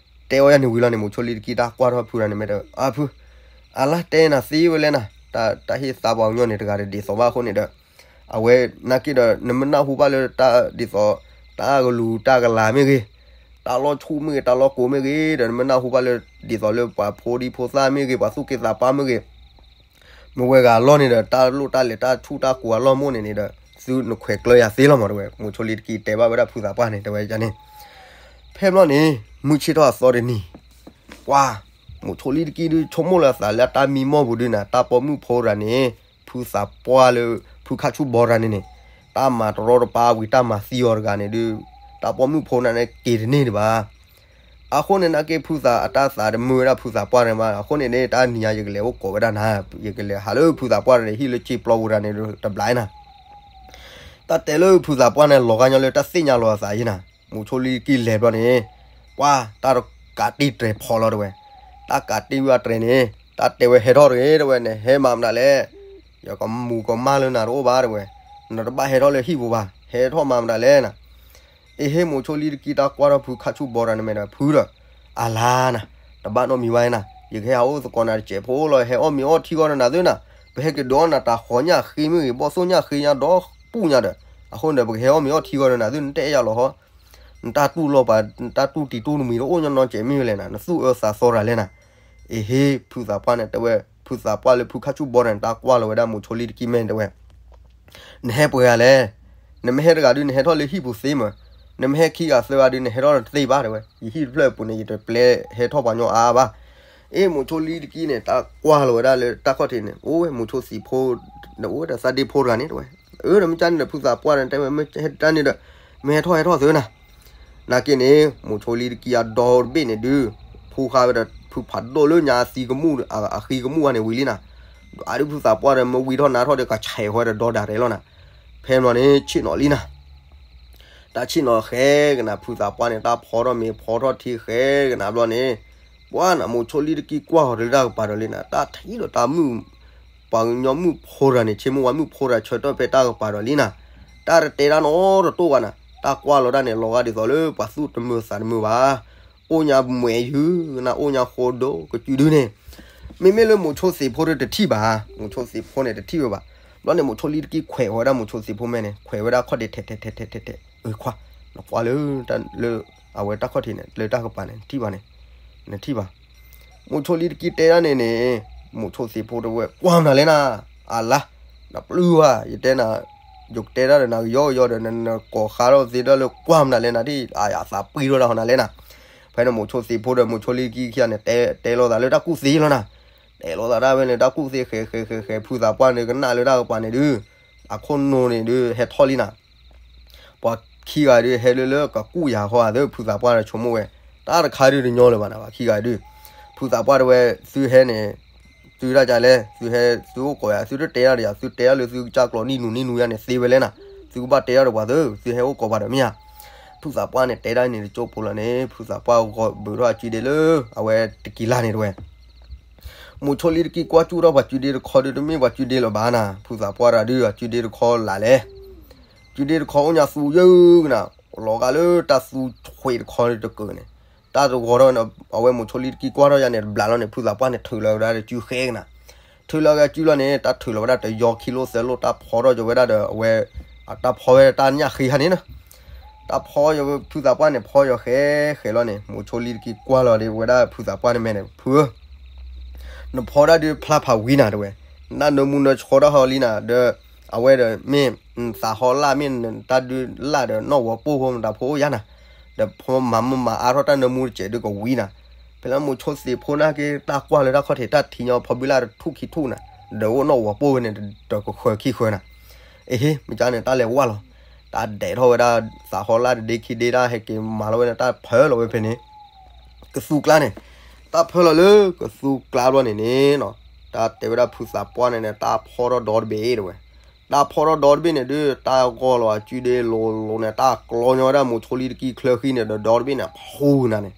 တဲအီၤယၤန့ၣ်ဝံၤလီၤန့ၣ် မိၤဆိလံတကံတၢ်ကွၢ်ထီၣ်ဖုတၢ်န့ၣ်မ့ၢ်တဲ အါဖု, အလါတဲနၤသ့ဝဲလဲၣ်နၤ, တၢ်ဟ့ၣ်သါပှၤကညီန့ၣ် တဂၤတဒ်သိးဘၣ်အဃိန့ၣ်ဒီး, အဝဲနာ်က့ဒီး နမ့ၢ်နၢ်ဟူဘၣ်လၢတၢ်ဒ်သိး တၢ်ကလူၤတၢ်ကလၤမ့ၢ်ဂ့ၤ, တၢ်လီၢ်ဆူၣ်မ့ၢ်ဂ့ၤ တၢ်လီၢ်ကိးမ့ၢ်ဂ့ၤဒီး နမ့ၢ်နၢ်ဟူဘၣ်လၢ ဒ်သိးလၢပှၤဖိဒံဖိသၣ်မ့ၢ်ဂ့ၤ ပှၤသူၣ်က့သးပှၢ်မ့ၢ်ဂ့ၤ မ့ၢ်ဝဲဂၤအလီၢ်န့ၣ်ဒီး တၢ်လိၣ်တၢ်လဲၤတၢ်ဆူၣ်တၢ်ကိးအလီၢ်မိၢ်န့ၣ်န့ၣ်ဒီး သုနခွဲးကျၢၤယၤသ့လီၤမးတဝဲ, မိၤဆိလံတကံတဲဘၣ်ဝဲဒၣ်ဖုသးပှၢ်န့ၣ် တဲဝဲန့ၣ်, ဖဲဘျီန့ၣ် မုၢ်ဆ့ၣ်ထီၣ်အသီတနံၤ, ပှၤ, မိၤဆိလံတကံဒုးဆိကမိၣ်လၢအသးလၢအတၢ်မံမီၢ်ပူၤဒုးနၤ တၢ်ပိာ်မုၣ်ဖိတဂၤန့ၣ် ဖုသးပှၢ်လၢ ဖုခါဆူၣ်ဘီတဂၤန့ၣ်န့ၣ်, တၢ်မၤတရီတပါဝံၤတၢ်မၤသံအီၤတဂၤန့ၣ်ဒုး, တၢ်ပိာ်မုၣ်ဖိနၤန့ၣ်က့ၤတန့ၢ်ဒံးဘၣ် အဃိန့ၣ် နာ်က့ဖုသးအတၢ်သးတမုာ်ဝဲဒၣ်ဖုသးပှၢ်န့ၣ်ဘၣ်, အဃိန့ၣ်န့ၣ် တၢ်နံၤညါယကလဲၤအိၣ်ကိးဝဲဒၣ်နၤ, ယကလဲၤဟးလၢဖုသးပှၢ်န့ၣ် ဟံၣ်လၢက့ပျီပူၤတဂၤန့ၣ်တဘျီနၤ, တၢ်တဲလၢဖုသးပှၢ်န့ၣ် လီၤဂာ်ညီလၢတၢ်သ့ၣ်ညါလီၤအသးယံၤနၤ, မိၤဆိလံက့ၤလဲၤဘျီန့ၣ်, ပှၤ တၢ်ကးတံၢ်တြဲၤဖီလီၤတဝဲ, တၢ်ကးတံၢ်ဝဲအတြဲၤန့ၣ်, တၢ်တဲဝဲဟဲထီၣ်တဂ့ၤတဝဲန့ၣ် ဟဲမၤမတၤလဲၣ်, ယကမူၤကမၣ်လၢနၤတအိၣ်ဘၣ်တဝဲ, နတဘၣ်ဟဲထီၣ်လၢဟံၣ်ပူၤဘၣ်, ဟဲထီၣ်မၤမတၤလဲၣ်နၤ အ့ဟ့ၣ်မိၤဆိလံတကံတၢ်ကွၢ်ထီၣ်ဖုခါဆူၣ်ဘီတဂၤန့ၣ်မ့ၢ်ဒီး ဖုဒီး, အလါနၤ, တဘၣ်နီတမံၤဘၣ်နၤ, ယကဟဲဟးအိၣ်သကိးနၤတစဲးဖိလီၤ, ဟဲအီၣ်မ့ၤအီထံဂီၢ်ဒီးနၤသုနၤ, ပဟဲက့ၤဒုးအီၣ်နၤတၢ်ဃီညၣ်ဃ့မ့ၢ်ဂ့ၤ ဘီၣ်သိၣ်ညၣ်ဃ့ညါဒီးပူၣ်ညါဒီး, အဃိန့ၣ်ဒီး ပကဟဲအီၣ်မ့ၤအီထံဂီၢ်ဒီးနၤသု နတအဲၣ်ယၤလီၤဟီ, နတၢ်တူၢ်လိာ်ပှၤ နတၢ်တူၢ်တံၤတူၢ်တမံၤတအိၣ်ညီနီတစဲးမ့ၢ်ဝဲလဲၣ်နၤ, နသူၣ်အၢသးသီတဂၤလဲၣ်နၤ, အ့ဟ့ၣ်ဖုသးပှၢ်န့ၣ်တဲဝဲ, ဖုသးပှၢ်လၢဖုခါဆူၣ်ဘီန့ၣ် တၢ်ကွၢ်လီၤဝဲဒၣ်မိၤဆိလံတကံမဲာ်တဲဝဲ နဟဲပှဲၤဂၤလဲၣ်, နမ့ၢ်ဟဲတဂၤဒုး နဟဲထီၣ်လၢဟံၣ်ပူၤသ့မး, နမ့ၢ်ဟဲခံဂၤသၢဂၤဒုး နဟဲထီၣ်တသ့ဘၣ်တဲဝဲ, ယဟံၣ်တဖျၢၣ်အပူၤန့ၣ် ယတပျဲဟဲထီၣ်ပှၤညီအါအါဘၣ်, အ့မိၤဆိလံတကံန့ၣ် တၢ်ကွၢ်လီၤဝဲဒၣ်လၢတၢ်ခီၣ်ထံးန့ၣ် အိၣ်ဝဲမိၤဆိသံးဖိ, အိၣ်ဝဲဒီးသးဒ့ဖိတဂၤန့ၣ်တဲဝဲ, အၢ ဒီးမ့ၢ်ကန့ၣ်ဒီး ဖုသးပှၢ်န့ၣ်တဲဝဲ မ့ၢ်ဟဲတၢ်န့ၣ်ဒီး, မ့ၢ်ဟဲထီၣ်ဟဲထီၣ်သ့ဝဲနၤ နာ်က့န့ၣ် မိၤဆိလံတကံအဒီတဘ့ၣ်န့ၣ်ဒုး, ဖူဃါဝဲဒီးဖုဖးဒိၣ်လၢညါသံကမူၣ်အဃံကမူၣ်အါန့ၣ်ဝံၤလံနၤ, ဒွးဒုးဖုသးပှၢ်ဒီးမ့ၢ်ဝံထီၣ်နါထီၣ်ဒီးကဆဲးဃီဒီးဒီဒၣ်ရဲလီၤနၤ, ဖဲမီၤန့ၣ်ဆ့ၣ်နီၤလံနၤ, တၢ်ဆ့ၣ်နီၤဃဲကနၤ ဖုသးပှၢ်န့ၣ် တၢ်ဖီထီၣ်မ့ၤဖီထီၣ်ထံဃဲကနၤဘျီန့ၣ်, ပှၤနၤမိၤဆိလံတကံကွၢ်ဃီၤတလၢတၢ်ကပၤဒီးလံနၤ, တၢ်ထံၣ်ဒီးတၢ်မုၣ် ပှၤကညီမုၣ်ဖိတဂၤန့ၣ် ဆ့မိၣ်ဝါမုၣ်ဖိတဂၤဆၢထၢၣ်ဖဲတၢ်ကပၤဒီးလံနၤ, တၢ်တတဲတၢ်နီတတိၢ်ဘၣ်နၤ, တၢ်ကွၢ်လီၤဒၣ်န့ၣ် လီၤဂာ်ဒ်သိးလၢပှၤသူၣ်တမုာ်သးတမုာ်ဘၣ်, အိၣ်ညါမွဲၤယုၤနၤ အိၣ်ညါဃိဒိၣ်ကစုဒုန့ၣ်, မ့မ့ၢ်လၢမိၤဆိသ့းဖိတထံၣ်ဘၣ်, မိၤဆိသ့းဖိန့ၣ်တထံၣ်ဝဲဘၣ်, ဘျီန့ၣ်မိၤဆိလံတကံခွဲးဝဲဒၣ်မိၤဆိသ့းဖိမဲာ်န့ၣ် ခွဲးဝဲဒၣ်ခီၣ်ဒ့ထဲထဲထဲထဲထဲ, အခွါ, နကွၢ်လၢ လၢ အဝဲတၢ်ခီၣ်ထံးန့ၣ် လၢတၢ်ကပၤန့ၣ် နထံၣ်ဘၣ်န့ၣ်, နထံၣ်ဘၣ် မိၤဆိလံတကံတဲဒၣ်န့ၣ်န့ၣ်, မိၤဆိသ့းဖိတဝဲ ကွၢ်မနုၤလဲၣ်နၤ, အလါ, နပျုၢ်ဝဲ ယတဲနၤ, ယကတဲဒၣ်ဒီးနၤကယီကယီဒီး နကိးဃါထီၣ်သ့ဒၣ်လၢကွၢ်မနုၤလဲၣ်နၤ ဒ်အသးပှံၢ်ထီၣ်ဒၣ်ဟီနၤလဲၣ်နၤ, ဖဲန့ၣ်မိၤဆိသ့းဖိဒီးမိၤဆိလံတကံခံဂၤန့ၣ် တဲလီၤသးလၢတၢ်ကူၣ်သ့လီၤနၤ, တဲလီၤသးဒၣ်ဝဲန့ၣ် တၢ်ကူၣ်သ့ဃဲဃဲဃဲဃဲ ဖုသးပှၢ်န့ၣ်ကနၣ်လၢတၢ်ကပၤန့ၣ်ဒုး, အခိၣ်နူာ်န့ၣ်ဒုး ဟဲထီၣ်လံနၤ, ပှၤ ခံဂၤဒုးဟဲလၢလၢကကူၣ်ယၤဃီဧါသၢ ဖုသးပှၢ်ဒီးဆိကမိၣ်ဝဲ, တၢ်တခါဒုးတညီလၢၤဘၣ်နၤဘၣ် ခံဂၤဒုး, ဖုသးပှၢ်တဲဝဲ, သုဟဲန့ၣ်, သုတၢ်ကလဲၣ် သုဟဲ, သုအိၣ်ကိးယၤ သုတတဲဒၣ်ဒီးယၤ သုတဲဒၣ်လၢသုကစၢ်ကျိးနံၣ်နူနံၣ်နူယါန့ၣ် သ့ဝဲလဲၣ်နၤ, သုကဘၣ်တဲဒၣ်ဒီးပှၤသၢ သုဟဲအိၣ်ကိးပှၤဒီးမ့ၢ်ဧါ. ဖုသးပှၢ်န့ၣ်တဲဒၣ်န့ၣ်တကၠိဖိလီၤန့ၣ် ဖုသးပှၢ်ဂီၤဘုးထီၣ်အစုဒ့လၢ အဝဲတကံလါန့ၣ်တဲဝဲ မိၤဆိလံတကံကွၢ်စူၣ်ထီၣ်ပှၤစုဒ့တခီဒုး တမ့ၢ်ပှၤစုဒ့လၢၤဘၣ်နၤ, ဖုသးပှၢ်တဂၤဒုး အစုဒ့တခီလၢ်လဲၣ်, စုဒ့တခီအိၣ်ညါသူယုၢ်နၤ, လီၤဂာ်လၢတၢ်သူထွံၣ်တခီတကၢၢ်န့ၣ်, တၢ်တဂီၤထီၣ်န့ၣ် အဝဲမိၤဆိလံတကံကွၢ်ထီၣ်ယါန့ၣ် တဘျးလီၤန့ၣ် ဖုသးပှၢ်န့ၣ်ထုးလီၤဝဲဒၣ်တစုဃဲကနၤ, ထုးလီၤဝဲစုလီၤန့ၣ် တၢ်ထုးလီၤဝဲဒၣ်တယီခံလိသၢလိ တၢ်ဖီထီၣ်ယိာ်ဝဲဒၣ်ဒီးအဝဲ, တၢ်ဖီဝဲတၢ်ညၣ်ဃ့ဟါန့ၣ်နၤ တၢ်ဖီယိာ်ဖုသးပှၢ်န့ၣ် ဖီယိာ်ဃဲဃဲလီၤန့ၣ် မိၤဆိလံတကံကွၢ်လီၤဒ်ဝဲဒၣ်ဖုသးပှၢ်န့ၣ်မဲာ်န့ၣ် ဖုဧၢ, နဖီဒၣ်ဒုးဖျါဖးဝံနၤတဲဝဲ, နနၢမူနၢဆှီထီၣ်ဟီလံနၤဒီး, အဝဲဒီးမ့ၢ်, သးဟီလၢ်မ့ၢ်နတၢ်ဒုးလၢ်ဒီးနီၣ်ဝီၤပိၢ်ဖိမတၤဖိအိၣ်ယါနၤ, ဒီးဖီမၤမုၢ်မၤအါထီၣ်တၢ်နၢမူတစဲးဒုးကဝံနၤ, ဖဲလၢမိၤဆိသ့ၣ်ဖိနာ်က့ တၢ်ကွၢ်လၢတၢ်ခီၣ်ထံး တၢ်ထံညီဖီဘံလၢ်တထူၣ်ခံထူၣ်နၤ, ဒီးအိၣ်နီၣ်ဝီၤပိၢ်ဝဲန့ၣ် တကဃၢၤခံဃၢၤနၤ အဟ့ မ့ၢ်ကန့ၣ် တၢ်လဲၤဝါလီၤ, တၢ်ဒဲးထီၣ်ဝဲဒၣ်, သးဟီလၢ်တဒ့ခံဒ့တၢ်ဟဲက့ၤမၤလီၤဝဲန့ၣ် တၢ်ဖၢလီၤဝဲဖဲန့ၣ်, ကသူကျါန့ၣ်, တၢ်ဖၢလီၤလၢကသူကျါဘျီန့ၣ်န့ၣ်, တၢ်တဲဝဲဒၣ်ဖုသးပှၢ်န့ၣ်န့ၣ် တၢ်ဖီထီၣ်ဒီတဘ့ၣ်တဲဝဲ, တၢ်ဖီထီၣ်ဒီတဘ့ၣ်န့ၣ်ဒုး တၢ်ဂီၤလီၤအစုဒ့လိၤလိၤန့ၣ် တၢ်ကျီညီဝဲဒၣ်မိၤဆိလံတကံချၢဃံန့ၣ်ဒီး ဒီတဘ့ၣ်န့ၣ် ဖူနၤန့ၣ်,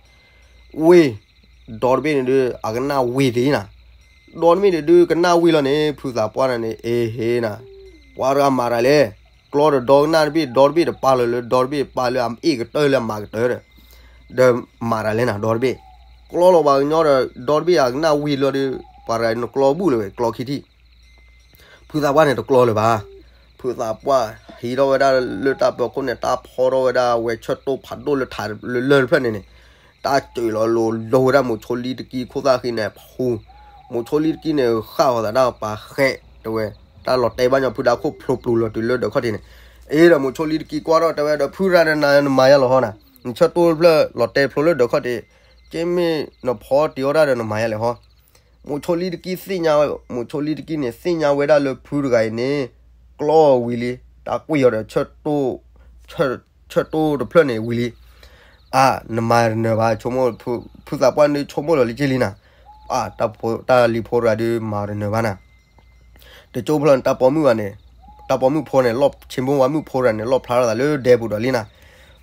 ဝ့ၢ် ဒီတဘ့ၣ်န့ၣ်ဒုး အကနၣ်ဝ့ၢ်တ့ၢ်နၤ, ဒီတဘ့ၣ်န့ၣ်ဒုး ကနၣ်ဝ့ၢ်လီၤန့ၣ် ဖုသးပှၢ်နၤန့ၣ် အဟ့နၤ, ပှၤတဂၤမၤတၢ်လဲၣ်, ကျီဒီးဒီကနၣ်တဘ့ၣ် ဒီတဘ့ၣ်တပာ်လီၤလၢ ဒီတဘ့ၣ်ပာ်လၢအအ့ၣ်ကတၢၢ်လၢအမၤကတၢၢ်ဒီး, ဒီးမၤတၢ်လဲၣ်နၤ ဒီတဘ့ၣ်, ကျီလီၤပှၤကညီဒီး ဒီတဘ့ၣ်အကနၣ်ဝ့ၢ်လီၤဒီး ပှၤတဂၤနကျီဘူၣ်လၢၤဝဲ ကျီခံထံၣ် ဖုသးပှၢ်န့ၣ်တကျီလၢၤဘၣ်. ဖုသးပှၢ်ဟံးထီၣ်ဝဲဒၣ်လၢတၢ်ပၢၤခိၣ်န့ၣ် တၢ်ဖီထီၣ်ဝဲဒၣ်ဝဲဆၢတိၢ်ဖးဒိၣ်လၢထးလၢလၢၢ်တဖျၢၣ်န့ၣ်န့ၣ်, တၢ်စၢၤလီၤလိၤလိၤဝဲဒၣ်မိၤဆိလံတကံခိၣ်သၣ်ဃံန့ၣ်ဖူ, မိၤဆိလံတကံန့ၣ် ဃၣ်ဃီၤသးတၢ်ပာ်ဃဲးတဲဝဲ, တၢ်လီၤတဲာ်ဘၣ်ညီဖုဒါခိၣ်ဖျိပျူၤလီၤတုၤလၢဒၢးခီၣ်ထံးန့ၣ်, အ့ဒီးမိၤဆိလံတကံကွၢ်ထီၣ်တဲဝဲဒီး ဖုရၤနၤနမၤယါလီၤဟီနၤ, နဆၢတိၢ်တဖျၢၣ်လီၤတဲာ်ဖျိလၢဒၢးခီၣ်ထံး, က့မ့ၢ်နဖီတ့ၢ်အီၣ်တၢ်ဒီးနမၤယါလဲၣ်ဟီ မိၤဆိလံတကံသ့ၣ်ညါဝဲ, မိၤဆိလံတကံန့ၣ် သ့ၣ်ညါဝဲဒၣ်လၢဖုတဂၤအံၤန့ၣ် ကျီဝံၤလံ, တၢ်ကွံာ်အီၤဒီး ဆၢတိၢ်တဖျၢၣ်န့ၣ်ဝံၤလံ, အါ နမၤတနၢၤဘၣ်, ဖုသးပှၢ်န့ၣ်ဆိကမိၣ်လီၤလံက့လံနၤ, အါ တၢ်လံၤဖိတဂၤဒုးမၤတနၢၤဘၣ်နၤ တကၠိဖျၢၣ်န့ၣ် တၢ်ပိာ်မုၣ်ဘၣ်န့ၣ်, တၢ်ပိာ်မုၣ်ဖိန့ၣ် ဆ့မိဝါမုၣ်ဖိတဂၤန့ၣ် လီၣ်ဖျါထီၣ်သးလၢဒဲပူၤဒီးလံနၤ,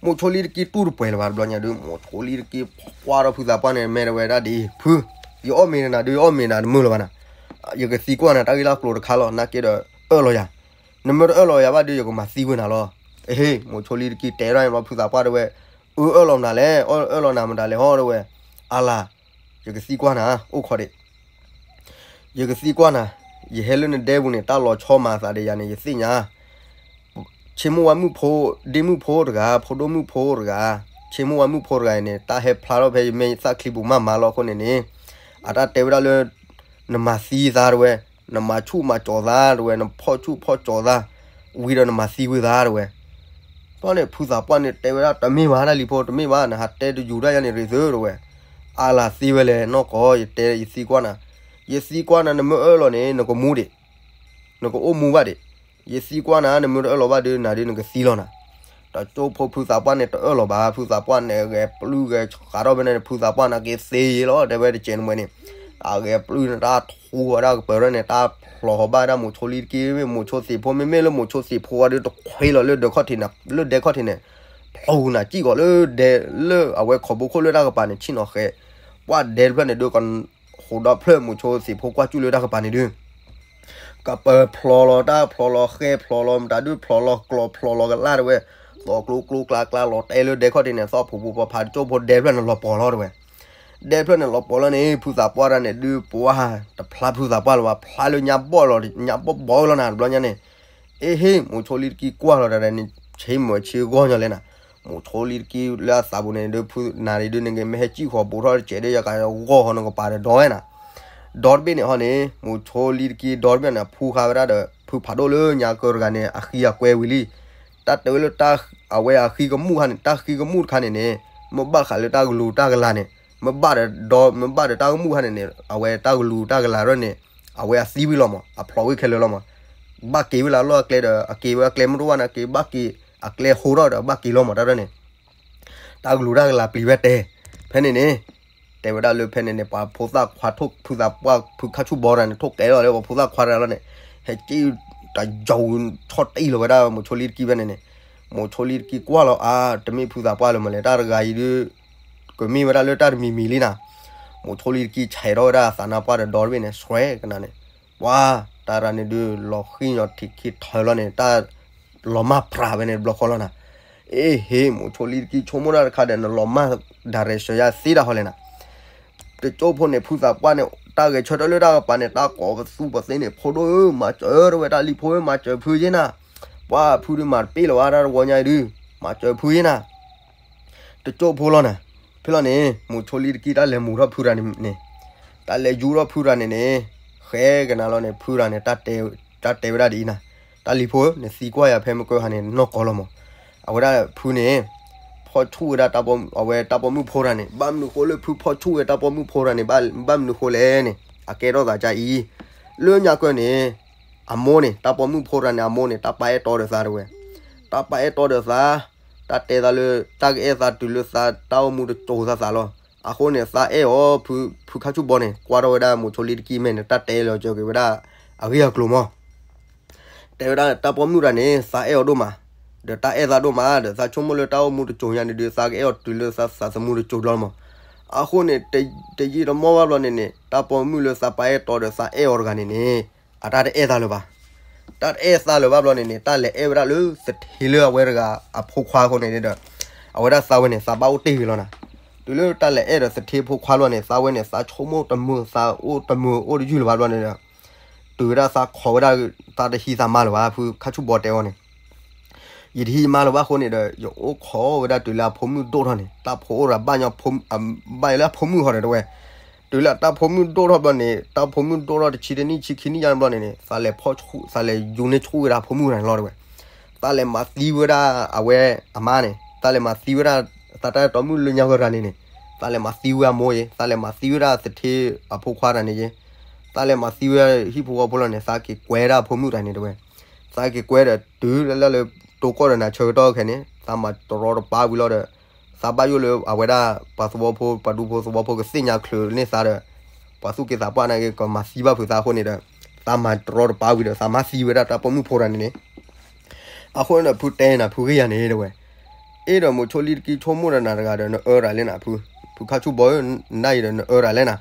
မိၤဆိလံတကံတူၢ်တပှဲၤလၢၤဘၣ်တဘျီညါဒုး မိၤဆိလံတကံကွၢ်ထီၣ်ဖုသးပှၢ်န့ၣ် မဲာ်တဝဲဒၣ်ဒ်အံၤ, ဖု, ယအီၣ်မ့ၤနၤဒုး ယအီၣ်မ့ၤနၤတမုာ်လၢၤဘၣ်နၤ, ယကသံကွၢ်နၤတၢ်ဂ့ၢ်လၢကျိၤတခါလီၤ နာ်က့ဒီး အၢၣ်လီၤယၤ, နမ့ၢ်တအၢၣ်လီၤယၤဘၣ်ဒုး ယကမၤသံကွံာ်နၤလီၤ, အဟ့ မိၤဆိလံတကံတဲထီၣ်န့ၣ်ဘျီ ဖုသးပှၢ်တဲဝဲ, အၢၣ်လီၤမနုၤလဲၣ်, အၢၣ်လီၤနၤမတၤလဲၣ်ဟီတဲဝဲ, အါလါ ယကသံကွၢ်နၤ အိၣ်ခိးဒံး ယကသံကွၢ်နၤ, ယဟဲလၢနဒဲပူၤန့ၣ် တၢ်လီၤဆီမၤသးဒီးယၤန့ၣ် ယသ့ၣ်ညါ, ဆ့မိၢ်ဝါမုၣ်ဖိ, ဒ့မုၣ်ဖိတဂၤ, ဖိဒိၣ်မုၣ်ဖိတဂၤ, ဆ့မိၢ်ဝါမုၣ်ဖိတဂၤအံၤန့ၣ် တၢ်ဟဲဖျါထီၣ်ဖဲယမဲာ်သၣ်ချံပူၤမးမးလီၤအဃိန့ၣ်န့ၣ်, အတၢ်တဲဝဲဒၣ်လၢ နမၤသံသးတဲဝဲ, နမၤဆူၣ်မၤကၠီၤသးတဲဝဲ, နဖီၣ်ဆူၣ်ဖီၣ်ကၠီၤသး, ဝံၤဒီးနမၤသံကွံာ်သးတဲဝဲ ဘျီန့ၣ် ဖုသးပှၢ်န့ၣ်တဲဝဲဒၣ် တမ့ၢ်ဘၣ် တၢ်လံၤဖိ တမ့ၢ်ဘၣ် နဟးတဲတယူၤတၢ်ယါန့ၣ်ရ့ၤသုတဲဝဲ, အါလါသံဝဲလဲၣ်နီၢ်ကီၢ် ယတဲ ယသံကွၢ်နၤ, ယသံကွၢ်နၤ နမ့ၢ်အၢၣ်လီၤန့ၣ် နကမူဒံး, နကအိၣ်မူဘၣ်ဒံး, ယသံကွၢ်နၤ နမ့ၢ်တအၢၣ်လီၤဘၣ်ဒီး နၤဒုးနကသံလီၤနၤ, တကၠိဖိဖုသးပှၢ်န့ၣ် တအၢၣ်လီၤဘၣ် ဖုသးပှၢ်န့ၣ် ဂဲၤပျုၢ်ဂဲၤဃးထီၣ်ဖဲန့ၣ် ဖုသးပှၢ်န့ၣ်က့ၤသ့ယ့လီၤ တဲဝဲတကဲးန့ၣ်ဝဲန့ၣ်, အဂဲၤပျုၢ်န့ၣ် တၢ်ထူအီၤဒၣ်ကပၢၤထီၣ်န့ၣ် တၢ်ဖျိးဃီၤဘၣ်ဒၣ်မိၤဆိလံတကံ မ့ၢ်မိၤဆိသ့ၣ်ဖိ မ့မ့ၢ်လၢမိၤဆိသ့ၣ်ဖိဝဲဒုး တခွ့လီၤလၢဒၢးခီၣ်ထံးန့ၣ် လၢဒဲခီၣ်ထံးန့ၣ်, ဖျိးနၤစံၣ်ကီးလၢဒဲ လၢအဝဲခိးဘိခိၣ်လၢတၢ်ကပၤန့ၣ် ဆ့ၣ်နီၤဃဲး, ပှၢ်ဒဲတဖျၢၣ်န့ၣ်ဒုး ကဟူးဒီဖျၢၣ်မိၤဆိသ့ၣ်ဖိကွၢ်စူၣ်လၢတၢ်ကပၤန့ၣ်ဒုး ကပၢၤဖျိးလီၤတၢ်ဖျိးလီၤဃဲးဖျိးလီၤမတၤဒုးဖျိးလီၤကျီဖျိးလီၤကလၢ်တဲဝဲ, သီၣ်ကျိကျိကျါကျါလီၤတဲလၢဒဲခီၣ်ထံးန့ၣ် သီၣ်ဖှိၣ်ဖိဖီဖးတကၠိဖိဒဲဖျၢၣ်န့ၣ်လီၤပှီၤလီၤတဲဝဲ, ဒဲဖျၢၣ်န့ၣ်လီၤပှီၤလီၤန့ၣ် ဖုသးပှၢ်တၢ်န့ၣ်ဒုးပှၢ်, တဖျါဖုသးပှၢ်လၢၤဘၣ် ဖျါလၢညါဘီၣ်လီၤ ညါဘီၣ်ဘီလီၤနၤတဘျီညါန့ၣ်, အ့ဟ့ၣ် မိၤဆိလံတကံကွၢ်လီၤတၢ်န့ၣ် ဆ့မိၤဆ့ဂီၢ်ညီလဲၣ်နၤ, မိၤဆိလံတကံလၢအသးပူၤန့ၣ်ဒုး ဖုနၤဒုးနကမ့ၢ်ဟဲစံၣ်ဃီၤဘူးထီၣ်တကဲးဒုး ယကဂီၢ်ဃီၤနကပၤဒီးဒီဝဲနၤ, ဒီတဘ့ၣ်န့ၣ်ဟီန့ၣ် မိၤဆိလံတကံဒီတဘ့ၣ်န့ၣ် ဖူဃာ်ဝဲဒၣ်ဒီး ဖုဖးဒိၣ်လၢညါကၢတဂၤန့ၣ် အဃံအကွဲဝံၤလံ, တၢ်တဲဝဲလၢ အဝဲအဃံကမူၣ်ခါန့ၣ် တၢ်ဃံကမူၣ်တခါန့ၣ်န့ၣ်, မ့ၢ်ဘၣ်ဃးလၢတၢ်ကလူၤတၢ်ကလၤန့ၣ်, မ့ၢ်ဘၣ်ဒီး မ့ၢ်ဘၣ်ဒီးတၢ်ကမူၣ်ခါန့ၣ်န့ၣ် အဝဲတၢ်ကလူၤတၢ်ကလၤရၢၢ်န့ၣ်, အဝဲအသံဝံၤလီၤမး အဖျိးဝံၤခဲလၢာ်လီၤမး, ဘၣ်က့ၤဝဲလၢအလီၢ်အကျဲဒီး အက့ၤဝဲအကျဲမုၢ်တဝၢ်န့ၣ် အက့ၤဘၣ်က့ၤ, အကျဲဟိထီၣ်ဒီးဘၣ်က့ၤလီၤမးတၢ်ရဲၣ်န့ၣ်, တၢ်ကလူၤတၢ်ကလၤပျံၤဝဲတဲ, ဖဲန့ၣ်န့ၣ်, တဲဝဲဒၣ်လၢဖဲန့ၣ်န့ၣ် ပှၤဖိသၣ်ခွါထိၣ်ဖုသးပှၢ်ဖုခါဆူၣ်ဘီတဂၤန့ၣ် ထိၣ်ကဲလီၤလၢပှၤဖိသၣ်ခွါတဂၤလီၤန့ၣ်, ဟဲက့ၣ်တယီၤဆီၣ်တံၢ်လီၤဝဲဒၣ်မိၤဆိလံတကံဖဲန့ၣ်န့ၣ်, မိၤဆိလံတကံကွၢ်လီၤအါ တမ့ၢ်ဖုသးပှၢ်လၢၤမးလဲၣ် တၢ်တဂၤအံၤဒုး ကမ့ၢ်ဝဲဒၣ်လၢတၢ်တမံၤမံၤလံနၤ, မိၤဆိလံတကံဆဲးထီၣ်ဝဲဒၣ်သးနါပှၢ်ဒီးဒီတဘ့ၣ်န့ၣ် ဆှဲကနၤန့ၣ်, ပှၤ, တၢ်ရၤန့ၣ်ဒုးလီၤဃံၤညီထံးခံထၢလီၤန့ၣ် တၢ်လီၤမၢ်ဖြးဝဲန့ၣ်တဘျီဃီလီၤနၤ, အ့ဟ့ မိၤဆိလံတကံဆိကမိၣ်တၢ်တခါဒီး နလီၤမၢ်ဒၣ်ရဲၣ်ဆၢယါသ့တၢ်ဟီလဲၣ်နၤ တကၠိဖိန့ၣ် ဖုသးပှၢ်န့ၣ် တၢ်ဂဲၤဆၢထၢၣ်လၢတၢ်ကပၤန့ၣ် တၢ်ကိးပသူပသ့န့ၣ် ဖိဒိၣ်ဧၢ မၤစၢၤတဝဲတၢ်လံၤဖိဧၢ မၤစၢၤဖုယ့နၤ, ပှၤဖုဒုးမၤတပ့ၢ်လၢၤဘၣ်တၢ်တဝီညါအံၤဒုး, မၤစၢၤဖုယ့နၤ, တကၠိဖိလီၤနၤ, ဖဲလီၤန့ၣ် မိၤဆိလံတကံတၢ်လဲၤမူၤထီၣ်ဖုရၤန့ၣ်န့ၣ်, တၢ်လဲၤယူၤထီၣ်ဖုရၤန့ၣ်န့ၣ်, ဃဲကနၤလီၤန့ၣ် ဖုရၤန့ၣ် တၢ်တဲဝဲဒၣ်ဒ်အံၤနၤ, တၢ်လံၤဖိဧၢ နသံကွၢ်ယၤဖဲမုၢ်ကၢၢ်ဟါန့ၣ် နီၢ်ကီၢ်လီၤမး, အဝဲဒၣ်ဖုန့ၣ် ဖီၣ်ဆူၣ်ဝဲဒၣ်တၢ်ပိာ်မုၣ် အဝဲတၢ်ပိာ်မုၣ်ဖိတဂၤန့ၣ် ဘၣ်မနုၤဃိလၢဖုဖီၣ်ဆူၣ်ဝဲတၢ်ပိာ်မုၣ်ဖိတဂၤန့ၣ် ဘၣ်မနုၤဃိလဲၣ်န့ၣ် အကဲထီၣ်သးကါအံၤ, လၢညါကၢၢ်န့ၣ် အမိၢ်န့ၣ် တၢ်ပိာ်မုၣ်ဖိတဂၤန့ၣ် အမိၢ်န့ၣ် တၢ်ပာ်အဲၣ်တီဒီးသးတဝဲ, တၢ်ပာ်အဲၣ်တီဒီးသး, တၢ်တဲသးလၢ တၢ်ကအဲၣ်သးတုၤလၢသးတၢ်အိၣ်မူတစိၤသးသးလီၤ, အဃိန့ၣ် သးအဲၣ်အီၤ ဖုခါဆူၣ်ဘီန့ၣ် ကွၢ်ထီၣ်ဝဲဒၣ်မိၤဆိလံတကံမဲာ်န့ၣ် တၢ်တဲလီၤစၢၤက့ၤဝဲဒၣ် အဂ့ၢ်အကျိၤမး တဲဝဲဒၣ်တၢ်ပိာ်မုၣ်တဂၤန့ၣ် သးအဲၣ်အီၤဒိၣ်မး, ဒီးတၢ်အဲၣ်သးဒိၣ်မး ဒီးသးဆိကမိၣ်လၢတၢ်အိၣ်မူတစိၤညါန့ၣ်ဒုး သးကအဲၣ်အီၤတုၤလၢသးသးသမူတစိၤဘျီလီၤမး, အဃိန့ၣ် တယံာ်တမီၢ်ဘၣ်ဘျီန့ၣ်န့ၣ် တၢ်ပိာ်မုၣ်လၢသးပာ်အဲၣ်တီဒီးသးအဲၣ်အီၤတဂၤန့ၣ်န့ၣ် အတၢ်တအဲၣ်သးလၢၤဘၣ်ဘျီန့ၣ်န့ၣ် တၢ်လဲၤအဲၣ်ဝဲဒၣ်လၢသထ့လၢအဝဲတဂၤအဖိခွါအဃိန့ၣ်ဒီး အဝဲဒၣ်သးဝဲန့ၣ် သးဘၣ်အိၣ်တ့ၢ်ဂ့ၤလီၤနၤ, တုၤလၢတၢ်လဲၤအဲၣ်ဒီးသထ့ဖိခွါဘျီန့ၣ် သးဝဲန့ၣ် သးဆိကမိၣ်တမုာ်သးအိၣ်တမုာ်အိၣ်တယုၢ်လၢၤဘၣ်ဘျီန့ၣ်ဒီး တုၤဝဲဒၣ်သးခိးဝဲဒၣ် သးတဟံးသးမါလၢၤဘၣ် ဖုခါဆူၣ်ဘီတဲအီၤန့ၣ် ယတဟံးမါလၢၤဘၣ်အဃိန့ၣ်ဒီး ယအိၣ်ခိးဝဲဒၣ်တုၤလၢအဖိမုၣ်ဒိၣ်ထီၣ်န့ၣ် တၢ်ဖိအိၣ်ရၤဘၣ်ညီ ဘၣ်ယလၢအဖိမုၣ်ဟီဒီးတဝဲ, တုၤလၢတၢ်ဖိမုၣ်ဒိၣ်ထီၣ်ဘျီန့ၣ် တၢ်ဖိမုၣ်ဒိၣ်ထီၣ်တဆံတနံၣ်ဆံခံနံၣ်ညါဘျီန့ၣ်န့ၣ် သးလဲၤဖီၣ်ဆူၣ် သးလဲၤယူၤန့ၢ်ဆူၣ်ဝဲဒၣ်ဖိမုၣ်တဂၤန့ၣ်လီၤတဝဲ, သးလဲၤမၤသံဝဲဒၣ်အဝဲအမါန့ၣ် သးလဲၤမၤသံဝဲဒၣ် သးတၢ်အဲၣ်တီမုၣ်လၢညါဂီၤရၤန့ၣ်န့ၣ် သးလဲၤမၤသံဝဲအမိၢ်ယဲ သးလဲၤမၤသံဝဲဒၣ်သထ့အဖိခွါတဂၤန့ၣ်ယဲ သးလဲၤမၤသံဝဲဟံၣ်ဖိဃီဖိလီၤန့ၣ် သးက့ၤကွဲဒၣ်အဖိမုၣ်တဂၤန့ၣ်တဝဲ, သးက့ၤကွဲဒီးတုၤလၢလၢ တိကိၢ်ဒီးနၤဆၢကတီၢ်ခဲန့ၣ် သးမၤတရီတပါဝံၤလီၤဒီး သးဘၣ်ယိၣ်လၢအဝဲဒၣ် ပှၤသဝီဖိ ပှၤဒူဖိသဝီဖိကသ့ၣ်ညါချုးန့ၢ်သးဒီး ပှၤသူၣ်က့သးပှၢ်နာ်က့ ကမၤသံဘၣ်ဖုးသးအဃိန့ၣ်ဒီး သးမၤတရီတပါဝံၤဒီး သးမၤသံဝဲဒၣ်တၢ်ပိာ်မုၣ်ဖိတဂၤန့ၣ်န့ၣ် အဃိန့ၣ်ဒီး ဖုတဲနၤ ဖုဂ့ၢ်ယၤန့ၣ်တဝဲ, အ့ဒီးမိၤဆိလံတကံဆိကမိၣ်ဒီးနၤတဂၤဒီး နအၢတၢ်လဲၣ်နၤ ဖု, ဖုခါဆူၣ်ဘီဧၢ, နဒၣ်အံၤဒီးနအၢတၢ်လဲၣ်နၤ,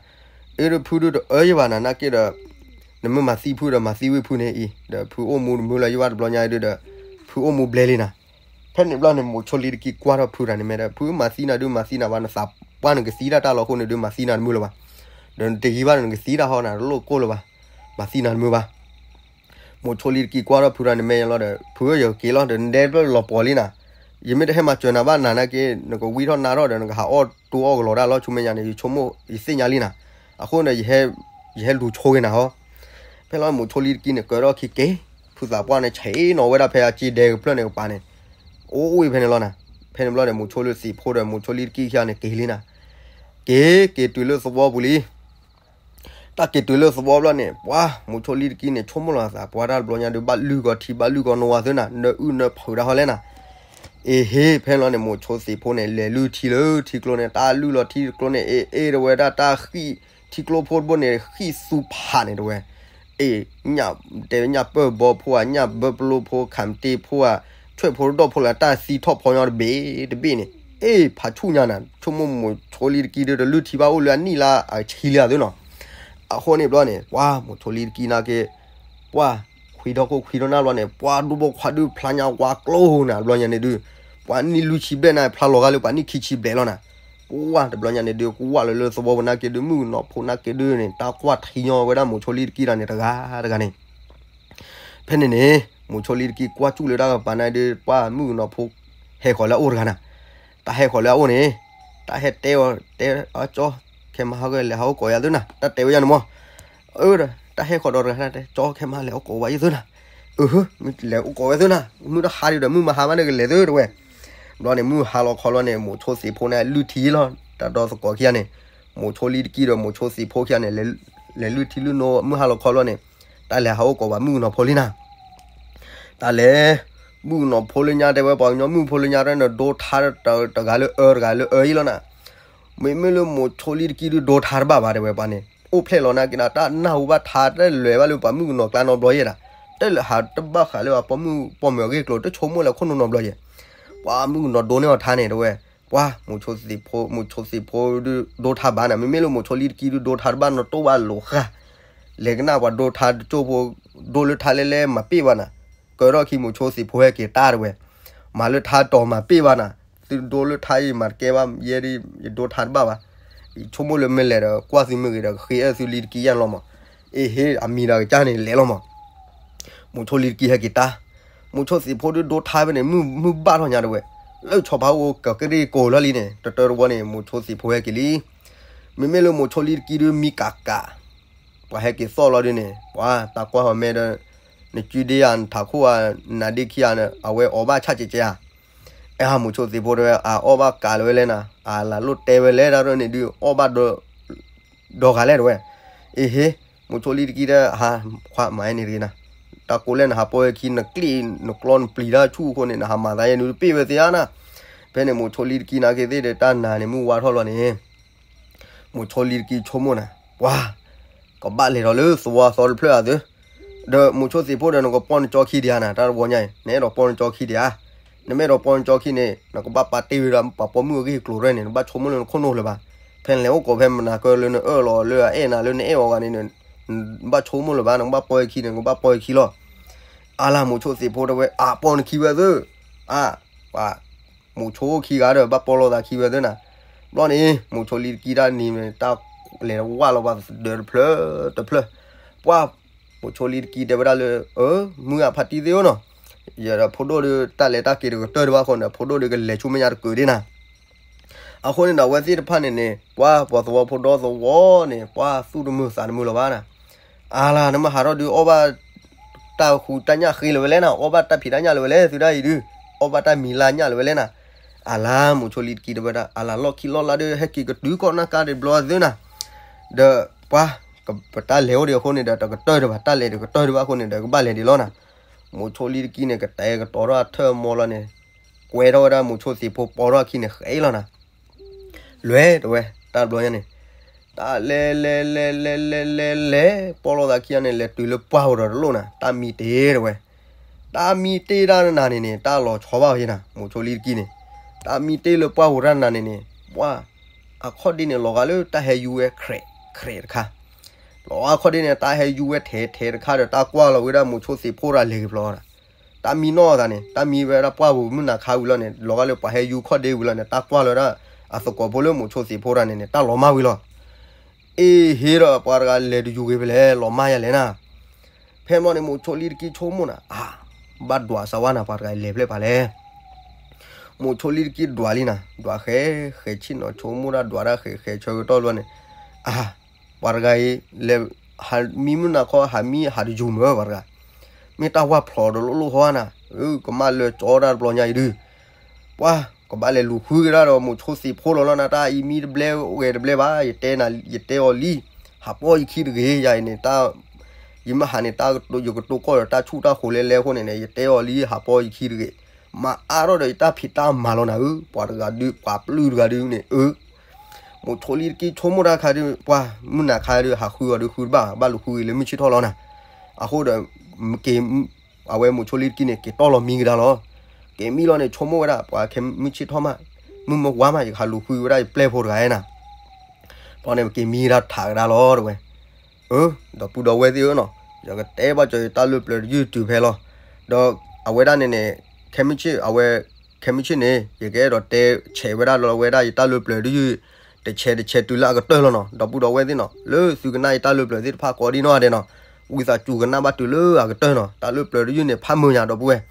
အ့ဒီးဖုဒုးတအၢယဘၣ်နၤ နာ်က့ဒီး နမ့ၢ်မၤသံဖုဒီး မၤသံဝံၤဖုန့ၣ်အံၤ ဒီးဖုအိၣ်မူတမုာ်လၢၤယဘၣ်တဘျီညါအံၤဒုးဒီး ဖုအိၣ်မူဘျဲလံနၤ, ဖဲန့ၣ်ဘျီန့ၣ် မိၤဆိလံတကံကွၢ်ထီၣ်ဖုတဂၤန့ၣ်မဲာ်ဒီး ဖုမၤသံနၤဒုး မၤသံနၤဘၣ် နသးပှၢ်နကသံဒၣ်တၢ်လီၤအဃိန့ၣ်ဒုး မၤသံနၤတမုာ်လၢၤဘၣ်, ဒီးနတယံာ်ဘၣ်ဒီး နကသံဒၣ်ဟီနၤတလိၣ်ကိၢ်လၢၤဘၣ်, မၤသံနၤတမုာ်ဘၣ် မိၤဆိလံတကံကွၢ်ထီၣ်ဖုတဂၤန့ၣ်မဲာ်ညါလီၤဒီး ဖုဧၢ ယက့ၤလီၤဒီး နဒဲဖျၢၣ်လီၤပှီၤလံနၤ, ယမ့ၢ်တဟဲမၤစၢၤနၤဘၣ်နၤနာ်က့ နကဝံထီၣ်နါထီၣ်ဒီးနကဟးအီၣ်တိၢ်အီၣ်ကလီၤဒၣ်လီၤ ဆူမဲာ်ညါန့ၣ် ယဆိကမိၣ် ယသ့ၣ်ညါလံနၤ, အဃိန့ၣ် ယဟဲလူၤဆိက့ၤနၤဟီ, ဖဲလီၤမိၤဆိလံတကံန့ၣ် ကၢထီၣ်ခံက့ၤ, ဖုသးပှၢ်န့ၣ် ဆဲးနီၤဝဲဒၣ်ဖဲအစ့ဒဲကဖျၢၣ်န့ၣ်ကပၤန့ၣ်, အိၣ်ဝံၤဖဲန့ၣ်လီၤနၤ, ဖဲန့ၣ်ဘျီန့ၣ် မိၤဆိလံသံးဖိဒီး မိၤဆိလံတကံခံဂၤန့ၣ် က့ၤလံနၤ, က့ၤ က့ၤတုၤလၢသဝီပူၤလံ တၢ်က့ၤတုၤလၢသဝီဘျီန့ၣ် ပှၤ မိၤဆိလံတကံန့ၣ် ဆိကမိၣ်လီၤသး ပှၤတၢ်တဘျီညါဒုး ဘၣ်လုၢ်ကီၤထံ ဘၣ်လုၢ်ကီၤနိဝၤသ့နၤ နအုၣ်နဖုးတၢ်ဟီလဲၣ်နၤ, အ့ဟ့ ဖဲန့ၣ်လီၤန့ၣ် မိၤဆိသံးဖိန့ၣ် လဲၤလုၢ်ထံလၢထံကျိန့ၣ် တၢ်လုၢ်လီၤထံတကျိန့ၣ် အ့ အ့တဝဲဒၣ်တၢ်ဃံၣ် ထံကျိဖိတဘိန့ၣ် ဃံၣ်သူဖးန့ၣ်တဝဲ, အ့ ညၣ်တဲဝဲညၣ်ပၢၢ်ဘီဖိဧါ ညၣ်ဘၢပလိဖိ ခးမတ့ဖိဧါ ဆွဲၣ်ဖိတဒီၣ်ဖိလၢတၢ်သံထီၣ်ဖီညီတဘ့ၣ်တဘ့ၣ်န့ၣ်, အ့ ဖးဆူၣ်ညါနၤ ဆိကမိၣ်မိၤဆိလံတကံဒုး တလုၢ်ထံဘၣ်အိၣ်လၢအနံၣ်လၢအဆံလံအသ့နီၤ, အဃိန့ၣ်ဘျီန့ၣ် ပှၤ မိၤဆိလံတကံနာ်က့ ပှၤ ခွံထီၣ်ခိၣ်ခွံထီၣ်နၢ်ဘျီန့ၣ် ပှၤဒူဖိခွါဒုးဖျါညါဝါကျိနၤ တဘျီညါန့ၣ်ဒုး ပှၤနံၣ်လွံၢ်ဆံဘျဲၣ်နၤ ဖျါလီၤဂာ်လၢပှၤနံၣ်ခံဆံဘျဲၣ်လီၤနၤ, ပှၤတဘျီညါန့ၣ်ဒုး ကဝၢ်လၢလၢသဝီပူၤနာ်က့ဒုး မုၣ်ကနီၤဖိနာ်က့ဒုးန့ၣ် တၢ်ကွၢ်ထံညီဝဲဒၣ်မိၤဆိလံတကံတဂၤန့ၣ်တဂၤတဂၤန့ၣ် ဖဲန့ၣ်န့ၣ် မိၤဆိလံတကံကွၢ်စူၣ်လၢတၢ်ကပၤန့ၣ်ဒုး ပှၤမုၣ်ကနီၤဖိ ဟဲဃီၤလၢအအိၣ်တဂၤနၤ, တၢ်ဟဲဃီၤလၢအအိၣ်န့ၣ် တၢ်ဟဲတဲအီၤ တဲအီၤကၠီ ခဲမဟါကလဲၤဟးအိၣ်ကိးယၤသုနၤ တၢ်တဲဝဲယၤန့ၣ်မး, အၢ တၢ်ဟဲဃီၤဒီးတဂၤနၤ တဲကၠီ ခဲမဟါလဲၤအိၣ်ကိးဝဲယၤသုနၤ, အၢ မ့ၢ်လဲၤအိၣ်ကိးဝဲသုနၤ မုၢ်တဟါဒံးဒီး မုၢ်မဟါမးန့ၣ်ကလဲၤသုတဝဲ, ဘျီန့ၣ် မုၢ်ဟါလီၤခီလီၤန့ၣ် မိၤဆိသံးဖိန့ၣ် လုၢ်ထံလီၤ တၢ်ဒီသကိးခံဂၤန့ၣ်, မိၤဆိလံတကံဒီးမိၤဆိသံးဖိခံဂၤန့ၣ် လဲၤလုၢ်ထံလုၢ်နိ မုၢ်ဟါလီၤခီလီၤန့ၣ်, တၢ်လဲၤဟးအိၣ်ကိးပှၤမုၣ်ကနီၤဖိလံနၤ, တၢ်လဲၤ မုၣ်ကနီၤဖိလၢညါတဲဝဲ ပှၤကညီမုၣ်ဖိလၢညါတဲ နဒိထါတဂၤလၢအၢ တဂၤလၢအၢအံၤလီၤနၤ. မ့မ့ၢ်လၢမိၤဆိလံတကံဒုးဒိထါတဘၣ်ဘၣ်တဲဝဲပှၤန့ၣ် အိၣ်ဖျဲၣ်လီၤနၤက့ၤနၤ တၢ်နၢ်ဟူဘၣ်ထါတလဲၤဘၣ်လၢပှၤမုၣ်ကနီၤကျါနီတဘျီယဲဒၣ်, တလဲၤဟးတဘၣ်ဃးလၢပှၤပိာ်မုၣ်အဂ့ၢ်ကျိၤ တဆိကမိၣ်လၢခိၣ်နူာ်နီတဘျီယဲ. ပှၤမုၣ်ကနီၤဒိန့ၢ်အီၤထါန့ၣ်တဲဝဲ, ပှၤ မိၤဆိသ့ၣ်ဖိ မိၤဆိသ့ၣ်ဖိဒုးဒိထါဘၣ်နၤ, မ့မ့ၢ်လၢမိၤဆိလံတကံဒုးဒိထါတဘၣ် နတိၢ်ဘၣ်လိာ်ဃာ်, လဲၤကနၣ်ပှၤဒိထါတကၠိၢ်ဖိ ဒိလၢထါလဲလဲမၤပ့ၢ်ဘၣ်နၤ, ကၢထီၣ်ခံမိၤဆိသ့ၣ်ဖိဟဲက့ၤတၢ်တဲဝဲ, မၤလၢထါတီၤမၤပ့ၢ်ဘၣ်နၤ, သုဒိလၢထါအံၤမၤတကဲဘၣ် ယဲဒ်ယဒိထါတဘၣ်ဘၣ်, ယဆိကမိၣ်လၢမ့ၢ်လဲၤဒီးကွၢ်သုမ့ၢ်ဂ့ၤဒီး ဃ့အၢသုလံတကံယဲၢ်လီၤမး, အ့ဟ့ အမံၤဒီးကစၢ်န့ၣ်လဲၤလီၤမး. မိၤဆိလံတကံဟဲက့ၤတၢ်, မိၤဆိသ့ၣ်ဖိဒုးဒိထါဖဲန့ၣ် မုၢ်မုၢ်ဘၣ်ထီၣ်ညါတဲဝဲ, လၢဆီဖါအိၣ်ကကရ့ၣ်ကိာ်လီၤလံန့ၣ် တတၢတဝီန့ၣ် မိၤဆိသ့ၣ်ဖိဟဲက့ၤလံ. မ့မ့ၢ်လၢမိၤဆိလံတကံဒုးမံကးကး, ပှၤဟဲက့ၤသီၣ်လီၤဒုးန့ၣ် ပှၤတၢ်ကွၢ်ဟီၤမဲဒီး နကုဒ့ဧါ နထးခိၣ်ဧါ နဒ့ခံဧါ အဝဲအီၣ်ဘၣ်ဆၣ်ကဲကဲဧါ. အဲဟးမိၤဆိသ့ၣ်ဖိတဲဝဲ အအီၣ်ဘၣ်ကးလၢၤဝဲလဲၣ်နၤ, အလၢလိၣ်တဲဝဲလဲၣ် တၢ်ရဲၣ်န့ၣ်ဒုး အီၣ်ဘၣ်ဒီ ဒီဂၤလဲၣ်တဲဝဲ. အ့ဟ့ မိၤဆိလံတကံဒီး ဟး ခွါမၤန့ၣ်တဂ့ၤနၤ, တၢ်ကိးလဲၣ်နဟးပိာ်ဝဲခံ နကျ့ၣ်နကျီနပျံၤတၢ်ဆူၣ်အဃိန့ၣ် နဟးမၤသးယဲနုတပ့ၢ်ဝဲသ့ဧါနၤ. ဖဲန့ၣ်မိၤဆိလံတကံနာ်က့ၤသ့ၣ်ဒီး တၢ်နၤန့ၣ်မုၢ်ဝါထီၣ်လီၤန့ၣ် မိၤဆိလံတကံဆိကမိၣ်နၤ, ပှၤ ကဘၣ်လဲၤဒီးလၢသဝီသီတဖျၢၣ်ဧါသု, ဒီးမိၤဆိသ့ၣ်ဖိဒီး နကပိာ်နကၠီခံဒံးဧါနၤ, တၢ်တဝီညါအံၤ နအဲၣ်ဒိးပိာ်နကၠီခံဒံးဧါ. နမ့ၢ်အဲၣ်ဒိးပိာ်နကၠီခံန့ၣ် နကဘၣ်ပာ်တ့ၢ်ဝဲဒၣ်ပှၤပိာ်မုၣ်အဂ့ၢ်အကျိၤရဲၣ်န့ၣ် နဘၣ်ဆိကမိၣ်လၢနခိၣ်နူာ်လၢၤဘၣ်. ဖဲနလဲၤအိၣ်ကိးဖဲမနၤကၢလၢနအၢၣ်လီၤလၢအအဲၣ်နၤလၢနအဲၣ်အီၤဂၤန့ၣ် နဘၣ်ဆိကမိၣ်လၢၤဘၣ်, နကဘၣ်ပိာ်ဝဲခံန့ၣ် နကဘၣ်ပိာ်ဝဲခံလီၤ. အါလၢမိၤဆိသ့ၣ်ဖိတဲဝဲ အပိာ်နခံဝဲသု, အါ ပှၤ မိၤဆိခံဂၤဒီး ဘၣ်ပိာ်လိာ်သးခံဝဲသုနၤ. ဘျီန့ၣ် မိၤဆိလံတကံတၢ်နံၤန့ၣ် တၢ်လဲၤဝၢ်လီၤပှၤသဒၢတဖျၢၣ်တဖျၢၣ်, ပှၤ မိၤဆိလံတကံတဲဝဲဒၣ်လၢ အၢ မုၢ်ဂၤဖါတံၢ်သ့ၣ်ဧၢနီၤ, ယဒီးဖိဒိၣ်ဒီး တၢ်လဲၤတၢ်က့ၤတကတၢၢ်ဒံးဘၣ်အဃိန့ၣ် ဖိဒိၣ်ဒီးကလဲၤဆူမဲာ်ညါတကုာ်ဒံးနၤ. အဃိန့ၣ်ဒီး အဝဲသ့ၣ်တဖၣ်န့ၣ်န့ၣ် ပှၤပိာ်သဝီဖိဒီသဝီန့ၣ် ပှၤသူၣ်တမုာ်သးတမုာ်လၢၤဘၣ်နၤ. အါလၢနမ့ၢ်ဟးထီၣ်ဒုး အီၣ်ဘၣ်တၢ်ဃူတၢ်ညၣ်ဃ့လၢၤဝဲလဲၣ်နၤ, အီၣ်ဘၣ်တၢ်ဖံးတၢ်ညၣ်လၢၤဝဲလဲၣ် သုဒၣ်အံၤဒုး, အီၣ်ဘၣ်တၢ်မံၤလၢ်ညၣ်လၢၤဝဲလဲၣ်နၤ. အါလၢမိၤဆိလံတကံတဲဝဲဒၣ် အါလၢလီၢ်ခံလီၢ်လၢ်ဒီး ဟဲက့ၤကတုၤကီၢ်နၢ်ကါဒံးဘျီသုနၤ. ဒီးပှၤ ပတၢ်လဲၤအိၣ်ဒံးအဃိန့ၣ်ဒီး တကတၢၢ်ဒံးဘၣ်, တၢ်လဲၤတကတၢၢ်ဒံးဘၣ်အဃိန့ၣ်ဒီး ကဘၣ်လဲၤဒံးလီၤနၤ. မိၤဆိလံတကံန့ၣ် ကတဲာ်ကတီၤထီၣ်အထၢၣ်မီၤလီၤန့ၣ်, ကွဲထီၣ်ဝဲဒၣ်မိၤဆိသ့ၣ်ဖိပိာ်ထီၣ်အခံန့ၣ် ဃဲလီၤနၤ. လဲၤတဲဝဲ တၢ်တဘျီညါန့ၣ်, တၢ်လဲၤလဲၤလဲၤလဲၤလဲၤလဲၤလဲၤ ပိာ်လိာ်သးခံဂၤန့ၣ် လဲၤတုၤလၢပှၢ်ပူၤဒီးတလိၣ်နၤ, တၢ်မံတ့ၢ်တဲဝဲ. တၢ်မံတ့ၢ်တၢ်နၤန့ၣ်န့ၣ် တၢ်လီၤဆီဘၣ်ဝဲနၤ, မိၤဆိလံတကံန့ၣ်, တၢ်မံတ့ၢ်လၢပှၢ်ပူၤတၢ်နၤန့ၣ်န့ၣ် ပှၤ အခီၣ်ဒ့န့ၣ် လီၤဂာ်လၢတၢ်ဟဲယူဝဲ ခြဲးခြဲးတခါ, လီၤဂာ်အခီၣ်ဒ့န့ၣ် တၢ်ဟဲယူဝဲထဲးထဲးတခါဒီး တၢ်ကွၢ်လီၤဝဲဒၣ်မိၤဆိသ့ၣ်ဖိတဂၤလဲၤက့ၤဖျီဒီး တၢ်မံနီၢ်သးန့ၣ် တၢ်မံဝဲဒၣ်ပှၢ်ပူၤမုၢ်နၤခါဝံၤလီၤန့ၣ် လီၤဂာ်လၢပှၤဟဲယူခီၣ်ဒ့ဝံၤလီၤန့ၣ် တၢ်ကွၢ်လီၤဝဲဒၣ်အသကိးဖိလၢမိၤဆိသ့ၣ်ဖိတဂၤန့ၣ်န့ၣ် တၢ်လီၤမၢ်ဝံၤလီၤ. အ့ဟ့ဒီး ပှၤတဂၤလဲၤတယူၤဂ့ၤဖဲလဲၣ် လီၤမၢ်ယၤလဲၣ်နၤ. ဖဲမီန့ၣ် မိၤဆိလံတကံဆိကမိၣ်နၤ, အါ, ဘၣ်ဒွးစၢၤဝဲနၤ ပှၤတဂၤလဲၤဖဲလဲၣ်ပှၤလဲၣ်. မိၤဆိလံတကံဒွးလံနၤ, ဒွးဃဲ ဃဲဆ့ၣ်နီၤဆိကမိၣ်တၢ်ဒွးတၢ်ဃဲဃဲဆၢကတီၢ်လီၤန့ၣ်, အါ, ပှၤတဂၤအံၤ လဲၤ ဟးမံမုၢ်နၤခီ ဟးမံဟးတယူၤမၢ်ပှၤတဂၤ, မ့ၢ်တၢ်ဝၢ်ဖျိးတလိၣ်လိၣ်ဃီနၤ, အၢ ကမၣ်လၢကၠီတၢ်တဘျီညါအံၤဒုး ပှၤ ကဘၣ်လဲၤလူၤဃုက့ၤဒၣ်ဒီးမိၤဆိသ့ၣ်ဖိလီၤလီၤနၤ, တၢ်အံၤမံတဘျဲဂဲၤတဘျဲဘၣ်, ယတဲနၤ ယတဲအီၤလံ, ဟးပိာ်ယခံတဂ့ၤ, ယၤအံၤန့ၣ် တၢ် ယမ့ၢ်ဟးန့ၣ် တၢ်ကတိၤ ယကတိၤကီၢ်ဒီးတၢ်ဆူၣ်တၢ်ဃိးလဲလဲအဃိန့ၣ်န့ၣ် ယတဲအီၤလံ ဟးပိာ်ယခံတဂ့ၤ, မၤအါထီၣ်ဒီးယတၢ်ဖံးတၢ်မၤလီၤနၤဧၢ, ပှၤတဂၤဒုး ပှၤပျုၢ်တဂၤဒုးန့ၣ် အၢ မိၤဆိလံတကံဆိကမိၣ်တၢ်ခါဒုး ပှၤမုၢ်နၤခါဒုး ဟးဃုအီၤဒုးဃုတဘၣ်, ဘၣ်လူၤဃုက့ၤလၢမုၢ်ဆ့ၣ်ထီၣ်လီၤနၤ, အဃိဒီး က့ၤ အဝဲမိၤဆိလံတကံန့ၣ် က့ၤတီၢ်လီၤမံကဒါလီၤ, က့ၤမံလီၤန့ၣ် ဆိကမိၣ်ဝဲဒၣ် ပှၤခဲမုၢ်ဆ့ၣ်ထီၣ်မး, မုၢ်မဝါမး ယကဟးလူၤဃုဝဲဒၣ်ယပျဲၢ်ဖိတဂၤဧါနၤ, ဘျီန့ၣ် ပက့ၤမံကဒါထးကဒါလီၤတဝဲ အၢ ဒီပုၢ်ဒီဝဲၢ်သ့ၣ်ဧၢနီၤ, ယကတဲဘၣ်ကၠီၤယတၢ်လၢပျၢၤတယုၢ်တုၤဖဲလီၤ, ဒီးအဝဲဒၣ်န့ၣ်န့ၣ် ခဲမုၢ်ဆ့ၣ် အဝဲ ခဲမုၢ်ဆ့ၣ်န့ၣ် ယကအဲၣ်ဒိးတဲဆဲးဝဲဒၣ်လၢအဝဲဒၣ်ယတၢ်လၢပျၢၤတယုၢ် တဆဲးတဆဲးတုၤလၢအကတၢၢ်လီၤနီၤ, ဒီပုၢ်ဒီဝဲၢ်သ့ၣ်နီၤ, လၢသုကနၣ်ယတၢ်လၢပျၢၤသ့ၣ်တဖၣ်ကိးဒံနီၢ်ဂၤဒဲးနီၤ, ဝံသးစူၤကနၣ်ဘၣ်တုၤလၢအကတၢၢ်နီၤ, တၢ်လၢပျၢၤတယုၢ်န့ၣ် ဖးမုာ်ညါဒီပုၢ်ဝဲၢ်,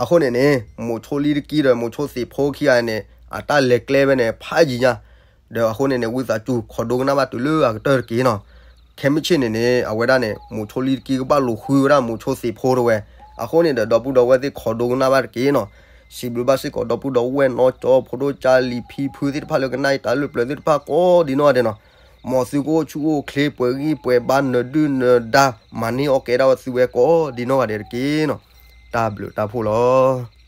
အဃိန့ၣ်န့ၣ် မိၤဆိလံတကံဒီးမိၤဆိသ့ၣ်ဖိခံဂၤန့ၣ် အတၢ်လဲၤကျဲဝဲန့ၣ် ဖးယံၤညါ ဒီးအဃိန့ၣ်န့ၣ် ဝံသးစူၤ ခိးဒိကနၣ်ဘၣ်တုၤလၢအကတၢၢ်တက့ၢ်နီၤ. ခဲမုၢ်ဆ့ၣ်န့ၣ်န့ၣ် အဝဲဒၣ်န့ၣ် မိၤဆိလံတကံကဘၣ်လူၤဃုဝဲဒၣ်မိၤဆိသ့ၣ်ဖိတဝဲ, အဃိန့ၣ်ဒီး ဒီပုၢ်ဒီဝဲၢ်သ့ၣ် ခိးဒိကနၣ်ဘၣ်တက့ၢ်နီၤ. စံးဘျုးဘၣ်စ့ၢ်ကီး ဒီပုၢ်ဒီဝဲၢ်နီၢ်ကၠီ ဖိဒိၣ်ကၢ်လံၤ ဖံဖုသ့ၣ်တဖၣ်လၢ ကနၣ်ယတၢ်လၢပျၢၤသ့ၣ်တဖၣ်ကိးဒံနီၢ်ဂၤဒဲးနီၤ. မ်သုကအိၣ်ဆူၣ်အိၣ်ချ့ ပှဲၤဂံၢ်ပှဲၤဘါ နၢၤဒုၣ်နၢၤဒါ မၤန့ၢ်အီၣ်ကဲဒၣ်ဝဲသုဝဲကိးဒံနီၢ်ဂၤဒဲးတက့ၢ်နီၤ. တၢ်ဘျုးတၢ်ဖှိၣ်လီၤ.